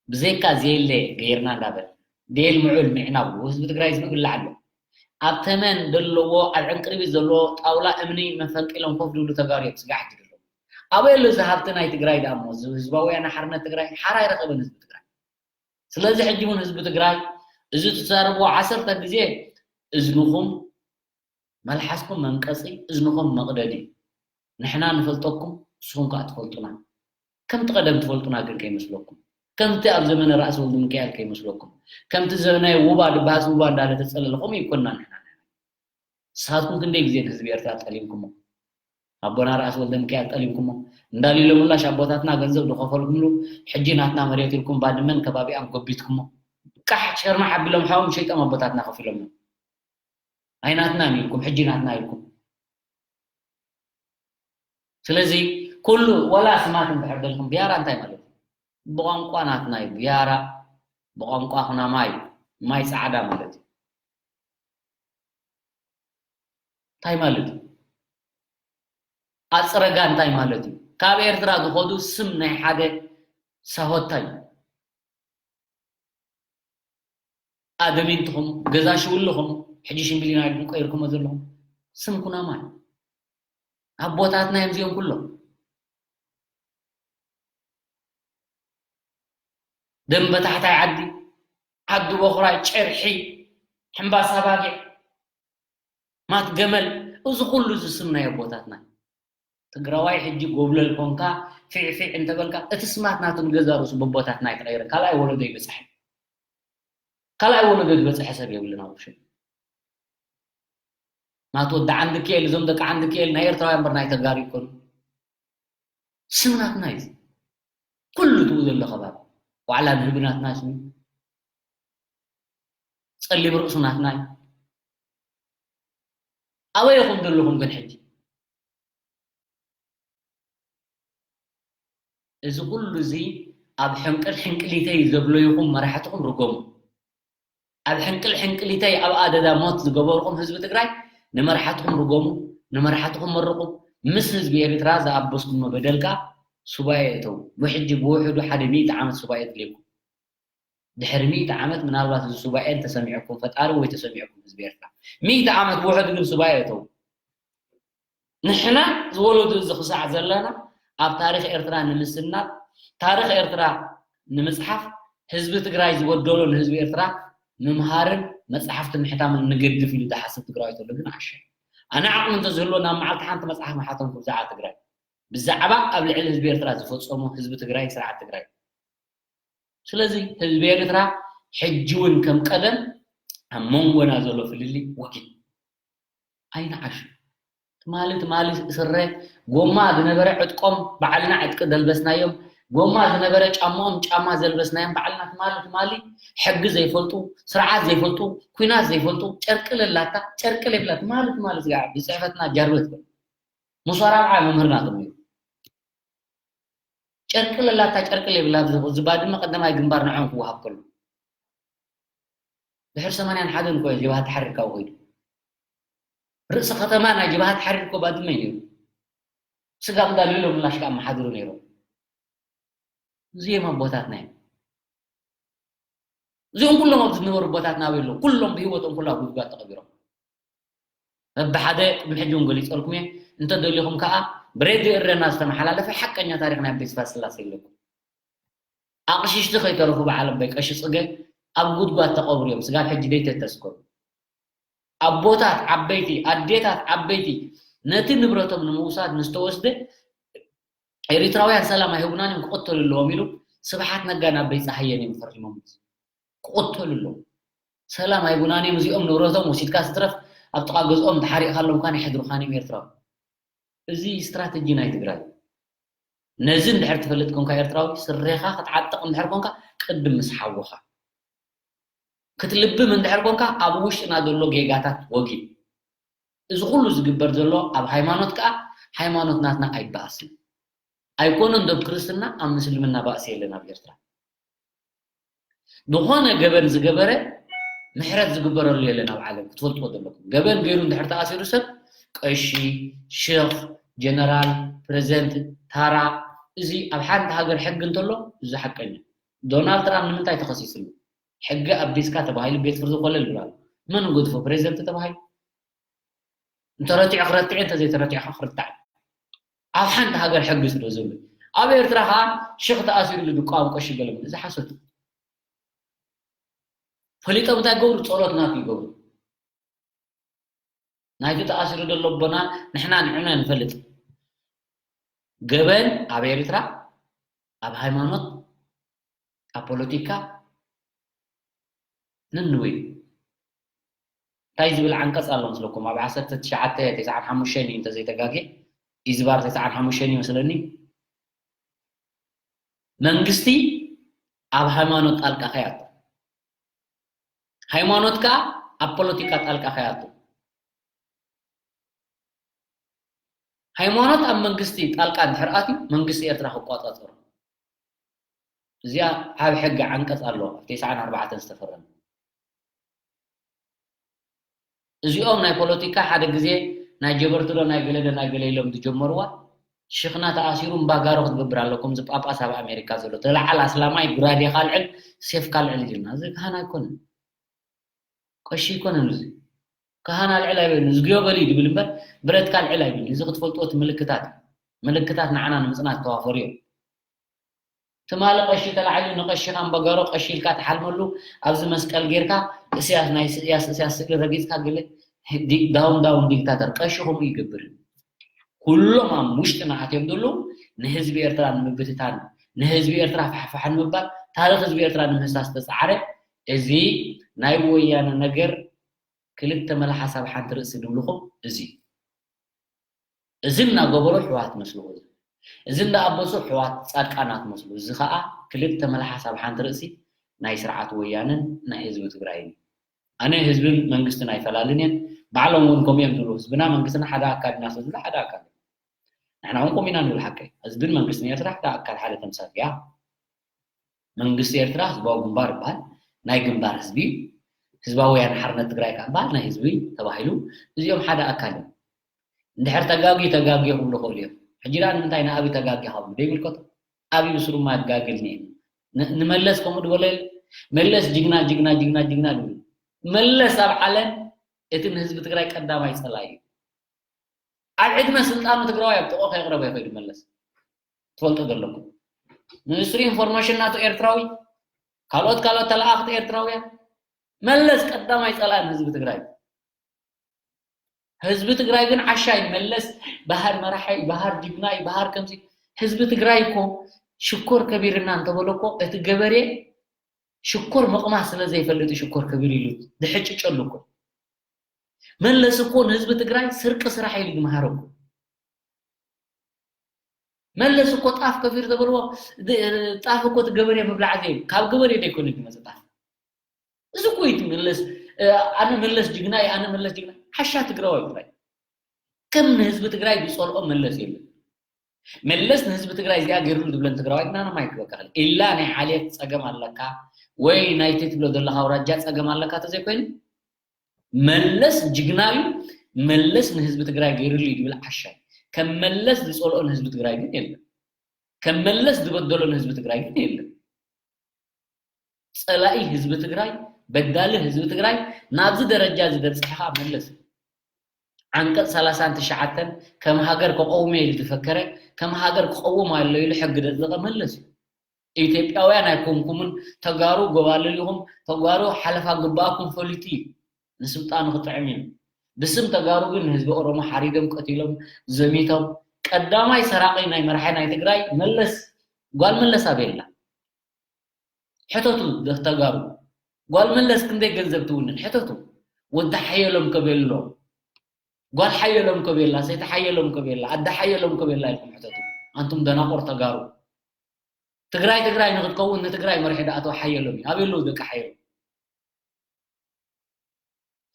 ብዘይካ ዘየለ ገይርና እንዳበል ደየል ምዑል ምዕናው ህዝቢ ትግራይ ዝብላዕ ኣሎ። ኣብ ተመን ዘለዎ ኣብ ዕንቅርቢት ዘለዎ ጣውላ እምኒ መፈንቂሎም ኮፍ ዝብሉ ተጋሩ እዮም ስጋዕ ሕጂ ዘለዉ። ኣበይ ኣሎ እዚ ሃብቲ ናይ ትግራይ ደኣ እሞ ህዝባዊ ወያነ ሓርነት ትግራይ ሓራ ኣይረኸበን ህዝቢ ትግራይ። ስለዚ ሕጂ እውን ህዝቢ ትግራይ እዚ ትዛረብዎ ዓሰርተ ግዜ እዝንኹም መልሓስኩም መንቀፂ እዝንኹም መቕደዲ እዩ። ንሕና ንፈልጠኩም ንስኹም ከዓ ትፈልጡና። ከምቲ ቀደም ትፈልጡና ግን ከይመስለኩም። ከምቲ ኣብ ዘመነ ራእሲ ወልዲ ሚካኤል ከይመስለኩም። ከምቲ ዘመናዊ ውባ ድበሃስ ውባ እንዳለ ተፀለለ ከምኡ ይኮንና ንሕና። ንስኻትኩም ክንደይ ግዜ ንህዝቢ ኤርትራ ጠሊምኩሞ? ኣቦና ራእሲ ወልደ ሚካኤል ጠሊምኩሞ። እንዳሊሎ ምላሽ ኣቦታትና ገንዘብ ዝኸፈልኩምሉ ሕጂ ናትና መሬት ኢልኩም ባድመን ከባቢኣን ጎቢትኩሞ። ቃሕ ሸርማሕ ኣቢሎም ሓዎም ሸይጦም ኣቦታትና ከፊሎሞ። ኣይናትናን ኢልኩም ሕጂ ናትና ኢልኩም። ስለዚ ኩሉ ወላ ስማት እንድሕር ደልኩም ቢያራ እንታይ ማለት እዩ? ብቋንቋ ናትና እዩ ቢያራ፣ ብቋንቋ ኩናማይ ማይ ጻዕዳ ማለት እዩ። እንታይ ማለት እዩ? ኣጽረጋ እንታይ ማለት እዩ? ካብ ኤርትራ ዝኸዱ ስም ናይ ሓደ ሳሆታ እዩ። ኣደሚንትኹም ገዛ ሽውልኹም ሕጂ ሽምብሊና ኢልኩም ቀይርኩሞ ዘለኹም ስም ኩናማ እዩ። ኣቦታትና እዮም እዚኦም ኩሎም። ደንበ ታሕታይ ዓዲ፣ ዓዲ ቦኽራይ፣ ጨርሒ፣ ሕምባሳ ባጊዕ፣ ማት ገመል፣ እዚ ኩሉ እዚ ስም ናይ ኣቦታትና እዩ። ትግራዋይ ሕጂ ጎብለል ኮንካ ፊዕፊዕ እንተበልካ እቲ ስማት ናቱ ንገዛ ርእሱ በቦታትና ኣይተቐይረን። ካልኣይ ወለዶ ይበፅሐ ካልኣይ ወለዶ ዝበፅሐ ሰብ የብልን ኣብ ሽም ናቱ ወዲ ዓንዲ ክኤል እዞም ደቂ ዓንዲ ክኤል ናይ ኤርትራውያን እምበር ናይ ተጋሩ ይኮኑ። ስም ናትና እዩ። ኩሉ ትኡ ዘሎ ከባቢ ዋዕላ ንህቢ ናትና ስሙ ጸሊም ርእሱ ናትና እዩ። ኣበይ ኢኹም ዘለኹም ግን ሕጂ? እዚ ኩሉ እዚ ኣብ ሕንቅል ሕንቅሊተይ ዘብለይኹም መራሕትኹም ርገሙ። ኣብ ሕንቅል ሕንቅሊተይ ኣብ ኣደዳ ሞት ዝገበርኹም ህዝቢ ትግራይ ንመራሕትኹም ርገሙ፣ ንመራሕትኹም መርቑ። ምስ ህዝቢ ኤርትራ ዝኣበስኩሞ በደል ከኣ ሱባኤ እተው። ብሕጂ ብውሕዱ ሓደ ሚእቲ ዓመት ሱባኤ የድልየኩም። ድሕሪ ሚእቲ ዓመት ምናልባት እዚ ሱባኤ እንተሰሚዕኩም ፈጣሪ ወይ ተሰሚዕኩም ህዝቢ ኤርትራ። ሚእቲ ዓመት ብውሕዱ ግን ሱባኤ እተው። ንሕና ዝወለዱ እዚ ክሳዕ ዘለና ኣብ ታሪኽ ኤርትራ ንምስናድ፣ ታሪኽ ኤርትራ ንምጽሓፍ፣ ህዝቢ ትግራይ ዝበደሎ ንህዝቢ ኤርትራ ምምሃርን መጽሓፍቲ ምሕታምን ንገድፍ ኢሉ ዝሓስብ ትግራዋይ ተሎ ግን ዓሻ። ኣነ ዓቕሚ እንተዝህልዎ ናብ መዓልቲ ሓንቲ መጽሓፍ ምሓተምኩ ብዛዕባ ትግራይ። ብዛዕባ ኣብ ልዕሊ ህዝቢ ኤርትራ ዝፈጸሞ ህዝቢ ትግራይ ስርዓት ትግራይ። ስለዚ ህዝቢ ኤርትራ ሕጂ እውን ከም ቀደም ኣብ መንጎና ዘሎ ፍልልይ ወጊድ ኣይንዓሹ። ትማሊ ትማሊ ስረ ጎማ ዝነበረ ዕጥቆም ባዕልና ዕጥቂ ዘልበስናዮም፣ ጎማ ዝነበረ ጫማኦም ጫማ ዘልበስናዮም ባዕልና። ትማሊ ትማሊ ሕጊ ዘይፈልጡ፣ ስርዓት ዘይፈልጡ፣ ኩናት ዘይፈልጡ፣ ጨርቂ ለላታ ጨርቂ ለብላ ትማሊ ትማሊ ዝፅሕፈትና ጃርበት በል። ሙሳ ራብዓ መምህርና ተምሂሩ። ጨርቂ ለላታ ጨርቂ ለብላ ዝባድመ ቀዳማይ ግንባር ንዖም ክወሃብ ከሎ ድሕሪ ሰማንያን ሓደን እኮ ጀብሃ ተሓሪርካ ከይዱ። ርእሲ ከተማ ናይ ጀብሃ ተሓሪርኮ ባድመ እዩ ነይሩ። ስጋብ እንዳልብሎ ምላሽ ከዓ መሓድሩ ነይሮም። እዚኦም ኣቦታትና እዮም። እዚኦም ኩሎም ኣብዚ ዝነበሩ ኣቦታትና ኣበይ ኣለዉ? ኩሎም ብህይወቶም ኩላ ጉድጓድ ተቐቢሮም። በብሓደ ቅድሚ ሕጂ እውን ገሊጸልኩም እየ። እንተደሊኹም ከዓ ብሬድዮ እረና ዝተመሓላለፈ ሓቀኛ ታሪኽ ናይ ኣቦይ ስብሐት ስላሴ ኣለኩም። ኣቕሽሽቲ ከይተረፉ በዓል ኣቦይ ቀሺ ጽገ ኣብ ጉድጓድ ተቐብሩ እዮም። ስጋብ ሕጂ ደይተተስከሩ። ኣቦታት ዓበይቲ፣ ኣዴታት ዓበይቲ ነቲ ንብረቶም ንምውሳድ ንዝተወስደ ኤሪትራውያን ሰላም ኣይህቡናን እዮም ክቕተሉ ኣለዎም ኢሉ ስብሓት ነጋ ናብ ኣቦይ ጸሃየ እዮም ፈሪሞም። ክቕተሉ ኣለዎም። ሰላም ኣይቡናን እዮም እዚኦም ንብረቶም ወሲድካ ስትረፍ ኣብ ጥቓ ገዝኦም ተሓሪቕካሎም ካን ይሕድሩኻን እዮም ኤርትራዊ። እዚ ስትራተጂ ናይ ትግራይ። ነዚ እንድሕር ትፈልጥ ኮንካ ኤርትራዊ ስሬኻ ክትዓጥቕ እንድሕር ኮንካ ቅድም ምስ ሓውኻ ክትልብም እንድሕር ኮንካ ኣብ ውሽጥና ዘሎ ጌጋታት ወጊድ። እዚ ኩሉ ዝግበር ዘሎ ኣብ ሃይማኖት ከኣ ሃይማኖት ናትና ኣይበኣስን። ኣይኮነን ዶብ ክርስትና ኣብ ምስልምና ባእሲ የለን ኣብ ኤርትራ። ዝኾነ ገበን ዝገበረ ምሕረት ዝግበረሉ የለን ኣብ ዓለም ክትፈልጥዎ ዘለኩም። ገበን ገይሩ እንድሕር ተኣሲሩ ሰብ ቀሺ፣ ሽኽ፣ ጀነራል፣ ፕሬዝደንት፣ ታራ እዚ ኣብ ሓንቲ ሃገር ሕጊ እንተሎ እዚ ሓቀኛ። ዶናልድ ትራምፕ ንምንታይ ተኸሲስሉ? ሕጊ ኣቢስካ ተባሂሉ ቤት ፍርዲ ኮለል ብላሉ። መን ገድፎ ፕሬዝደንት ተባሂሉ? እንተረቲዑ ክረትዕ እንተዘይተረቲዑ ክርታዕ ኣብ ሓንቲ ሃገር ሕጊ ስለ ዘሎ ኣብ ኤርትራ ከዓ ሽኽ ተኣሲሩ ዝቋም ቀሺ ገለምን እዚ ሓሶት ፈሊጦም እንታይ ገብሩ ጸሎት ናት ይገብሩ ናይቲ ተኣሲሩ ዘሎ ኣቦና ንሕና ንዕነ ንፈልጥ ገበን ኣብ ኤርትራ ኣብ ሃይማኖት ኣብ ፖለቲካ ንንወይ እንታይ ዝብል ዓንቀጽ ኣሎ መስለኩም ኣብ ዓሰርተ ትሽዓተ ተስዓን ሓሙሽተን እዩ እንተዘይተጋጌ ኢዝባር ተስዓን ሓሙሽተን ይመስለኒ መንግስቲ ኣብ ሃይማኖት ጣልቃ ከያቱ ሃይማኖት ከዓ ኣብ ፖለቲካ ጣልቃ ከያቱ ሃይማኖት ኣብ መንግስቲ ጣልቃ እንድሕር ኣትዩ መንግስቲ ኤርትራ ክቋጻጸሮ እዚኣ ዓብ ሕጊ ዓንቀጽ ኣሎ ኣብ ተስዓን ኣርባዕተን ዝተፈረመ እዚኦም ናይ ፖለቲካ ሓደ ግዜ ናይ ጀበርትዶ ናይ ገለደ ናይ ገለ ኢሎም ዝጀመርዋ ሽኽና ተኣሲሩ እምባጋሮ ክትገብር ኣለኩም እዚ ጳጳስ ኣብ ኣሜሪካ ዘሎ ተለዓል ኣስላማይ ጉራዴ ካልዕል ሴፍ ካልዕል ይልና እዚ ካህን ኣይኮነን ቀሺ ኣይኮነን እዚ ካህን ኣልዕል ኣይበልን ዝግዮ በል እዩ ድብል እምበር ብረትካ ኣልዕል ኣይብልን እዚ ክትፈልጥዎ እቲ ምልክታት እዩ ምልክታት ንዓና ንምፅናት ተዋፈሩ እዮም ትማሊ ቀሺ ተላዒሉ ንቀሺ ካምባጋሮ ቀሺ ኢልካ ትሓልመሉ ኣብዚ መስቀል ጌርካ እስያስ ናይ እስያስ እስያስ ስእሊ ረጊፅካ ግለ ዳውን ዳውን ዲክታተር ቀሺ ከምኡ ይገብር ኩሎም ኣብ ውሽጥና ኣትዮም ዘለዉ ንህዝቢ ኤርትራ ንምብትታን ንህዝቢ ኤርትራ ፋሕፋሕ ንምባል ታሪክ ህዝቢ ኤርትራ ንምህሳስ ዝተፃዓረ እዚ ናይ ወያነ ነገር ክልተ መልሓስ ኣብ ሓንቲ ርእሲ ድብልኹም እዚ እዚ እናገበሩ ሕዋት መስልዎ እዚ እንዳኣበሱ ሕዋት ፃድቃናት መስሉ እዚ ከዓ ክልተ መልሓስ ኣብ ሓንቲ ርእሲ ናይ ስርዓት ወያነን ናይ ህዝቢ ትግራይን ኣነ ህዝብን መንግስትን ኣይፈላልን እየን ባዕሎም እውን ከምኡ እዮም ዝብሉ ህዝብና መንግስትና ሓደ ኣካል ኢና ስለዝብሉ ሓደ ኣካል ንሕና እውን ከምኡ ኢና ንብል ሓቀይ ህዝብን መንግስትን ኤርትራ ሓደ ኣካል ሓደ ተምሳል እያ መንግስቲ ኤርትራ ህዝባዊ ግንባር ይበሃል ናይ ግንባር ህዝቢ እዩ ህዝባዊ ወያነ ሓርነት ትግራይ ከዓ በሃል ናይ ህዝቢ ተባሂሉ እዚኦም ሓደ ኣካል እዮም እንድሕር ተጋግዩ ተጋግዮ ክብሉ ይኽእሉ እዮም ሕጂ ደኣ ንምንታይ ንኣብይ ተጋግዮ ካብሉ ዘይምልከቶ ኣብይ ብስሩማ ይጋግል ኒ ንመለስ ከምኡ ድበለ መለስ ጅግና ጅግና ጅግና ጅግና ድብል መለስ ኣብ ዓለም እቲ ንህዝቢ ትግራይ ቀዳማይ ፀላይ እዩ ኣብ ዕድመ ስልጣኑ ትግራዋይ ኣብ ጥቆ ከየቅረበ ይኸይዱ መለስ ትፈልጦ ዘለኩም ሚኒስትሪ ኢንፎርሜሽን ናቱ ኤርትራዊ ካልኦት ካልኦት ተለኣኽቲ ኤርትራውያን መለስ ቀዳማይ ፀላኢ ህዝቢ ትግራይ ህዝቢ ትግራይ ግን ዓሻይ መለስ ባህር መራሓይ ባህር ጅግናይ ባህር ከምዚ ህዝቢ ትግራይ እኮ ሽኮር ከቢርና እንተበሎ እኮ እቲ ገበሬ ሽኮር ምቕማስ ስለ ዘይፈልጥ ሽኮር ከቢር ኢሉ ድሕጭጨሉ እኮ መለስ እኮ ንህዝቢ ትግራይ ስርቂ ስራሕ ኢሉ ዝመሃረ እኮ መለስ እኮ ጣፍ ከፊር ተበልዎ ጣፍ እኮ ትገበሬ ምብላዕ ዘይ ካብ ገበሬ ደይኮነ ዝመፀ ጣፍ እዚ እኮ እዩ መለስ ኣነ መለስ ጅግና ኣነ መለስ ጅግና ሓሻ ትግራዋይ ጥራይ ከም ንህዝቢ ትግራይ ዝፀልኦ መለስ የለን መለስ ንህዝቢ ትግራይ እዚኣ ገይርሉ ዝብለን ትግራዋይ ግና ነማይ ክበቃ ኢላ ናይ ዓሌት ፀገም ኣለካ ወይ ናይቲ ትብሎ ዘለካ ኣውራጃ ፀገም ኣለካ ተዘይኮይኑ መለስ ጅግና እዩ መለስ ንህዝቢ ትግራይ ገይሩሉ እዩ ዝብል ዓሻይ። ከም መለስ ዝፀልኦ ንህዝቢ ትግራይ ግን የለን። ከም መለስ ዝበደሎ ንህዝቢ ትግራይ ግን የለን። ፀላኢ ህዝቢ ትግራይ፣ በዳሊ ህዝቢ ትግራይ ናብዚ ደረጃ ዝበፅሐ ከዓ መለስ እዩ። ዓንቀፅ ሰላሳን ትሽዓተን ከም ሃገር ከቐውም እየ ኢሉ ዝፈከረ፣ ከም ሃገር ክቐውም ኣሎ ኢሉ ሕጊ ዘፅደቐ መለስ እዩ። ኢትዮጵያውያን ኣይኮንኩምን፣ ተጋሩ ጎባልል ኢኹም፣ ተጋሩ ሓለፋ ግባኣኩም ፈሊጡ እዩ። ንስልጣኑ ክጥዕም እዩ። ብስም ተጋሩ ግን ንህዝቢ ኦሮሞ ሓሪዶም፣ ቀቲሎም፣ ዘሚቶም። ቀዳማይ ሰራቒ ናይ መራሒ ናይ ትግራይ መለስ፣ ጓል መለስ ኣበይ ኣላ? ሕተቱ ተጋሩ። ጓል መለስ ክንደይ ገንዘብ ትውንን? ሕተቱ። ወዲ ሓየሎም ከበሎ፣ ጓል ሓየሎም ከበላ፣ ሰይቲ ሓየሎም ከበላ፣ ኣደ ሓየሎም ከበላ ኢልኩም ሕተቱ። ኣንቱም ደናቁር ተጋሩ። ትግራይ ትግራይ ንክትከውን ንትግራይ መርሒ ደኣተው ሓየሎም እዩ። ኣበይ ኣለዉ ደቂ ሓየሎም?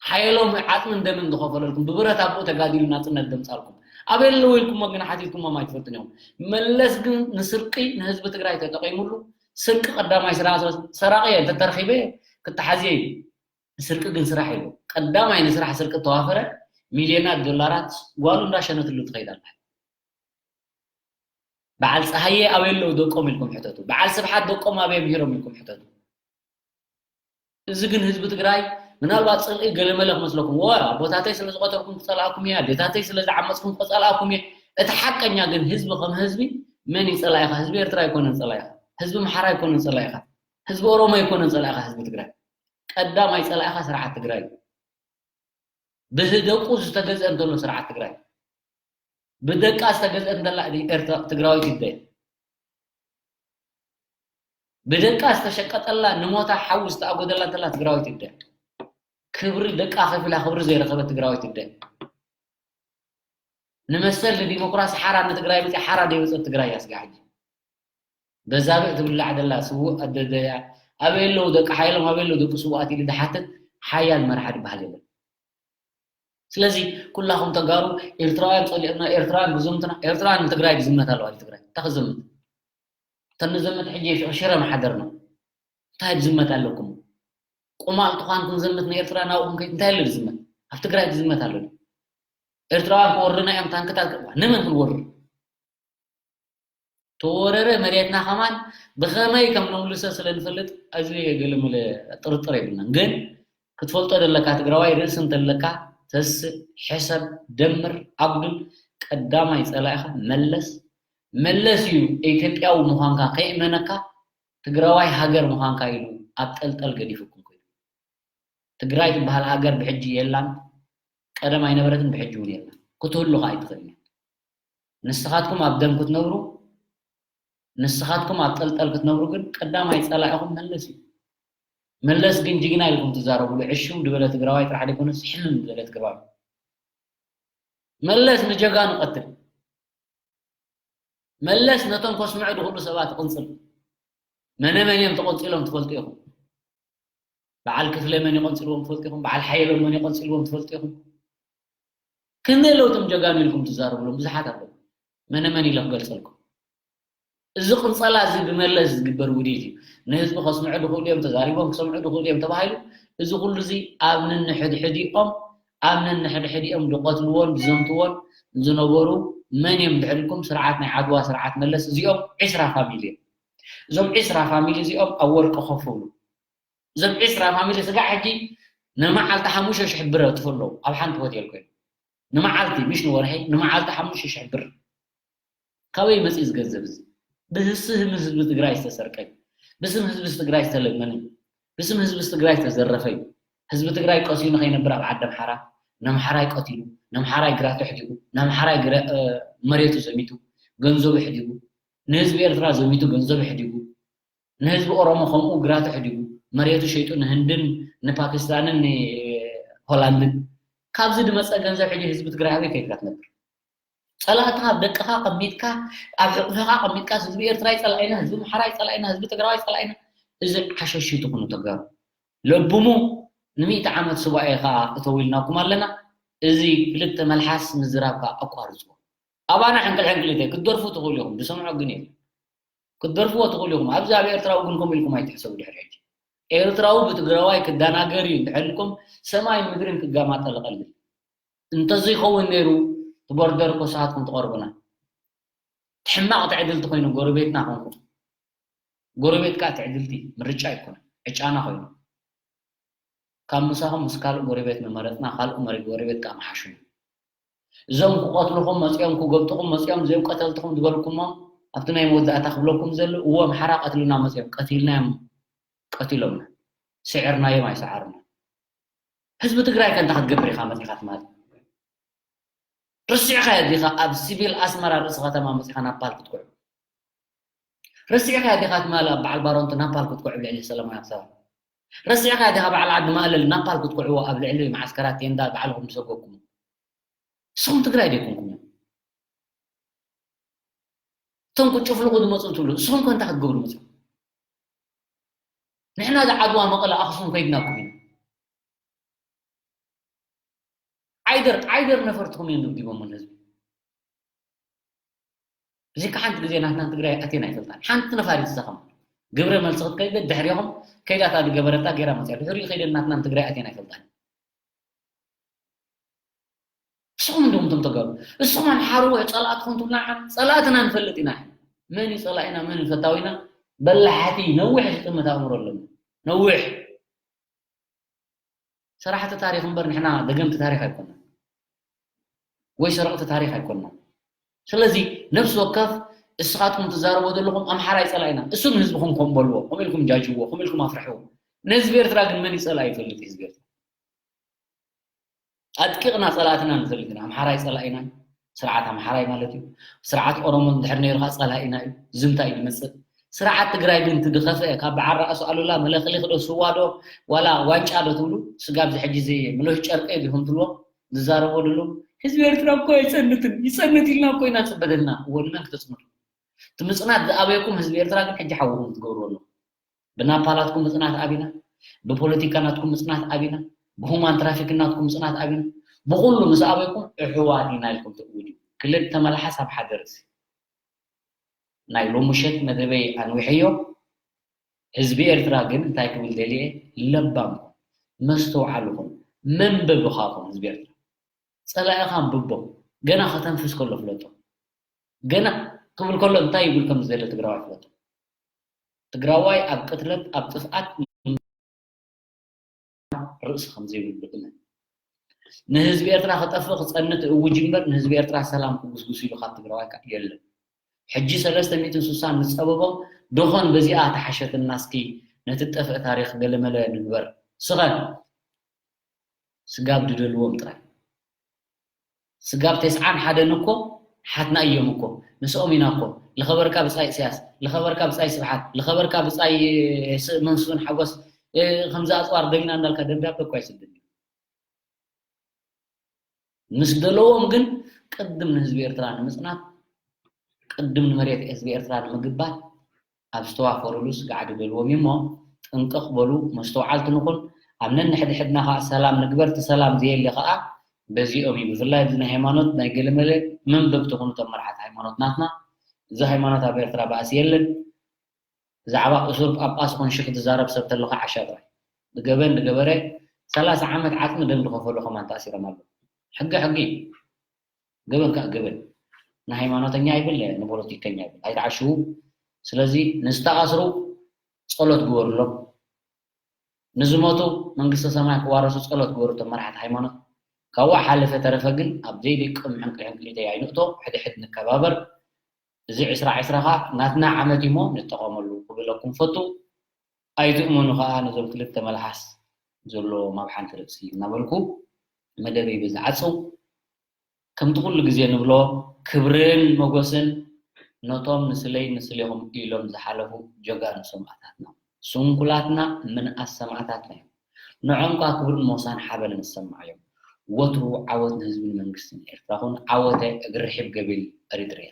ሓየሎም ዓፅምን ደምን ዝኸፈለልኩም፣ ብብረት ኣቦ ተጋዲሉ ናፅነት ደምፃልኩም። ኣበይ ኣለዉ ኢልኩሞ ግን ሓቲትኩሞም ኣይትፈልጡን ኢኹም። መለስ ግን ንስርቂ ንህዝቢ ትግራይ ተጠቂሙሉ፣ ስርቂ ቀዳማይ ስራ-፣ ሰራቂ እየ እንተተረኺበ ክተሓዝየ እዩ። ስርቂ ግን ስራሕ የለው። ቀዳማይ ንስራሕ ስርቂ እተዋፈረ ሚልዮናት ዶላራት ጓሉ እንዳሸነትሉ ትኸይድ ኣላ። በዓል ፀሃየ ኣበይ ኣለዉ ደቆም ኢልኩም ሕተቱ። በዓል ስብሓት ደቆም ኣበይ ምሂሮም ኢልኩም ሕተቱ። እዚ ግን ህዝቢ ትግራይ ምናልባት ፅልኢ ገለመለ ክመስለኩም፣ ወ ኣቦታተይ ስለ ዝቐተልኩም ክፀላእኩም እየ፣ ኣዴታተይ ስለ ዝዓመፅኩም ክፀላእኩም እየ። እቲ ሓቀኛ ግን ህዝቢ ከም ህዝቢ መን እዩ ፀላኢኻ? ህዝቢ ኤርትራ ኣይኮነን ፀላኢኻ። ህዝቢ ኣምሓራ ኣይኮነን ፀላኢኻ። ህዝቢ ኦሮሞ ኣይኮነን ፀላኢኻ ህዝቢ ትግራይ። ቀዳማይ ፀላኢኻ ስርዓት ትግራይ እዩ። ብህደቁ ዝተገዝአ እንተሎ ስርዓት ትግራይ፣ ብደቃ ዝተገዝአ እንተላ ኤርትራ ትግራዊት ይደ። ብደቃ ዝተሸቀጠላ ንሞታ ሓዊ ዝተኣጎደላ እንተላ ትግራዊት ይደ። ክብሪ ደቃ ከፊላ ክብሪ ዘይረኸበት ትግራዊት ይደ። ንመሰል ንዲሞክራሲ ሓራ ንትግራይ መፅያ ሓራ ደይወፀት ትግራይ እያ ስጋ ሕጂ። በዛብዕ ትብላዕ ደላ ስዉእ ኣደደያ ኣበይ ኣለዉ ደቂ ሓይሎም ኣበይ ኣለዉ ደቂ ስዉኣት ኢሉ ዝሓትት ሓያል መራሒ ዝበሃል የለን። ስለዚ ኩላኹም ተጋሩ ኤርትራውያን ጸሊእና ኤርትራውያን ብዝምትና ኤርትራውያን ንትግራይ ዝዝመት ኣለዋ ትግራይ እንታይ ክዘምት እተን ንዘምት ሕጂ ሽረ መሓደርና እንታይ ዝዝመት ኣለኩም ቁማል ትኳን ክንዘምት ንኤርትራ ናብኡ ክንከይድ እንታይ ኣሎ ዝዝመት ኣብ ትግራይ ዝዝመት ኣሎ ኤርትራውያን ክወርና እዮም ታንክታት ንመን ክንወርር ተወረረ መሬትና ከማን ብኸመይ ከም ነምልሶ ስለ ንፈልጥ ኣዝየ ገለመለ ጥርጥር የብልናን። ግን ክትፈልጦ ዘለካ ትግራዋይ ርእሲ እንተለካ ተስእ፣ ሕሰብ፣ ደምር፣ ኣጉድል ቀዳማይ ጸላኢኻ መለስ መለስ እዩ ኢትዮጵያዊ ምዃንካ ከይእመነካ ትግራዋይ ሃገር ምዃንካ ኢሉ ኣብ ጠልጠል ገዲፉኩም ኮይኑ ትግራይ ትበሃል ሃገር ብሕጂ የላን ቀደም ኣይነበረትን ብሕጂ እውን የላን ክትህሉ ከዓ ኣይትኽእልን እያ ንስኻትኩም ኣብ ደም ክትነብሩ ንስኻትኩም ኣብ ጠልጠል ክትነብሩ ግን ቀዳማይ ፀላኢኹም መለስ እዩ መለስ ግን ጅግና ኢልኩም ትዛረብሉ ዕሽው ዝበለ ትግራዋይ ጥራሕ ዘይኮነስ ሕምም ዝበለ ትግራዋይ መለስ ንጀጋኑ ቀትል መለስ ነቶም ከስምዑ ዝኽእሉ ሰባት ይቕንፅል መነ መን እዮም ተቐንፂሎም ትፈልጡ ኢኹም በዓል ክፍለ መን ይቐንፅልዎም ትፈልጡ ኢኹም በዓል ሓየሎም መን ይቐንፅልዎም ትፈልጡ ኢኹም ክንደይ ኣለዉ እቶም ጀጋኑ ኢልኩም ትዛረብሎም ብዙሓት ኣለዉ መነ መን ኢለ ክገልፀልኩም እዚ ቅንፀላ እዚ ብመለስ ዝግበር ውዲት እዩ ንህዝቢ ከስምዑ ዝኽእሉ እዮም ተዛሪቦም ክሰምዑ ዝኽእሉ እዮም ተባሂሉ እዚ ኩሉ እዚ ኣብ ነንሕድሕዲኦም ኣብ ነንሕድሕዲኦም ዝቐትልዎን ዝዘምትዎን ዝነበሩ መን እዮም ድሕልኩም ስርዓት ናይ ዓድዋ ስርዓት መለስ እዚኦም ዒስራ ፋሚሊ እዮም እዞም ዒስራ ፋሚሊ እዚኦም ኣብ ወርቂ ኮፍ ብሉ እዞም ዒስራ ፋሚሊ ስጋዕ ሕጂ ንመዓልቲ ሓሙሽተ ሽሕ ብር የጥፉ ኣለዉ ኣብ ሓንቲ ሆቴል ኮይኑ ንመዓልቲ ምሽ ንወርሒ ንመዓልቲ ሓሙሽተ ሽሕ ብር ካበይ መፅእ እዚ ገንዘብ እዚ ብስም ህዝቢ ትግራይ ዝተሰርቀ እዩ ብስም ህዝቢ ትግራይ ዝተለመነ እዩ ብስም ህዝቢ ትግራይ ዝተዘረፈ እዩ ህዝቢ ትግራይ ቀሲኑ ከይነብር ኣብ ዓዲ ኣምሓራ ነምሓራይ ቀቲሉ ነምሓራይ ግራቱ ሕዲጉ ነምሓራይ መሬቱ ዘሚቱ ገንዘቡ ሕዲጉ ንህዝቢ ኤርትራ ዘሚቱ ገንዘቡ ሕዲጉ ንህዝቢ ኦሮሞ ከምኡ ግራቱ ሕዲጉ መሬቱ ሸይጡ ንህንድን ንፓኪስታንን ንሆላንድን ካብዚ ዝመፀ ገንዘብ ሕጂ ህዝቢ ትግራይ ኣበይ ከይድካ ትነብር ፀላእትኻ ኣብ ደቅኻ ቀሚጥካ ኣብ ሕቑፍኻ ቀሚጥካ ህዝቢ ኤርትራ ይፀላኢና ህዝቢ ምሓራ ይፀላኢና ህዝቢ ትግራዋይ ይፀላኢና እዚ ዓሸሽ ይትኹኑ ተጋሩ ለብሙ ንሚእቲ ዓመት ሱባኤ ከዓ እተው ኢልናኩም ኣለና እዚ ክልተ መልሓስ ምዝራብ ከዓ ኣቋርፅዎ ኣባና ሕንቅል ሕንቅል ይተ ክትደርፉ ትኽእሉ ኢኹም ዝሰምዖ ግን የለን ክትደርፍዎ ትኽእሉ ኢኹም ኣብዚ ኣብ ኤርትራዊ ግን ከምኡ ኢልኩም ኣይትሕሰቡ ድሕሪ ሕጂ ኤርትራዊ ብትግራዋይ ክደናገር እዩ እንድሕልኩም ሰማይ ምድርን ክጋማጠል ቐልል እንተዘይኸውን ነይሩ፣ እቲ ቦርደር እኮ ንስኻትኩም ትቐርቡና። እቲ ሕማቕ ትዕድልቲ ኮይኑ ጎረቤትና ኮንኩም። ጎረቤት ከኣ ትዕድልቲ ምርጫ ኣይኮነን፣ ዕጫና ኮይኑ። ካብ ምሳኹም ምስ ካልእ ጎረቤት ምመረጽና፣ ካልእ መሬት ጎረቤት ከኣ ምሓሹ። እዞም ክቐትልኹም መጺኦም፣ ክገብጥኹም መጺኦም፣ እዚኦም ቀተልትኹም ዝበልኩሞም፣ ኣብቲ ናይ መወዳእታ ክብለኩም ዘሎ፣ እዎ ኣምሓራ ቀትልና መጺኦም፣ ቀቲልናዮም፣ ቀቲሎምና። ስዒርናዮም ኣይሰዓሩና። ህዝቢ ትግራይ ከ እንታይ ክትገብር ኢኻ መጺኻ ትማሊ? ረሲዕካ ዲኻ ኣብ ሲቪል ኣስመራ ርእሲ ከተማ መጺኻ ናፓል ክትኩዕ? ረሲዕካ ዲኻ ትማሊ ኣብ በዓል ባሮንቱ ናፓል ክትኩዕ ኣብ ልዕሊ ሰላማውያን ሰባት? ረሲዕካ ዲኻ በዓል ዓዲ ማእለል ናፓል ክትኩዕዎ ኣብ ልዕሊ መዓስከራት ቴንዳ ባዕልኹም ዝሰጎግኩሞ? ንስኹም ትግራይ ዶ ኣይኮንኩምን? እቶም ክጭፍልቑ ዝመፁ እንትብሉ፣ ንስኹም ከ እንታይ ክትገብሩ መፂኹም? ንሕና ዝዓድዋ መቐለ ኣኽሱም ከይድናኩም ኢና። ዓይደር፣ ዓይደር ነፈርትኹም እዮም ደብዲቦሞ ንህዝቢ። እዚ ከዓ ሓንቲ ግዜ ናትናን ትግራይ ኣቴና ኣይፈልጣን። ሓንቲ ነፋሪት ዝሰኸም ግብረ መልሲ ክትከይድ ድሕሪኹም ከይዳታ ዝገበረታ ገይራ መፅያ። ድሕሪኡ ከይደን ናትናን ትግራይ ኣቴና ኣይፈልጣን። ንስኹም እንዲኹም እቶም ተጋሩ። ንስኹም ኣምሓሩ ጸላእትኹም ትብሉና፣ ጸላእትና ንፈልጥ ኢና። መን እዩ ጸላኢና፣ መን እዩ ፈታዊና? በላሕቲ፣ ነዊሕ ዝጥምት ኣእምሮ ኣለና። ነዊሕ። ሰራሕቲ ታሪኽ እምበር ንሕና ደገምቲ ታሪኽ ኣይኮናን። ወይ ሰረቕቲ ታሪኽ ኣይኮናን። ስለዚ ነፍሲ ወከፍ እስኻትኩም ትዛረቦ ዘለኹም ኣምሓራይ ጸላኢና፣ እሱ ንህዝብኹም ከም በልዎ፣ ከምኡ ኢልኩም ጃጅዎ፣ ከምኡ ኢልኩም ኣፍርሕዎ። ንህዝቢ ኤርትራ ግን መን እዩ ጸላኢ ይፈልጥ ህዝቢ ኤርትራ። ኣጥቂቕና ጸላእትና ንፈልጥ ኢና። ኣምሓራይ ጸላኢና፣ ስርዓት ኣምሓራይ ማለት እዩ። ስርዓት ኦሮሞ እንድሕር ነይሩ ኸዓ ጸላኢና እዩ። እዚ እንታይ እዩ ዝመጽእ? ስርዓት ትግራይ ግን እቲ ዝኸፍአ ካብ በዓል ራእሲ ኣሉላ መለኽሊኽ ዶ ስዋ ዶ ዋላ ዋንጫ ዶ ትብሉ? ስጋብ እዚ ሕጂ እዚ ምሉህ ጨርቂ ዲኹም ትብልዎ? ዝዛረቦ ዘለዉ ህዝቢ ኤርትራ እኮ ኣይጸንትን፣ ይጸንት ኢልና እኮ ኢና ንጽበ ዘለና። እወ ንመን ክተጽንቱ? እቲ ምጽናት ዝኣበየኩም ህዝቢ ኤርትራ ግን ሕጂ ሓውኹም ትገብርዎ ኣለኹም። ብናፓላትኩም ምጽናት ኣቢና፣ ብፖለቲካ ናትኩም ምጽናት ኣቢና፣ ብሁማን ትራፊክ ናትኩም ምጽናት ኣቢና፣ ብኹሉ ምስ ኣበይኩም ኣሕዋት ኢና ኢልኩም ትእውጁ። ክልተ መልሓስ ኣብ ሓደ ርእሲ። ናይ ሎሚ ምሸት መደበይ ኣንዊሐዮ። ህዝቢ ኤርትራ ግን እንታይ ክብል ደልየ፣ ለባም ኩን፣ መስተውዓሊ ኩን፣ መንበብኻ ኩን ህዝቢ ኤርትራ። ጸላኢኻ ኣንብቦ። ገና ከተንፍስ ከሎ ፍለጦ። ገና ክብል ከሎ እንታይ ይብል ከም ዝደለ ትግራዋይ ፍለጦ። ትግራዋይ ኣብ ቅትለት፣ ኣብ ጥፍኣት ርእሲ ከም ዘይብሉ እመን። ንህዝቢ ኤርትራ ክጠፍእ ክጸንት እውጅ እምበር ንህዝቢ ኤርትራ ሰላም ክጉስጉስ ኢሉ ካብ ትግራዋይ ከ የለን። ሕጂ ሰለስተ ሚእትን ስሳን ምስ ጸበቦም ዶኾን በዚኣ ተሓሸትና እስኪ ነቲ ጠፍእ ታሪኽ ገለመለ ንግበር። ስኸን ስጋብ ድደልዎም ጥራይ። ስጋብ ተስዓን ሓደን እኮ ሓትና እዮም እኮ። ምስኦም ኢና እኮ። ልኸበርካ ብጻይ ኢሳያስ፣ ልኸበርካ ብጻይ ስብሓት፣ ልኸበርካ ብጻይ ስ-፣ መስፍን ሓጎስ፣ እ፣ ከምዚ ኣጽዋር ደሊና እንዳልካ ደብዳቤ እኮ ኣይስድን እዩ። ምስ ደለዎም ግን ቅድም ንህዝቢ ኤርትራ ንምጽናት፣ ቅድም ንመሬት ህዝቢ ኤርትራ ንምግባት ኣብ ዝተዋፈሩሉ ስጋዕ ድደልዎም እዩ እሞ፣ ጥንቅቕ በሉ፣ መስተውዓልቲ ንኹን። ኣብ ነንሕድሕድና ኸኣ ሰላም ንግበር። እቲ ሰላም ዘየለ ኸኣ በዚኦም እዩ። ብፍላይ ኣብዚ ናይ ሃይማኖት ናይ ገለመለ መንበብቲ ኩኑ እቶም መራሕቲ ሃይማኖት ናትና። እዚ ሃይማኖት ኣብ ኤርትራ ባእሲ የለን። ብዛዕባ እሱር ጳጳስ ኮን ሽክ ትዛረብ ሰብ ተለኻ ዓሻ ጥራይ። ዝገበን ዝገበረ ሰላሳ ዓመት ዓጽሚ ደም ዝኸፈሉ ከማን ተኣሲሮም ኣለዉ። ሕጊ ሕጊ፣ ገበን ከኣ ገበን። ንሃይማኖተኛ ይብል፣ ንፖለቲከኛ ይብል። ኣይትዓሽዉ። ስለዚ ንዝተኣስሩ ጸሎት ግበሩሎም። ንዝሞቱ መንግስተ ሰማይ ክዋረሱ ጸሎት ግበሩ እቶም መራሕቲ ሃይማኖት። ካብኡ ሓለፈ ተረፈ ግን ኣብ ዘይደቅም ሕንቅልሕንቅሊተይ ኣይንእቶ፣ ሕድሕድ ንከባበር። እዚ ዕስራ ዕስራ ኸኣ ናትና ዓመት እዩ እሞ ንጠቐመሉ ክብለኩም ፈቱ። ኣይትእመኑ ኸኣ ነዞም ክልተ መልሓስ ዘለዎም ኣብ ሓንቲ ርእሲ እናበልኩ መደበይ በዚ ዓጽው። ከምቲ ኩሉ ግዜ ንብሎ ክብርን መጎስን ነቶም ንስለይ ንስሌኹም ኢሎም ዝሓለፉ ጀጋኑ ሰማእታትና። ስንኩላትና ምንኣስ ሰማእታትና እዮም። ንዖም ከኣ ክብርን ሞሳን ሓበንን ይሰማዓዮም። ወትሩ ዓወት ንህዝብን መንግስትን ኤርትራ ኹን። ዓወተ እግሪ ርሒብ ገቢል ኤሪትሪያ።